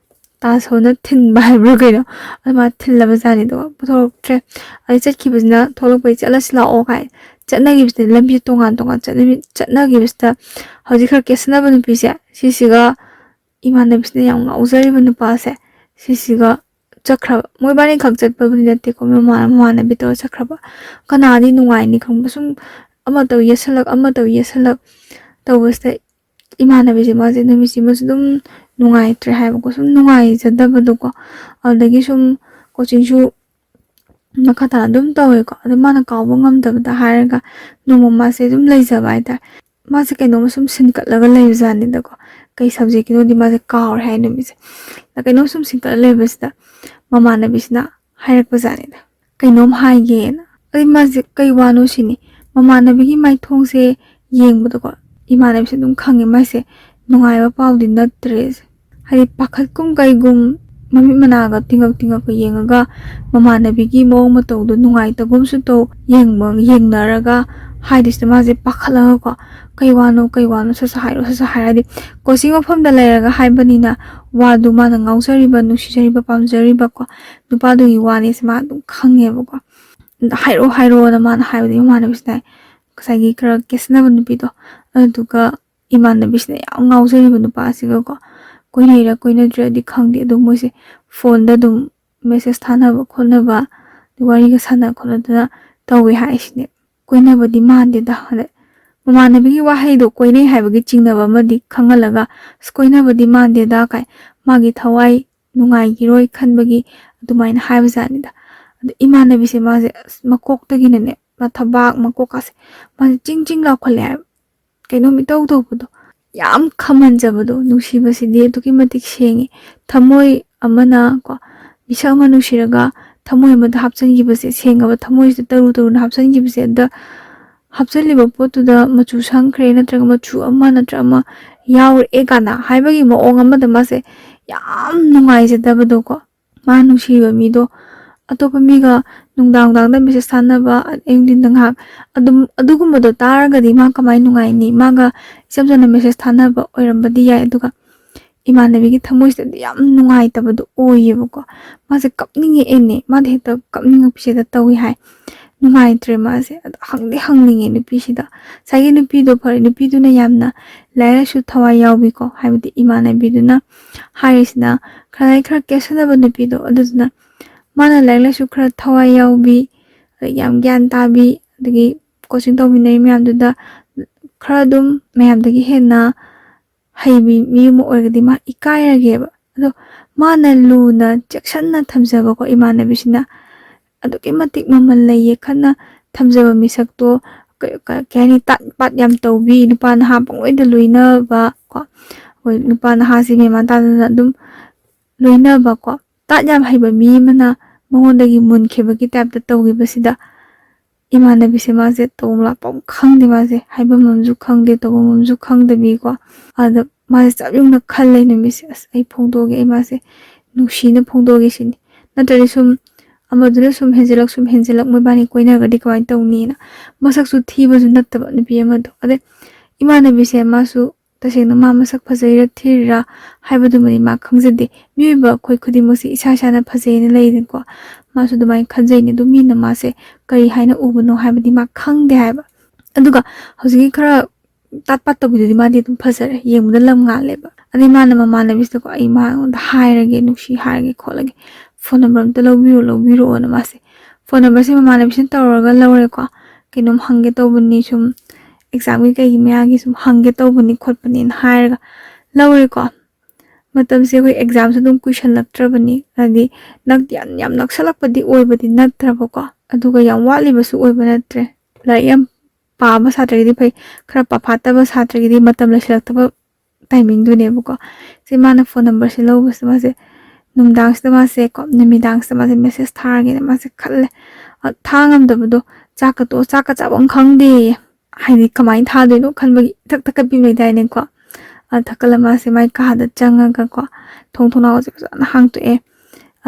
ꯇꯥꯁꯣꯅ ꯊꯤꯟꯕ ꯍꯥꯏꯕ꯭ꯔꯥ ꯀꯩꯅꯣ, ꯑꯗꯨꯃꯥꯏꯅ ꯊꯤꯜꯂꯕ ꯖꯥꯠꯅꯤꯗꯣ, ꯄꯨꯊꯣꯔꯛꯇ꯭ꯔꯦ꯫ ꯑꯗꯩ ꯆꯠꯈꯤꯕꯁꯤꯅ, ꯊꯣꯛꯂꯛꯄꯩ "ꯆꯠꯂꯁꯤ ꯂꯥꯛꯑꯣ" ꯀꯥꯏ ꯆꯠꯅꯈꯤꯕꯁꯤꯗ, ꯂꯝꯕꯤ ꯇꯣꯉꯥꯟ ꯇꯣꯉꯥꯟ ꯆꯠꯅꯕꯤ-, ꯆꯠꯅꯈꯤꯕꯁꯤꯗ, ꯍꯧꯖꯤꯛ ꯈꯔ ꯀꯦꯁꯟꯅꯕ ꯅꯨꯄꯤꯁꯦ ꯁꯤꯁꯤꯒ, ꯏꯃꯥꯟꯅꯕꯤꯁꯤꯅ ꯌꯥꯝ ꯉꯥꯎꯖꯔꯤꯕ ꯅꯨꯄꯥꯁꯦ ꯁꯤꯁꯤꯒ ꯆꯠꯈ꯭ꯔꯕ꯫ ꯃꯣꯏꯕꯥꯅꯤꯈꯛ ꯆꯠꯄꯕꯨꯗꯤ ꯅꯠꯇꯦꯀꯣ, ꯃꯃꯥꯟ-, ꯃꯃꯥꯟꯅꯕꯤ ꯇꯧꯔ ꯆꯠꯈ꯭ꯔꯕ꯫ ꯀꯅꯥꯗꯤ ꯅꯨꯡꯉꯥꯏꯅꯤ ꯈꯪꯕ? ꯁꯨꯝ ꯑꯃ ꯇꯧ ꯌꯦꯠꯁꯜꯂꯛ, ꯑꯃ ꯇꯧ ꯌꯦꯠꯁꯜꯂꯛ ꯇꯧꯕꯁꯤꯗ ꯏꯃꯥꯟꯅꯕꯤꯁꯦ, ꯃꯥꯁꯦ ꯅꯨꯃꯤꯠꯁꯤꯃꯁꯨ ꯑꯗꯨꯝ ꯅꯨꯡꯉꯥꯏꯇ꯭ꯔꯦ ꯍꯥꯏꯕꯀꯣ, ꯁꯨꯝ ꯅꯨꯡꯉꯥꯏꯖꯗꯕꯗꯣꯀꯣ꯫ ꯑꯗꯨꯗꯒꯤ ꯁꯨꯝ ꯀꯣꯆꯤꯡꯁꯨ ꯃꯈꯥ ꯇꯥꯅ ꯑꯗꯨꯝ ꯇꯧꯋꯦꯀꯣ꯫ ꯑꯗꯣ ꯃꯥꯅ ꯀꯥꯎꯕ ꯉꯝꯗꯕꯗ ꯍꯥꯏꯔꯒ ꯅꯣꯡꯃ ꯃꯥꯁꯦ ꯑꯗꯨꯝ ꯂꯩꯖꯕ ꯍꯥꯏꯇꯥꯔꯦ꯫ ꯃꯥꯁꯦ ꯀꯩꯅꯣꯝꯃ ꯁꯨꯝ ꯁꯤꯟꯀꯠꯂꯒ ꯂꯩꯕꯖꯥꯠꯅꯤꯗꯀꯣ꯫ ꯀꯩ ꯁꯕꯖꯦꯛꯀꯤꯅꯣꯗꯤ ꯃꯥꯁꯦ ꯀꯥꯎꯔꯦ ꯍꯥꯏ ꯅꯨꯃꯤꯠꯁꯦ꯫ ꯑꯗ ꯀꯩꯅꯣꯝ ꯁꯨꯝ ꯁꯤꯟꯀꯠꯂ ꯂꯩꯕꯁꯤꯗ ꯃꯃꯥꯟꯅꯕꯤꯁꯤꯅ ꯍꯥꯏꯔꯛꯄꯖꯥꯠꯅꯤꯗ, "ꯀꯩꯅꯣꯝ ꯍꯥꯏꯒꯦꯅ"꯫ ꯑꯗꯩ ꯃꯥꯁꯦ ꯀꯩ ꯋꯥꯅꯣ ꯁꯤꯅꯤ꯫ ꯃꯃꯥꯟꯅꯕꯤꯒꯤ ꯃꯥꯏꯊꯣꯡꯁꯦ ꯌꯦꯡꯕꯗꯀꯣ, ꯏꯃꯥꯟꯅꯕꯤꯁꯦ ꯑꯗꯨꯝ ꯈꯪꯉꯦ, ꯃꯥꯏꯁꯦ ꯅꯨꯡꯉꯥꯏꯕ ꯄꯥꯎꯗꯤ ꯅꯠꯇ꯭ꯔꯦ꯫ ꯍꯥꯏꯗꯤ ꯄꯥꯈꯠꯀꯨꯝ ꯀꯩꯒꯨꯝ, ꯃꯃꯤꯠ ꯃꯅꯥꯒ ꯇꯤꯡꯉꯛ ꯇꯤꯡꯉꯛꯄ ꯌꯦꯡꯉꯒ ꯃꯃꯥꯟꯅꯕꯤꯒꯤ ꯃꯑꯣꯡ ꯃꯇꯧꯗꯣ ꯅꯨꯡꯉꯥꯏꯇꯒꯨꯝꯁꯨ ꯇꯧ, ꯌꯦꯡꯕ ꯌꯦꯡꯅꯔꯒ ꯍꯥꯏꯗꯣꯏꯁꯤꯗ ꯃꯥꯁꯦ ꯄꯥꯈꯠꯂꯒꯀꯣ, "ꯀꯩ ꯋꯥꯅꯣ, ꯀꯩ ꯋꯥꯅꯣ, ꯁꯠ ꯁꯠ ꯍꯥꯏꯔꯣ, ꯁꯠ ꯁꯠ ꯍꯥꯏꯔꯣ", ꯍꯥꯏꯗꯤ ꯀꯣꯆꯤꯡ ꯃꯐꯝꯗ ꯂꯩꯔꯒ ꯍꯥꯏꯕꯅꯤꯅ ꯋꯥꯗꯨ ꯃꯥꯅ ꯉꯥꯎꯖꯔꯤꯕ, ꯅꯨꯡꯁꯤꯖꯔꯤꯕ, ꯄꯥꯝꯖꯔꯤꯕꯀꯣ ꯅꯨꯄꯥꯗꯨꯒꯤ ꯋꯥꯅꯦꯁꯦ ꯃꯥ ꯑꯗꯨꯝ ꯈꯪꯉꯦꯕꯀꯣ꯫ "ꯍꯥꯏꯔꯛꯑꯣ, ꯍꯥꯏꯔꯛꯑꯣꯅ" ꯃꯥꯅ ꯍꯥꯏꯕꯗꯤ ꯃꯃꯥꯟꯅꯕꯤꯁꯤꯅ ꯉꯁꯥꯏꯒꯤ ꯈꯔ ꯀꯦꯁꯟꯅꯕ ꯅꯨꯄꯤꯗꯣ, ꯑꯗꯨꯗꯨꯒ ꯏꯃꯥꯟꯅꯕꯤꯁꯤꯅ ꯌꯥꯝ ꯉꯥꯎꯖꯔꯤꯕ ꯅꯨꯄꯥꯁꯤꯒꯀꯣ, ꯀꯣꯏꯅꯩꯔꯥ ꯀꯣꯏꯅꯗ꯭ꯔꯤꯔꯗꯤ ꯈꯪꯗꯦ, ꯑꯗꯨ ꯃꯣꯏꯁꯦ ꯐꯣꯟꯗ ꯑꯗꯨꯝ ꯃꯦꯁꯦꯁ ꯊꯥꯅꯕ ꯈꯣꯠꯅꯕ, ꯋꯥꯔꯤꯒ ꯁꯥꯟꯅ ꯈꯣꯠꯅꯗꯅ ꯇꯧꯋꯦ ꯍꯥꯏꯁꯤꯅꯦ꯫ ꯀꯣꯏꯅꯕꯗꯤ ꯃꯥꯟꯗꯦꯗ꯫ ꯑꯗꯩ ꯃꯃꯥꯟꯅꯕꯤꯒꯤ ꯋꯥꯍꯩꯗꯣ, ꯀꯣꯏꯅꯩ ꯍꯥꯏꯕꯒꯤ ꯆꯤꯡꯅꯕ ꯑꯃꯗꯤ ꯈꯪꯍꯜꯂꯒ, "ꯑꯁ, ꯀꯣꯏꯅꯕꯗꯤ ꯃꯥꯟꯗꯦꯗ" ꯀꯥꯏ, ꯃꯥꯒꯤ ꯊꯋꯥꯏ ꯅꯨꯡꯉꯥꯏꯈꯤꯔꯣꯏ ꯈꯟꯕꯒꯤ ꯑꯗꯨꯃꯥꯏꯅ ꯍꯥꯏꯕꯖꯥꯠꯅꯤꯗ꯫ ꯑꯗꯣ ꯏꯃꯥꯟꯅꯕꯤꯁꯦ ꯃꯥꯁꯦ ꯑꯁ ꯃꯀꯣꯛꯇꯒꯤꯅꯅꯦ, ꯃꯊꯕꯥꯛ ꯃꯀꯣꯛꯀꯥꯁꯦ ꯃꯥꯁꯦ ꯆꯤꯡ ꯆꯤꯡ ꯂꯥꯎꯈꯠꯂꯦ ꯍꯥꯏꯕ꯫ ꯀꯩꯅꯣꯝ ꯏꯇꯧ ꯇꯧꯕꯗꯣ, ꯌꯥꯝ ꯈꯝꯍꯟꯖꯕꯗꯣ, ꯅꯨꯡꯁꯤꯕꯁꯤꯗꯤ ꯑꯗꯨꯛꯀꯤ ꯃꯇꯤꯛ ꯁꯦꯡꯉꯤ꯫ ꯊꯃꯣꯏ ꯑꯃꯅ ꯀꯣ, ꯃꯤꯁꯛ ꯑꯃ ꯅꯨꯡꯁꯤꯔꯒ ꯊꯃꯣꯏ ꯑꯃꯗ ꯍꯥꯞꯆꯤꯟꯈꯤꯕꯁꯦ, ꯁꯦꯡꯉꯕ ꯊꯃꯣꯏꯁꯤꯗ ꯇꯔꯨ ꯇꯔꯨꯅ ꯍꯥꯞꯆꯤꯟꯈꯤꯕꯁꯦ, ꯑꯗ ꯍꯥꯞꯆꯤꯜꯂꯤꯕ ꯄꯣꯠꯇꯨꯗ ꯃꯆꯨ ꯁꯪꯈ꯭ꯔꯦ ꯅꯠꯇ꯭ꯔꯒ ꯃꯆꯨ ꯑꯃ ꯅꯠꯇ꯭ꯔ ꯑꯃ ꯌꯥꯎꯔꯛꯑꯦ ꯀꯥꯏꯅ ꯍꯥꯏꯕꯒꯤ ꯃꯑꯣꯡ ꯑꯃꯗ ꯃꯥꯁꯦ ꯌꯥꯝ ꯅꯨꯡꯉꯥꯏꯖꯗꯕꯗꯣꯀꯣ꯫ ꯃꯥ ꯅꯨꯡꯁꯤꯕ ꯃꯤꯗꯣ ꯑꯇꯣꯞꯄ ꯃꯤꯒ ꯅꯨꯡꯗꯥꯡ ꯅꯨꯡꯗꯥꯡꯗ ꯃꯦꯁꯦꯖ ꯊꯥꯅꯕ, ꯑꯌꯨꯛ ꯅꯨꯡꯊꯤꯟꯗ ꯉꯥꯏꯍꯥꯛ ꯑꯗꯨꯝ, ꯑꯗꯨꯒꯨꯝꯕꯗꯣ ꯇꯥꯔꯒꯗꯤ ꯃꯥ ꯀꯃꯥꯏꯅ ꯅꯨꯡꯉꯥꯏꯅꯤ? ꯃꯥꯒ ꯏꯆꯝ ꯆꯝꯅ ꯃꯦꯁꯦꯖ ꯊꯥꯅꯕ ꯑꯣꯏꯔꯝꯕꯗꯤ ꯌꯥꯏ, ꯑꯗꯨꯒ ꯏꯃꯥꯟꯅꯕꯤꯒꯤ ꯊꯃꯣꯏꯁꯤꯗꯗꯤ ꯌꯥꯝ ꯅꯨꯡꯉꯥꯏꯇꯕꯗꯣ ꯑꯣꯏꯌꯦꯕꯀꯣ꯫ ꯃꯥꯁꯦ ꯀꯞꯅꯤꯡꯉꯛꯑꯦꯅꯦ, ꯃꯥꯗꯤ ꯍꯦꯛꯇ ꯀꯞꯅꯤꯡꯉꯛꯄꯤꯁꯦ ꯍꯦꯛꯇ ꯇꯧꯏ ꯍꯥꯏ꯫ ꯅꯨꯡꯉꯥꯏꯇ꯭ꯔꯦ ꯃꯥꯁꯦ꯫ ꯑꯗꯣ ꯍꯪꯗꯤ ꯍꯪꯅꯤꯡꯉꯦ ꯅꯨꯄꯤꯁꯤꯗ꯫ ꯉꯁꯥꯏꯒꯤ ꯅꯨꯄꯤꯗꯣ, ꯐꯔꯦ, ꯅꯨꯄꯤꯗꯨꯅ ꯌꯥꯝꯅ ꯂꯥꯏꯔꯤꯛ ꯂꯥꯏꯁꯨ ꯊꯋꯥꯏ ꯌꯥꯎꯕꯤꯀꯣ, ꯍꯥꯏꯕꯗꯤ ꯏꯃꯥꯟꯅꯕꯤꯗꯨꯅ ꯍꯥꯏꯔꯤꯁꯤꯅ ꯈꯔ, ꯂꯥꯏꯔꯤꯛ ꯈꯔ ꯀꯦꯁꯟꯅꯕ ꯅꯨꯄꯤꯗꯣ, ꯑꯗꯨꯗꯨꯅ ꯃꯥꯅ ꯂꯥꯏꯔꯤꯛ ꯂꯥꯏꯁꯨ ꯈꯔ ꯊꯋꯥꯏ ꯌꯥꯎꯕꯤ, ꯑꯗꯒꯤ ꯌꯥꯝ ꯒ꯭ꯌꯥꯟ ꯇꯥꯕꯤ, ꯑꯗꯒꯤ ꯀꯣꯆꯤꯡ ꯇꯧꯃꯤꯟꯅꯔꯤ ꯃꯌꯥꯝꯗꯨꯗ ꯈꯔ ꯑꯗꯨꯝ ꯃꯌꯥꯝꯗꯒꯤ ꯍꯦꯟꯅ ꯍꯩꯕꯤ ꯃꯤ ꯑꯃ ꯑꯣꯏꯔꯒꯗꯤ ꯃꯥ ꯏꯀꯥꯏꯔꯒꯦꯕ꯫ ꯑꯗꯣ ꯃꯥꯅ ꯂꯨꯅ ꯆꯦꯛꯁꯟꯅ ꯊꯝꯖꯕꯀꯣ ꯏꯃꯥꯟꯅꯕꯤꯁꯤꯅ, ꯑꯗꯨꯛꯀꯤ ꯃꯇꯤꯛ ꯃꯃꯜ ꯂꯩꯌꯦ ꯈꯟꯅ ꯊꯝꯖꯕ ꯃꯤꯁꯛꯇꯣ, ꯀ-, ꯀ-, ꯀꯩ ꯍꯥꯏꯅꯤ, ꯇꯥꯠ ꯄꯥꯠ ꯌꯥꯝ ꯇꯧꯕꯤ, ꯅꯨꯄꯥ ꯅꯍꯥ ꯄꯪꯂꯣꯏꯗ ꯂꯣꯏꯅꯕ ꯀꯣ, ꯍꯣꯏ, ꯅꯨꯄꯥ ꯅꯍꯥꯁꯤ ꯃꯦꯟ ꯃꯥꯟ ꯇꯥꯗꯅ ꯑꯗꯨꯝ ꯂꯣꯏꯅꯕ ꯀꯣ, ꯇꯥꯠ ꯌꯥꯝ ꯍꯩꯕ ꯃꯤ ꯑꯃꯅ ꯃꯉꯣꯟꯗꯒꯤ ꯃꯨꯟꯈꯤꯕꯒꯤ ꯇꯥꯏꯞꯇ ꯇꯧꯈꯤꯕꯁꯤꯗ ꯏꯃꯥꯟꯅꯕꯤꯁꯦ ꯃꯥꯁꯦ ꯇꯧꯐꯝ ꯂꯥꯛꯐꯝ ꯈꯪꯗꯦ, ꯃꯥꯁꯦ ꯍꯥꯏꯐꯝ ꯑꯃꯁꯨ ꯈꯪꯗꯦ, ꯇꯧꯐꯝ ꯑꯃꯁꯨ ꯈꯪꯗꯕꯤꯀꯣ꯫ ꯑꯗ ꯃꯥꯁꯦ ꯆꯞ ꯌꯨꯡꯅ ꯈꯜꯂꯦ ꯅꯨꯃꯤꯠꯁꯦ, "ꯑꯁ, ꯑꯩ ꯐꯣꯡꯗꯣꯛꯑꯒꯦ, ꯑꯩ ꯃꯥꯁꯦ ꯅꯨꯡꯁꯤꯅ ꯐꯣꯡꯗꯣꯛꯑꯒꯦ" ꯁꯤꯅꯤ꯫ ꯅꯠꯇ꯭ꯔꯗꯤ ꯁꯨꯝ ꯑꯃꯗꯨꯅ ꯁꯨꯝ ꯍꯦꯟꯖꯤꯜꯂꯛ, ꯁꯨꯝ ꯍꯦꯟꯖꯤꯜꯂꯛ, ꯃꯣꯏꯕꯥꯅꯤ ꯀꯣꯏꯅꯈ꯭ꯔꯗꯤ ꯀꯃꯥꯏꯅ ꯇꯧꯅꯤꯅ꯫ ꯃꯁꯛꯁꯨ ꯊꯤꯕꯁꯨ ꯅꯠꯇꯕ ꯅꯨꯄꯤ ꯑꯃꯗꯣ꯫ ꯑꯗꯩ ꯏꯃꯥꯟꯅꯕꯤꯁꯦ ꯃꯥꯁꯨ ꯇꯁꯦꯡꯅ ꯃꯥ ꯃꯁꯛ ꯐꯖꯩꯔꯥ ꯊꯤꯔꯤꯔꯥ ꯍꯥꯏꯕꯗꯨꯃꯗꯤ ꯃꯥ ꯈꯪꯖꯗꯦ꯫ ꯃꯤꯑꯣꯏꯕ ꯑꯩꯈꯣꯏ ꯈꯨꯗꯤꯡꯃꯛꯁꯦ ꯏꯁꯥ ꯏꯁꯥꯅ ꯐꯖꯩꯅ ꯂꯩꯗꯅꯀꯣ꯫ ꯃꯥꯁꯨ ꯑꯗꯨꯃꯥꯏꯅ ꯈꯟꯖꯩꯅꯦ꯫ ꯑꯗꯨ ꯃꯤꯅ ꯃꯥꯁꯦ ꯀꯔꯤ ꯍꯥꯏꯅ ꯎꯕꯅꯣ ꯍꯥꯏꯕꯗꯤ ꯃꯥ ꯈꯪꯗꯦ ꯍꯥꯏꯕ꯫ ꯑꯗꯨꯒ ꯍꯧꯖꯤꯛꯀꯤ ꯈꯔ ꯇꯥꯠ ꯄꯥꯠ ꯇꯧꯕꯤꯗꯨꯗꯤ ꯃꯥꯗꯤ ꯑꯗꯨꯝ ꯐꯖꯔꯦ, ꯌꯦꯡꯕꯗ ꯂꯝ ꯉꯥꯜꯂꯦꯕ꯫ ꯑꯗꯩ ꯃꯥꯅ ꯃꯃꯥꯟꯅꯕꯤꯁꯤꯗꯀꯣ, "ꯑꯩ ꯃꯉꯣꯟꯗ ꯍꯥꯏꯔꯒꯦ, ꯅꯨꯡꯁꯤ ꯍꯥꯏꯔꯒꯦ ꯈꯣꯠꯂꯒꯦ, ꯐꯣꯟ ꯅꯝꯕꯔ ꯑꯝꯇ ꯂꯧꯕꯤꯔꯣ, ꯂꯧꯕꯤꯔꯛꯑꯣꯅ" ꯃꯥꯁꯦ ꯐꯣꯟ ꯅꯝꯕꯔꯁꯦ ꯃꯃꯥꯟꯅꯕꯤꯁꯤꯅ ꯇꯧꯔꯒ ꯂꯧꯔꯦꯀꯣ꯫ "ꯀꯩꯅꯣꯝ ꯍꯪꯒꯦ ꯇꯧꯕꯅꯤ, ꯁꯨꯝ ꯑꯦꯛꯖꯥꯝꯒꯤ ꯀꯩꯒꯤ ꯃꯌꯥꯒꯤ ꯁꯨꯝ ꯍꯪꯒꯦ ꯇꯧꯕꯅꯤ ꯈꯣꯠꯄꯅꯤꯅ" ꯍꯥꯏꯔꯒ ꯂꯧꯔꯦꯀꯣ꯫ ꯃꯇꯝꯁꯦ ꯑꯩꯈꯣꯏ ꯑꯦꯛꯖꯥꯝꯁꯨ ꯑꯗꯨꯝ ꯀꯨꯏꯁꯜꯂꯛꯇ꯭ꯔꯕꯅꯤ, ꯍꯥꯏꯗꯤ ꯅꯛ-, ꯌꯥꯝ, ꯌꯥꯝ ꯅꯛꯁꯜꯂꯛꯄꯗꯤ ꯑꯣꯏꯕꯗꯤ ꯅꯠꯇ꯭ꯔꯕꯀꯣ, ꯑꯗꯨꯒ ꯌꯥꯝ ꯋꯥꯠꯂꯤꯕꯁꯨ ꯑꯣꯏꯕ ꯅꯠꯇ꯭ꯔꯦ꯫ ꯂꯥꯏꯔꯤꯛ ꯌꯥꯝ ꯄꯥꯕ ꯁꯥꯇ꯭ꯔꯒꯤꯗꯤ ꯐꯩ, ꯈꯔ ꯄꯥꯐꯥꯠꯇꯕ ꯁꯥꯇ꯭ꯔꯒꯤꯗꯤ ꯃꯇꯝ ꯂꯩꯁꯤꯜꯂꯛꯇꯕ ꯇꯥꯏꯃꯤꯡꯗꯨꯅꯦꯕꯀꯣ꯫ ꯁꯤ ꯃꯥꯅ ꯐꯣꯟ ꯅꯝꯕꯔꯁꯦ ꯂꯧꯕꯁꯦ ꯃꯥꯁꯦ ꯅꯨꯡꯗꯥꯡꯁꯤꯗ ꯃꯥꯁꯦ ꯀꯣ, ꯅꯨꯃꯤꯗꯥꯡꯁꯤꯗ ꯃꯥꯁꯦ ꯃꯦꯁꯦꯖ ꯊꯥꯔꯒꯦꯅ ꯃꯥꯁꯦ ꯈꯜꯂꯦ꯫ ꯑ, ꯊꯥ ꯉꯝꯗꯕꯗꯣ, ꯆꯥꯛꯀ ꯇꯣꯛꯑ, ꯆꯥꯛꯀ ꯆꯥꯐꯝ ꯈꯪꯗꯦꯌꯦ꯫ ꯍꯥꯏꯗꯤ ꯀꯃꯥꯏꯅ ꯊꯥꯗꯣꯏꯅꯣ ꯈꯟꯕꯒꯤ ꯏꯊꯛ ꯊꯛꯀꯠꯄꯤ ꯑꯃ ꯂꯩꯗꯥꯏꯅꯦꯀꯣ꯫ ꯑ, ꯊꯛꯀꯠꯂ ꯃꯥꯁꯦ ꯃꯥꯏ ꯀꯥꯗ ꯆꯪꯉꯒꯀꯣ, ꯊꯣꯡ ꯊꯣꯡꯅꯥꯎꯁꯦ ꯐꯖꯅ ꯍꯥꯡꯇꯣꯛꯑꯦ꯫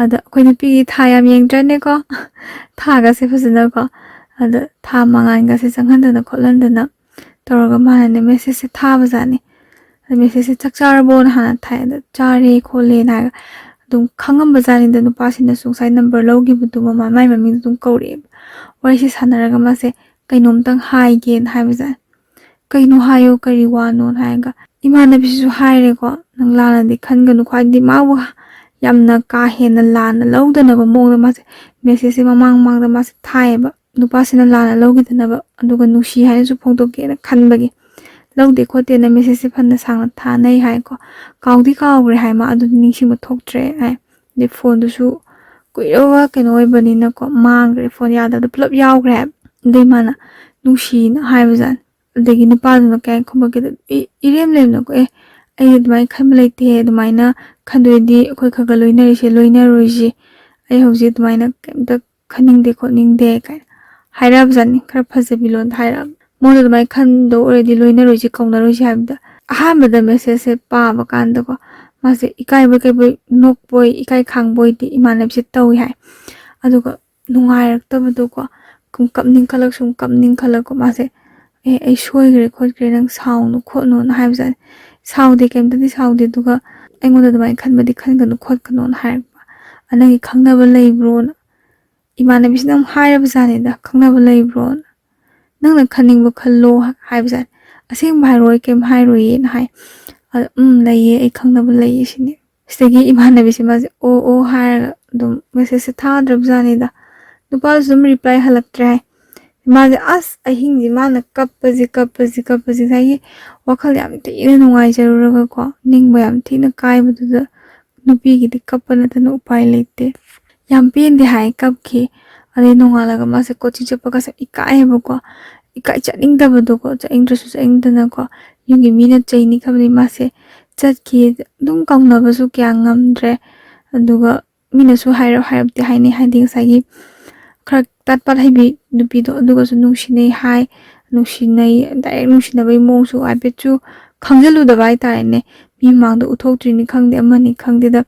ꯑꯗ ꯑꯩꯈꯣꯏ ꯅꯨꯄꯤꯒꯤ ꯊꯥ ꯌꯥꯝ ꯌꯦꯡꯗ꯭ꯔꯅꯦꯀꯣ꯫ ꯊꯥꯒꯁꯦ ꯐꯖꯅꯀꯣ꯫ ꯑꯗ ꯊꯥ ꯃꯉꯥꯜꯒꯁꯦ ꯆꯪꯍꯟꯗꯅ ꯈꯣꯠꯍꯟꯗꯅ ꯇꯧꯔꯒ ꯃꯥꯅꯅꯦ ꯃꯦꯁꯦꯖꯁꯦ ꯊꯥꯕꯖꯥꯠꯅꯤ꯫ ꯑꯗ ꯃꯦꯁꯦꯖꯁꯦ "ꯆꯥꯛ ꯆꯥꯔꯕꯣꯅ?" ꯍꯥꯟꯅ ꯊꯥꯏ꯫ ꯑꯗ "ꯆꯥꯔꯦ" ꯈꯣꯠꯂꯦꯅ ꯍꯥꯏꯔꯒ ꯑꯗꯨꯝ ꯈꯪꯉꯝꯕꯖꯥꯠꯅꯤꯗ, ꯅꯨꯄꯥꯁꯤꯅꯁꯨ ꯉꯁꯥꯏ ꯅꯝꯕꯔ ꯂꯧꯈꯤꯕꯗꯣ ꯃꯃꯥ-, ꯃꯥꯏ ꯃꯃꯤꯡꯗꯣ ꯑꯗꯨꯝ ꯀꯧꯔꯛꯑꯦꯕ꯫ ꯋꯥꯔꯤꯁꯦ ꯁꯥꯟꯅꯔꯒ ꯃꯥꯁꯦ ꯀꯩꯅꯣꯝꯇꯪ ꯍꯥꯏꯒꯦꯅ ꯍꯥꯏꯕꯖꯥꯠꯅꯤ꯫ "ꯀꯩꯅꯣ ꯍꯥꯏꯌꯣ, ꯀꯔꯤ ꯋꯥꯅꯣꯅ?" ꯍꯥꯏꯔꯒ ꯏꯃꯥꯟꯅꯕꯤꯁꯤꯁꯨ ꯍꯥꯏꯔꯦꯀꯣ, "ꯅꯪ ꯂꯥꯟꯅꯗꯤ ꯈꯟꯒꯅꯨꯀꯣ", ꯍꯥꯏꯗꯤ ꯃꯥꯕꯨ ꯌꯥꯝꯅ ꯀꯥ ꯍꯦꯟꯅ ꯂꯥꯟꯅ ꯂꯧꯗꯅꯕ ꯃꯑꯣꯡꯗ ꯃꯥꯁꯦ ꯃꯦꯁꯦꯖꯁꯦ ꯃꯃꯥꯡ ꯃꯃꯥꯡꯗ ꯃꯥꯁꯦ ꯊꯥꯏꯌꯦꯕ꯫ ꯅꯨꯄꯥꯁꯤꯅ ꯂꯥꯟꯅ ꯂꯧꯈꯤꯗꯅꯕ, ꯑꯗꯨꯒ ꯅꯨꯡꯁꯤ ꯍꯥꯏꯅꯁꯨ ꯐꯣꯡꯗꯣꯛꯀꯦꯅ ꯈꯟꯕꯒꯤ꯫ ꯂꯧꯗꯦ ꯈꯣꯠꯇꯦꯅ ꯃꯦꯁꯦꯖꯁꯦ ꯐꯅ ꯁꯥꯡꯅ ꯊꯥꯅꯩ ꯍꯥꯏꯀꯣ꯫ "ꯀꯥꯎꯗꯤ ꯀꯥꯎꯈ꯭ꯔꯦ" ꯍꯥꯏ ꯃꯥ, "ꯑꯗꯨꯗꯤ ꯅꯤꯡꯁꯤꯡꯕ ꯊꯣꯛꯇ꯭ꯔꯦ" ꯍꯥꯏ꯫ ꯑꯗꯩ ꯐꯣꯟꯗꯨꯁꯨ ꯀꯨꯏꯔꯕ ꯀꯩꯅꯣ ꯑꯣꯏꯕꯅꯤꯅꯀꯣ, ꯃꯥꯡꯈ꯭ꯔꯦ, ꯐꯣꯟ ꯌꯥꯗꯕꯗꯣ ꯄꯨꯂꯞ ꯌꯥꯎꯈ꯭ꯔꯦ ꯍꯥꯏꯕ꯫ ꯑꯗꯩ ꯃꯥꯅ "ꯅꯨꯡꯁꯤꯅ" ꯍꯥꯏꯕꯖꯥꯠꯅꯤ꯫ ꯑꯗꯒꯤ ꯅꯨꯄꯥꯗꯨꯅ ꯀꯩ ꯍꯥꯏꯅ ꯈꯨꯝꯃꯛꯀꯦꯗ, "ꯏ-, ꯏꯔꯦꯝ ꯂꯦꯝꯅꯀꯣ, 'ꯑꯦ, ꯑꯩ ꯑꯗꯨꯃꯥꯏꯅ ꯈꯟꯕ ꯂꯩꯇꯦ, ꯑꯗꯨꯃꯥꯏꯅ ꯈꯟꯗꯣꯏꯗꯤ ꯑꯩꯈꯣꯏ ꯈꯔ ꯈꯔ ꯂꯣꯏꯅꯔꯤꯁꯦ, ꯂꯣꯏꯅꯔꯣꯏꯁꯤ, ꯑꯩ ꯍꯧꯖꯤꯛ ꯑꯗꯨꯃꯥꯏꯅ ꯀꯩꯝꯇ ꯈꯟꯅꯤꯡꯗꯦ ꯈꯣꯠꯅꯤꯡꯗꯦ' ꯀꯥꯏꯅ ꯍꯥꯏꯔꯛꯑꯕꯖꯥꯠꯅꯤ, ꯈꯔ ꯐꯖꯕꯤ ꯂꯣꯟꯗ ꯍꯥꯏꯔꯛꯑꯕ꯫ ꯃꯉꯣꯟꯗ ꯑꯗꯨꯃꯥꯏꯅ ꯈꯟꯗꯧ ꯑꯣꯏꯔꯗꯤ ꯂꯣꯏꯅꯔꯣꯏꯁꯤ, ꯀꯧꯅꯔꯣꯏꯁꯤ ꯍꯥꯏꯕꯗ, ꯑꯍꯥꯟꯕꯗ ꯃꯦꯁꯦꯖꯁꯦ ꯄꯥꯕ ꯀꯥꯟꯗꯀꯣ, ꯃꯥꯁꯦ ꯏꯀꯥꯏꯕꯣꯏ ꯀꯩꯕꯣꯏ, ꯅꯣꯛꯄꯣꯏ ꯏꯀꯥꯏ ꯈꯥꯡꯕꯣꯏꯗꯤ ꯏꯃꯥꯟꯅꯕꯤꯁꯦ ꯇꯧꯏ ꯍꯥꯏ꯫ ꯑꯗꯨꯒ ꯅꯨꯡꯉꯥꯏꯔꯛꯇꯕꯗꯣꯀꯣ, ꯁꯨꯝ ꯀꯞꯅꯤꯡꯈꯠꯂꯛ ꯁꯨꯝ ꯀꯞꯅꯤꯡꯈꯠꯂꯛꯀꯣ, ꯃꯥꯁꯦ "ꯑꯦ, ꯑꯩ ꯁꯣꯏꯈ꯭ꯔꯦ ꯈꯣꯠꯈ꯭ꯔꯦ, ꯅꯪ ꯁꯥꯎꯅꯨ ꯈꯣꯠꯅꯨꯅ" ꯍꯥꯏꯕꯖꯥꯠꯅꯤ꯫ "ꯁꯥꯎꯗꯦ, ꯀꯩꯝꯇꯗꯤ ꯁꯥꯎꯗꯦ, ꯑꯗꯨꯒ ꯑꯩꯉꯣꯟꯗ ꯑꯗꯨꯃꯥꯏꯅ ꯈꯟꯕꯗꯤ ꯈꯟꯒꯅꯨ ꯈꯣꯠꯀꯅꯣꯅ" ꯍꯥꯏꯔꯛꯄ꯫ "ꯑ, ꯅꯪꯒꯤ ꯈꯪꯅꯕ ꯂꯩꯕ꯭ꯔꯣꯅ?" ꯏꯃꯥꯟꯅꯕꯤꯁꯤꯅ ꯑꯃꯨꯛ ꯍꯥꯏꯔꯕꯖꯥꯠꯅꯤꯗ, "ꯈꯪꯅꯕ ꯂꯩꯕ꯭ꯔꯣꯅ?" "ꯅꯪꯅ ꯈꯟꯅꯤꯡꯕ ꯈꯜꯂꯣ" ꯍꯥꯏꯕꯖꯥꯠꯅꯤ꯫ "ꯑꯁꯦꯡꯕ ꯍꯥꯏꯔꯣꯏ, ꯀꯩꯝ ꯍꯥꯏꯔꯣꯏꯌꯦꯅ" ꯍꯥꯏ꯫ ꯑꯗ, "ꯎꯝ, ꯂꯩꯌꯦ, ꯑꯩ ꯈꯪꯅꯕ ꯂꯩꯌꯦ" ꯁꯤꯅꯤ꯫ ꯁꯤꯗꯒꯤ ꯏꯃꯥꯟꯅꯕꯤꯁꯦ ꯃꯥꯁꯦ "ꯑꯣ, ꯑꯣ" ꯍꯥꯏꯔꯒ ꯑꯗꯨꯝ ꯃꯦꯁꯦꯖꯁꯦ ꯊꯥꯗ꯭ꯔꯕꯖꯥꯠꯅꯤꯗ꯫ ꯅꯨꯄꯥꯗꯨꯁꯨ ꯑꯗꯨꯝ ꯔꯤꯄ꯭ꯂꯥꯏ ꯍꯜꯂꯛꯇ꯭ꯔꯦ ꯍꯥꯏ꯫ ꯃꯥꯁꯦ ꯑꯁ ꯑꯍꯤꯡꯁꯦ ꯃꯥꯅ ꯀꯞꯄꯁꯦ, ꯀꯞꯄꯁꯦ, ꯀꯞꯄꯁꯦ, ꯉꯁꯥꯏꯒꯤ ꯋꯥꯈꯜ ꯌꯥꯝ ꯊꯤꯅ ꯅꯨꯡꯉꯥꯏꯖꯔꯨꯔꯒꯀꯣ, ꯅꯤꯡꯕ ꯌꯥꯝ ꯊꯤꯅ ꯀꯥꯏꯕꯗꯨꯗ ꯅꯨꯄꯤꯒꯤꯗꯤ ꯀꯞꯄ ꯅꯠꯇꯅ ꯎꯄꯥꯏ ꯂꯩꯇꯦ꯫ ꯌꯥꯝ ꯄꯦꯟꯗꯦ ꯍꯥꯏ, ꯀꯞꯈꯤ꯫ ꯑꯗꯩ ꯅꯣꯡꯉꯥꯜꯂꯒ ꯃꯥꯁꯦ ꯀꯣꯆꯤꯡ ꯆꯠꯄꯒꯁꯦ ꯏꯀꯥꯏꯌꯦꯕꯀꯣ꯫ ꯏꯀꯥꯏ, ꯆꯠꯅꯤꯡꯗꯕꯗꯣꯀꯣ, ꯆꯠꯅꯤꯡꯗ꯭ꯔꯁꯨ ꯆꯠꯅꯤꯡꯗꯅꯀꯣ, ꯌꯨꯝꯒꯤ ꯃꯤꯅ ꯆꯩꯅꯤ ꯈꯟꯕꯗꯤ ꯃꯥꯁꯦ ꯆꯠꯈꯤ꯫ ꯑꯗꯨꯝ ꯀꯧꯅꯕꯁꯨ ꯀꯌꯥ ꯉꯝꯗ꯭ꯔꯦ꯫ ꯑꯗꯨꯒ ꯃꯤꯅꯁꯨ ꯍꯥꯏꯔꯞ ꯍꯥꯏꯔꯞꯇꯤ ꯍꯥꯏꯅꯩ, ꯍꯥꯏꯗꯤ ꯉꯁꯥꯏꯒꯤ ꯈꯔ ꯇꯥꯠ ꯄꯥꯠ ꯍꯩꯕꯤ ꯅꯨꯄꯤꯗꯣ, ꯑꯗꯨꯒꯁꯨ ꯅꯨꯡꯁꯤꯅꯩ ꯍꯥꯏ꯫ ꯅꯨꯡꯁꯤꯅꯩ, ꯗꯥꯏꯔꯦꯛ ꯅꯨꯡꯁꯤꯅꯕꯒꯤ ꯃꯑꯣꯡꯁꯨ ꯍꯥꯏꯐꯦꯠꯁꯨ ꯈꯪꯖꯤꯜꯂꯨꯗꯕ ꯍꯥꯏꯇꯥꯔꯦꯅꯦ꯫ ꯃꯤ ꯃꯃꯥꯡꯗ ꯎꯠꯊꯣꯛꯇ꯭ꯔꯤꯅꯤ ꯈꯪꯗꯦ, ꯑꯃꯅꯤ ꯈꯪꯗꯦꯗ,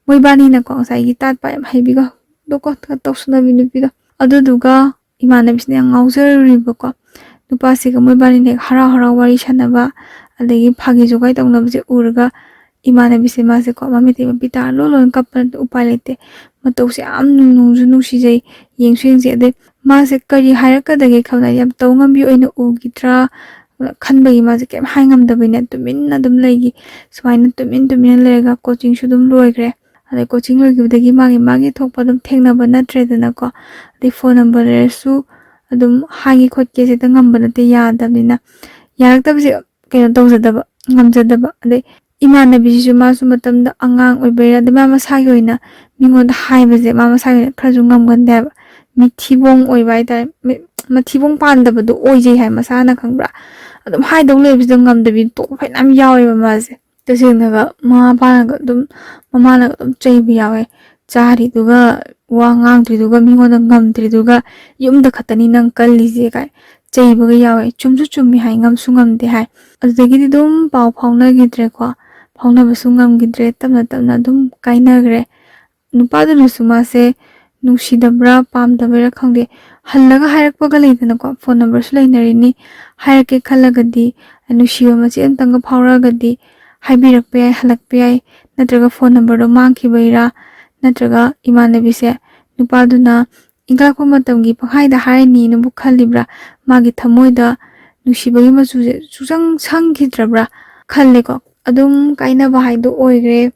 ꯃꯣꯏꯕꯥꯅꯤꯅꯀꯣ ꯉꯁꯥꯏꯒꯤ ꯇꯥꯠ ꯄꯥꯠ ꯌꯥꯝ ꯍꯩꯕꯤꯒ ꯗꯣꯀꯣ ꯇꯧꯁꯟꯅꯕꯤ ꯅꯨꯄꯤꯗꯣ꯫ ꯑꯗꯨꯗꯨꯒ ꯏꯃꯥꯟꯅꯕꯤꯁꯤꯅ ꯌꯥꯝ ꯉꯥꯎꯖꯔꯨꯔꯤꯕꯀꯣ꯫ ꯅꯨꯄꯥꯁꯤꯒ ꯃꯣꯏꯕꯥꯅꯤꯅ ꯍꯦꯛ ꯍꯔꯥꯎ ꯍꯔꯥꯎ ꯋꯥꯔꯤ ꯁꯥꯟꯅꯕ, ꯑꯗꯒꯤ ꯐꯥꯒꯤ ꯖꯣꯒꯥꯏ ꯇꯧꯅꯕꯁꯦ ꯎꯔꯒ ꯏꯃꯥꯟꯅꯕꯤꯁꯦ ꯃꯥꯁꯦꯀꯣ ꯃꯃꯤꯠꯇꯩ ꯃꯄꯤ ꯇꯥꯔ ꯂꯣꯟ ꯂꯣꯟ ꯀꯞꯄ ꯅꯠꯇꯅ ꯎꯄꯥꯏ ꯂꯩꯇꯦ꯫ ꯃꯇꯧꯁꯦ ꯌꯥꯝ ꯅꯨꯡꯁꯨ ꯅꯨꯡꯁꯤꯖꯩ, ꯌꯦꯡꯁꯨ ꯌꯦꯡꯖꯩ꯫ ꯑꯗꯩ ꯃꯥꯁꯦ ꯀꯔꯤ ꯍꯥꯏꯔꯛꯀꯗꯒꯦ ꯈꯟꯕꯗ ꯌꯥꯝ ꯇꯧ ꯉꯝꯕꯤ ꯑꯣꯏꯅ ꯎꯈꯤꯗ꯭ꯔꯥ ꯈꯟꯕꯒꯤ ꯃꯥꯁꯦ ꯀꯩꯝ ꯍꯥꯏ ꯉꯝꯗꯕꯅꯤꯅ ꯇꯨꯃꯤꯟꯅ ꯑꯗꯨꯝ ꯂꯩꯈꯤ꯫ ꯁꯨꯃꯥꯏꯅ ꯇꯨꯃꯤꯟ ꯇꯨꯃꯤꯟꯅ ꯂꯩꯔꯒ ꯀꯣꯆꯤꯡꯁꯨ ꯑꯗꯨꯝ ꯂꯣꯏꯈ꯭ꯔꯦ꯫ ꯑꯗꯩ ꯀꯣꯆꯤꯡ ꯂꯣꯏꯈꯤꯕꯗꯒꯤ ꯃꯥꯒꯤ ꯃꯥꯒꯤ ꯊꯣꯛꯄ ꯑꯗꯨꯝ ꯊꯦꯡꯅꯕ ꯅꯠꯇ꯭ꯔꯦꯗꯅꯀꯣ꯫ ꯑꯗꯩ ꯐꯣꯟ ꯅꯝꯕꯔ ꯂꯩꯔꯁꯨ ꯑꯗꯨꯝ ꯍꯥꯏꯒꯦ ꯈꯣꯠꯀꯦꯁꯦ ꯍꯦꯛꯇ ꯉꯝꯕ ꯅꯠꯇꯦ, ꯌꯥꯗꯕꯅꯤꯅ꯫ ꯌꯥꯔꯛꯇꯕꯁꯦ ꯀꯩꯅꯣ ꯇꯧꯖꯗꯕ, ꯉꯝꯖꯗꯕ꯫ ꯑꯗꯩ ꯏꯃꯥꯟꯅꯕꯤꯁꯤꯁꯨ ꯃꯥꯁꯨ ꯃꯇꯝꯗ ꯑꯉꯥꯡ ꯑꯣꯏꯕꯩꯔꯥ, ꯑꯗꯩ ꯃꯥ ꯃꯁꯥꯒꯤ ꯑꯣꯏꯅ ꯃꯤꯉꯣꯟꯗ ꯍꯥꯏꯕꯁꯦ ꯃꯥ ꯃꯁꯥꯒꯤ ꯑꯣꯏꯅ ꯈꯔꯁꯨ ꯉꯝꯒꯟꯗꯦ ꯍꯥꯏꯕ꯫ ꯃꯤꯊꯤꯕꯣꯡ ꯑꯣꯏꯕ ꯍꯥꯏꯇꯥꯔꯦ, ꯃꯤ-, ꯃꯊꯤꯕꯣꯡ ꯄꯥꯟꯗꯕꯗꯣ ꯑꯣꯏꯖꯩ ꯍꯥꯏ ꯃꯁꯥꯅ, ꯈꯪꯕ꯭ꯔꯥ? ꯑꯗꯨꯝ ꯍꯥꯏꯗꯧ ꯂꯩꯕꯁꯤꯗ ꯉꯝꯗꯕꯤ ꯇꯣꯛꯄ ꯐꯅꯌꯥꯝ ꯌꯥꯎꯋꯦꯕ ꯃꯥꯁꯦ꯫ ꯇꯁꯦꯡꯅꯒ ꯃꯃꯥ ꯃꯄꯥꯅꯒ ꯑꯗꯨꯝ, ꯃꯃꯥꯅꯒ ꯑꯗꯨꯝ ꯆꯩꯕ ꯌꯥꯎꯋꯦ꯫ "ꯆꯥꯔꯤꯗꯨꯒ ꯋꯥ ꯉꯥꯡꯗ꯭ꯔꯤꯗꯨꯒ, ꯃꯤꯉꯣꯟꯗ ꯉꯝꯗ꯭ꯔꯤꯗꯨꯒ, ꯌꯨꯝꯗ ꯈꯛꯇꯅꯤ ꯅꯪ ꯀꯜꯂꯤꯁꯦ ꯀꯥꯏ ꯆꯩꯕꯒ ꯌꯥꯎꯋꯦ꯫ ꯆꯨꯝꯁꯨ ꯆꯨꯝꯃꯤ ꯍꯥꯏ, ꯉꯝꯁꯨ ꯉꯝꯗꯦ ꯍꯥꯏ꯫ ꯑꯗꯨꯗꯒꯤꯗꯤ ꯑꯗꯨꯝ ꯄꯥꯎ ꯐꯥꯎꯅꯈꯤꯗ꯭ꯔꯦꯀꯣ꯫ ꯐꯥꯎꯅꯕꯁꯨ ꯉꯝꯈꯤꯗ꯭ꯔꯦ꯫ ꯇꯞꯅ ꯇꯞꯅ ꯑꯗꯨꯝ ꯀꯥꯏꯅꯈ꯭ꯔꯦ꯫ ꯅꯨꯄꯥꯗꯨꯅꯁꯨ ꯃꯥꯁꯦ ꯅꯨꯡꯁꯤꯗꯕ꯭ꯔꯥ ꯄꯥꯝꯗꯕꯩꯔꯥ ꯈꯪꯗꯦ, ꯍꯜꯂꯒ ꯍꯥꯏꯔꯛꯄꯒ ꯂꯩꯗꯅꯀꯣ꯫ ꯐꯣꯟ ꯅꯝꯕꯔꯁꯨ ꯂꯩꯅꯔꯤꯅꯤ, ꯍꯥꯏꯔꯛꯀꯦ ꯈꯜꯂꯒꯗꯤ, ꯅꯨꯡꯁꯤꯕ ꯃꯆꯦꯠ ꯑꯝꯇꯪꯒ ꯐꯥꯎꯔꯛꯑꯒꯗꯤ ꯍꯥꯏꯕꯤꯔꯛꯄ ꯌꯥꯏ, ꯍꯜꯂꯛꯄ ꯌꯥꯏ꯫ ꯅꯠꯇ꯭ꯔꯒ ꯐꯣꯟ ꯅꯝꯕꯔꯗꯣ ꯃꯥꯡꯈꯤꯕꯩꯔꯥ, ꯅꯠꯇ꯭ꯔꯒ ꯏꯃꯥꯟꯅꯕꯤꯁꯦ ꯅꯨꯄꯥꯗꯨꯅ ꯏꯟꯈꯠꯂꯛꯄ ꯃꯇꯝꯒꯤ ꯄꯪꯍꯥꯏꯗ ꯍꯥꯏꯔꯅꯤꯅꯕꯨ ꯈꯜꯂꯤꯕ꯭ꯔꯥ? ꯃꯥꯒꯤ ꯊꯃꯣꯏꯗ ꯅꯨꯡꯁꯤꯕꯒꯤ ꯃꯆꯨꯁꯦ ꯁꯨꯡꯆꯪ ꯁꯪꯈꯤꯗ꯭ꯔꯕ꯭ꯔꯥ ꯈꯜꯂꯦꯀꯣ꯫ ꯑꯗꯨꯝ ꯀꯥꯏꯅꯕ ꯍꯥꯏꯗꯣ ꯑꯣꯏꯈ꯭ꯔꯦ꯫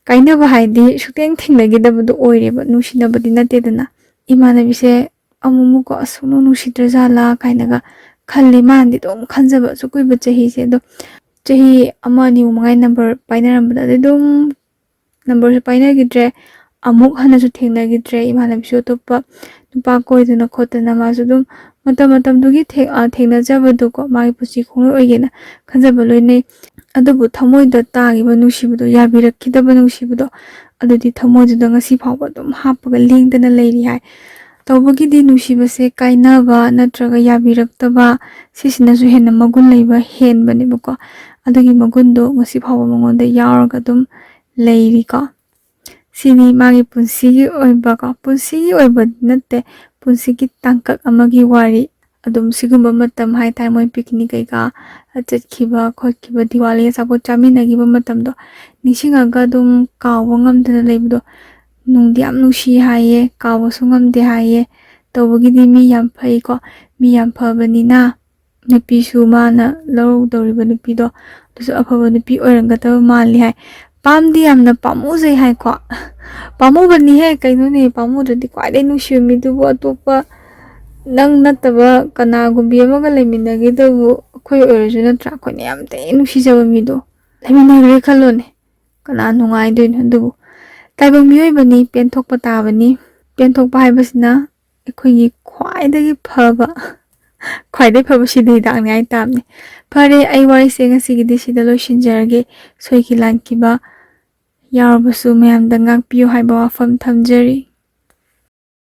ꯀꯥꯏꯅꯕ ꯍꯥꯏꯗꯤ ꯁꯨꯛꯊꯦꯡ ꯊꯦꯡꯅꯈꯤꯗꯕꯗꯣ ꯑꯣꯏꯔꯦꯕ, ꯅꯨꯡꯁꯤꯅꯕꯗꯤ ꯅꯠꯇꯦꯗꯅ꯫ ꯏꯃꯥꯟꯅꯕꯤꯁꯦ ꯑꯃꯨꯛ ꯑꯃꯨꯛꯀꯣ "ꯑꯁ, ꯁꯨꯡꯅꯨꯡ ꯅꯨꯡꯁꯤꯗ꯭ꯔꯖꯥꯠꯂꯥ" ꯀꯥꯏꯅꯒ ꯈꯜꯂꯦ꯫ ꯃꯥꯅꯗꯤ ꯑꯗꯨꯝ ꯈꯟꯖꯕ ꯑꯁꯨꯛ ꯀꯨꯏꯕ ꯆꯍꯤꯁꯦ꯫ ꯑꯗꯣ ꯆꯍꯤ ꯑꯃ ꯑꯅꯤꯃꯨꯛ ꯃꯉꯥꯏ ꯅꯝꯕꯔ ꯄꯥꯏꯅꯔꯝꯕꯗ, ꯑꯗꯩ ꯑꯗꯨꯝ ꯅꯝꯕꯔꯁꯨ ꯄꯥꯏꯅꯈꯤꯗ꯭ꯔꯦ꯫ ꯑꯃꯨꯛ ꯍꯟꯅꯁꯨ ꯊꯦꯡꯅꯈꯤꯗ꯭ꯔꯦ꯫ ꯏꯃꯥꯟꯅꯕꯤꯁꯨ ꯑꯇꯣꯞꯄ ꯅꯨꯄꯥ ꯀꯣꯏꯗꯅ ꯈꯣꯠꯇꯅ, ꯃꯥꯁꯨ ꯑꯗꯨꯝ ꯃꯇꯝ ꯃꯇꯝꯗꯨꯒꯤ ꯊꯦꯡ-, ꯑ, ꯊꯦꯡꯅꯖꯕꯗꯨꯀꯣ, ꯃꯥꯒꯤ ꯄꯨꯟꯁꯤ ꯈꯣꯡꯂꯣꯏ ꯑꯣꯏꯒꯦꯅ ꯈꯟꯖꯕ ꯂꯣꯏꯅꯩ꯫ ꯑꯗꯨꯕꯨ ꯊꯃꯣꯏꯗ ꯇꯥꯈꯤꯕ ꯅꯨꯡꯁꯤꯕꯗꯣ, ꯌꯥꯕꯤꯔꯛꯈꯤꯗꯕ ꯅꯨꯡꯁꯤꯕꯗꯣ, ꯑꯗꯨꯗꯤ ꯊꯃꯣꯏꯗꯨꯗ ꯉꯁꯤ ꯐꯥꯎꯕ ꯑꯗꯨꯝ ꯍꯥꯞꯄꯒ ꯂꯦꯡꯗꯅ ꯂꯩꯔꯤ ꯍꯥꯏ꯫ ꯇꯧꯕꯒꯤꯗꯤ ꯅꯨꯡꯁꯤꯕꯁꯦ ꯀꯥꯏꯅꯕ ꯅꯠꯇ꯭ꯔꯒ ꯌꯥꯕꯤꯔꯛꯇꯕ, ꯁꯤꯁꯤꯅꯁꯨ ꯍꯦꯟꯅ ꯃꯒꯨꯟ ꯂꯩꯕ ꯍꯦꯟꯕꯅꯦꯕꯀꯣ꯫ ꯑꯗꯨꯒꯤ ꯃꯒꯨꯟꯗꯣ ꯉꯁꯤ ꯐꯥꯎꯕ ꯃꯉꯣꯟꯗ ꯌꯥꯎꯔꯒ ꯑꯗꯨꯝ ꯂꯩꯔꯤꯀꯣ꯫ ꯁꯤꯅꯤ ꯃꯥꯒꯤ ꯄꯨꯟꯁꯤꯒꯤ ꯑꯣꯏꯕꯀꯣ, ꯄꯨꯟꯁꯤꯒꯤ ꯑꯣꯏꯕ ꯅꯠꯇꯦ, ꯄꯨꯟꯁꯤꯒꯤ ꯇꯥꯡꯀꯛ ꯑꯃꯒꯤ ꯋꯥꯔꯤ꯫ ꯑꯗꯨꯝ ꯁꯤꯒꯨꯝꯕ ꯃꯇꯝ ꯍꯥꯏꯇꯥꯔꯦ, ꯃꯣꯏ ꯄꯤꯛꯅꯤꯛ ꯀꯩꯀꯥ ꯆꯠꯈꯤꯕ ꯈꯣꯠꯈꯤꯕ, ꯗꯤꯋꯥꯂꯤ ꯑꯆꯥꯄꯣꯠ ꯆꯥꯃꯤꯟꯅꯈꯤꯕ ꯃꯇꯝꯗꯣ ꯅꯤꯡꯁꯤꯡꯉꯒ ꯑꯗꯨꯝ ꯀꯥꯎꯕ ꯉꯝꯗꯅ ꯂꯩꯕꯗꯣ, ꯅꯨꯡꯗꯤ ꯌꯥꯝ ꯅꯨꯡꯁꯤ ꯍꯥꯏꯌꯦ, ꯀꯥꯎꯕꯁꯨ ꯉꯝꯗꯦ ꯍꯥꯏꯌꯦ꯫ ꯇꯧꯕꯒꯤꯗꯤ ꯃꯤ ꯌꯥꯝ ꯐꯩꯀꯣ, ꯃꯤ ꯌꯥꯝ ꯐꯕꯅꯤꯅ ꯅꯨꯄꯤꯁꯨ, ꯃꯥꯅ ꯂꯧꯗꯧꯔꯤꯕ ꯅꯨꯄꯤꯗꯣ, ꯑꯗꯨꯁꯨ ꯑꯐꯕ ꯅꯨꯄꯤ ꯑꯣꯏꯔꯝꯒꯗꯕ ꯃꯥꯜꯂꯤ ꯍꯥꯏ꯫ ꯄꯥꯝꯗꯤ ꯌꯥꯝꯅ ꯄꯥꯝꯃꯨꯖꯩ ꯍꯥꯏꯀꯣ꯫ ꯄꯥꯝꯃꯨꯕꯅꯤꯍꯦ, ꯀꯩꯅꯣꯅꯦ, ꯄꯥꯝꯃꯨꯗ꯭ꯔꯗꯤ? ꯈ꯭ꯋꯥꯏꯗꯩ ꯅꯨꯡꯁꯤꯕ ꯃꯤꯗꯨꯕꯨ ꯑꯇꯣꯞꯄ ꯅꯪ ꯅꯠꯇꯕ ꯀꯅꯥꯒꯨꯝꯕꯤ ꯑꯃꯒ ꯂꯩꯃꯤꯟꯅꯒꯦꯗꯕꯨ ꯑꯩꯈꯣꯏ ꯑꯣꯏꯔꯁꯨ ꯅꯠꯇ꯭ꯔꯥ? ꯑꯩꯈꯣꯏꯅ ꯌꯥꯝ ꯊꯤꯅ ꯅꯨꯡꯁꯤꯖꯕ ꯃꯤꯗꯣ ꯂꯩꯃꯤꯟꯅꯈ꯭ꯔꯦ ꯈꯜꯂꯣꯅꯦ, ꯀꯅꯥ ꯅꯨꯡꯉꯥꯏꯗꯣꯏꯅꯣ? ꯑꯗꯨꯕꯨ ꯇꯥꯏꯕꯪ ꯃꯤꯑꯣꯏꯕꯅꯤ, ꯄꯦꯟꯊꯣꯛꯄ ꯇꯥꯕꯅꯤ꯫ ꯄꯦꯟꯊꯣꯛꯄ ꯍꯥꯏꯕꯁꯤꯅ ꯑꯩꯈꯣꯏꯒꯤ ꯈ꯭ꯋꯥꯏꯗꯒꯤ ꯐꯕ, ꯈ꯭ꯋꯥꯏꯗꯒꯤ ꯐꯕ ꯁꯤꯗ ꯍꯤꯗꯥꯛꯅꯤ ꯍꯥꯏ ꯇꯥꯕꯅꯤ꯫ ꯐꯔꯦ, ꯑꯩ ꯋꯥꯔꯤꯁꯦ ꯉꯁꯤꯒꯤꯗꯤ ꯁꯤꯗ ꯂꯣꯏꯁꯤꯟꯖꯔꯒꯦ꯫ ꯁꯣꯏꯈꯤ ꯂꯥꯟꯈꯤꯕ ꯌꯥꯎꯔꯕꯁꯨ ꯃꯌꯥꯝꯗ ꯉꯥꯛꯄꯤꯌꯨ ꯍꯥꯏꯕ ꯋꯥꯐꯝ ꯊꯝꯖꯔꯤ꯫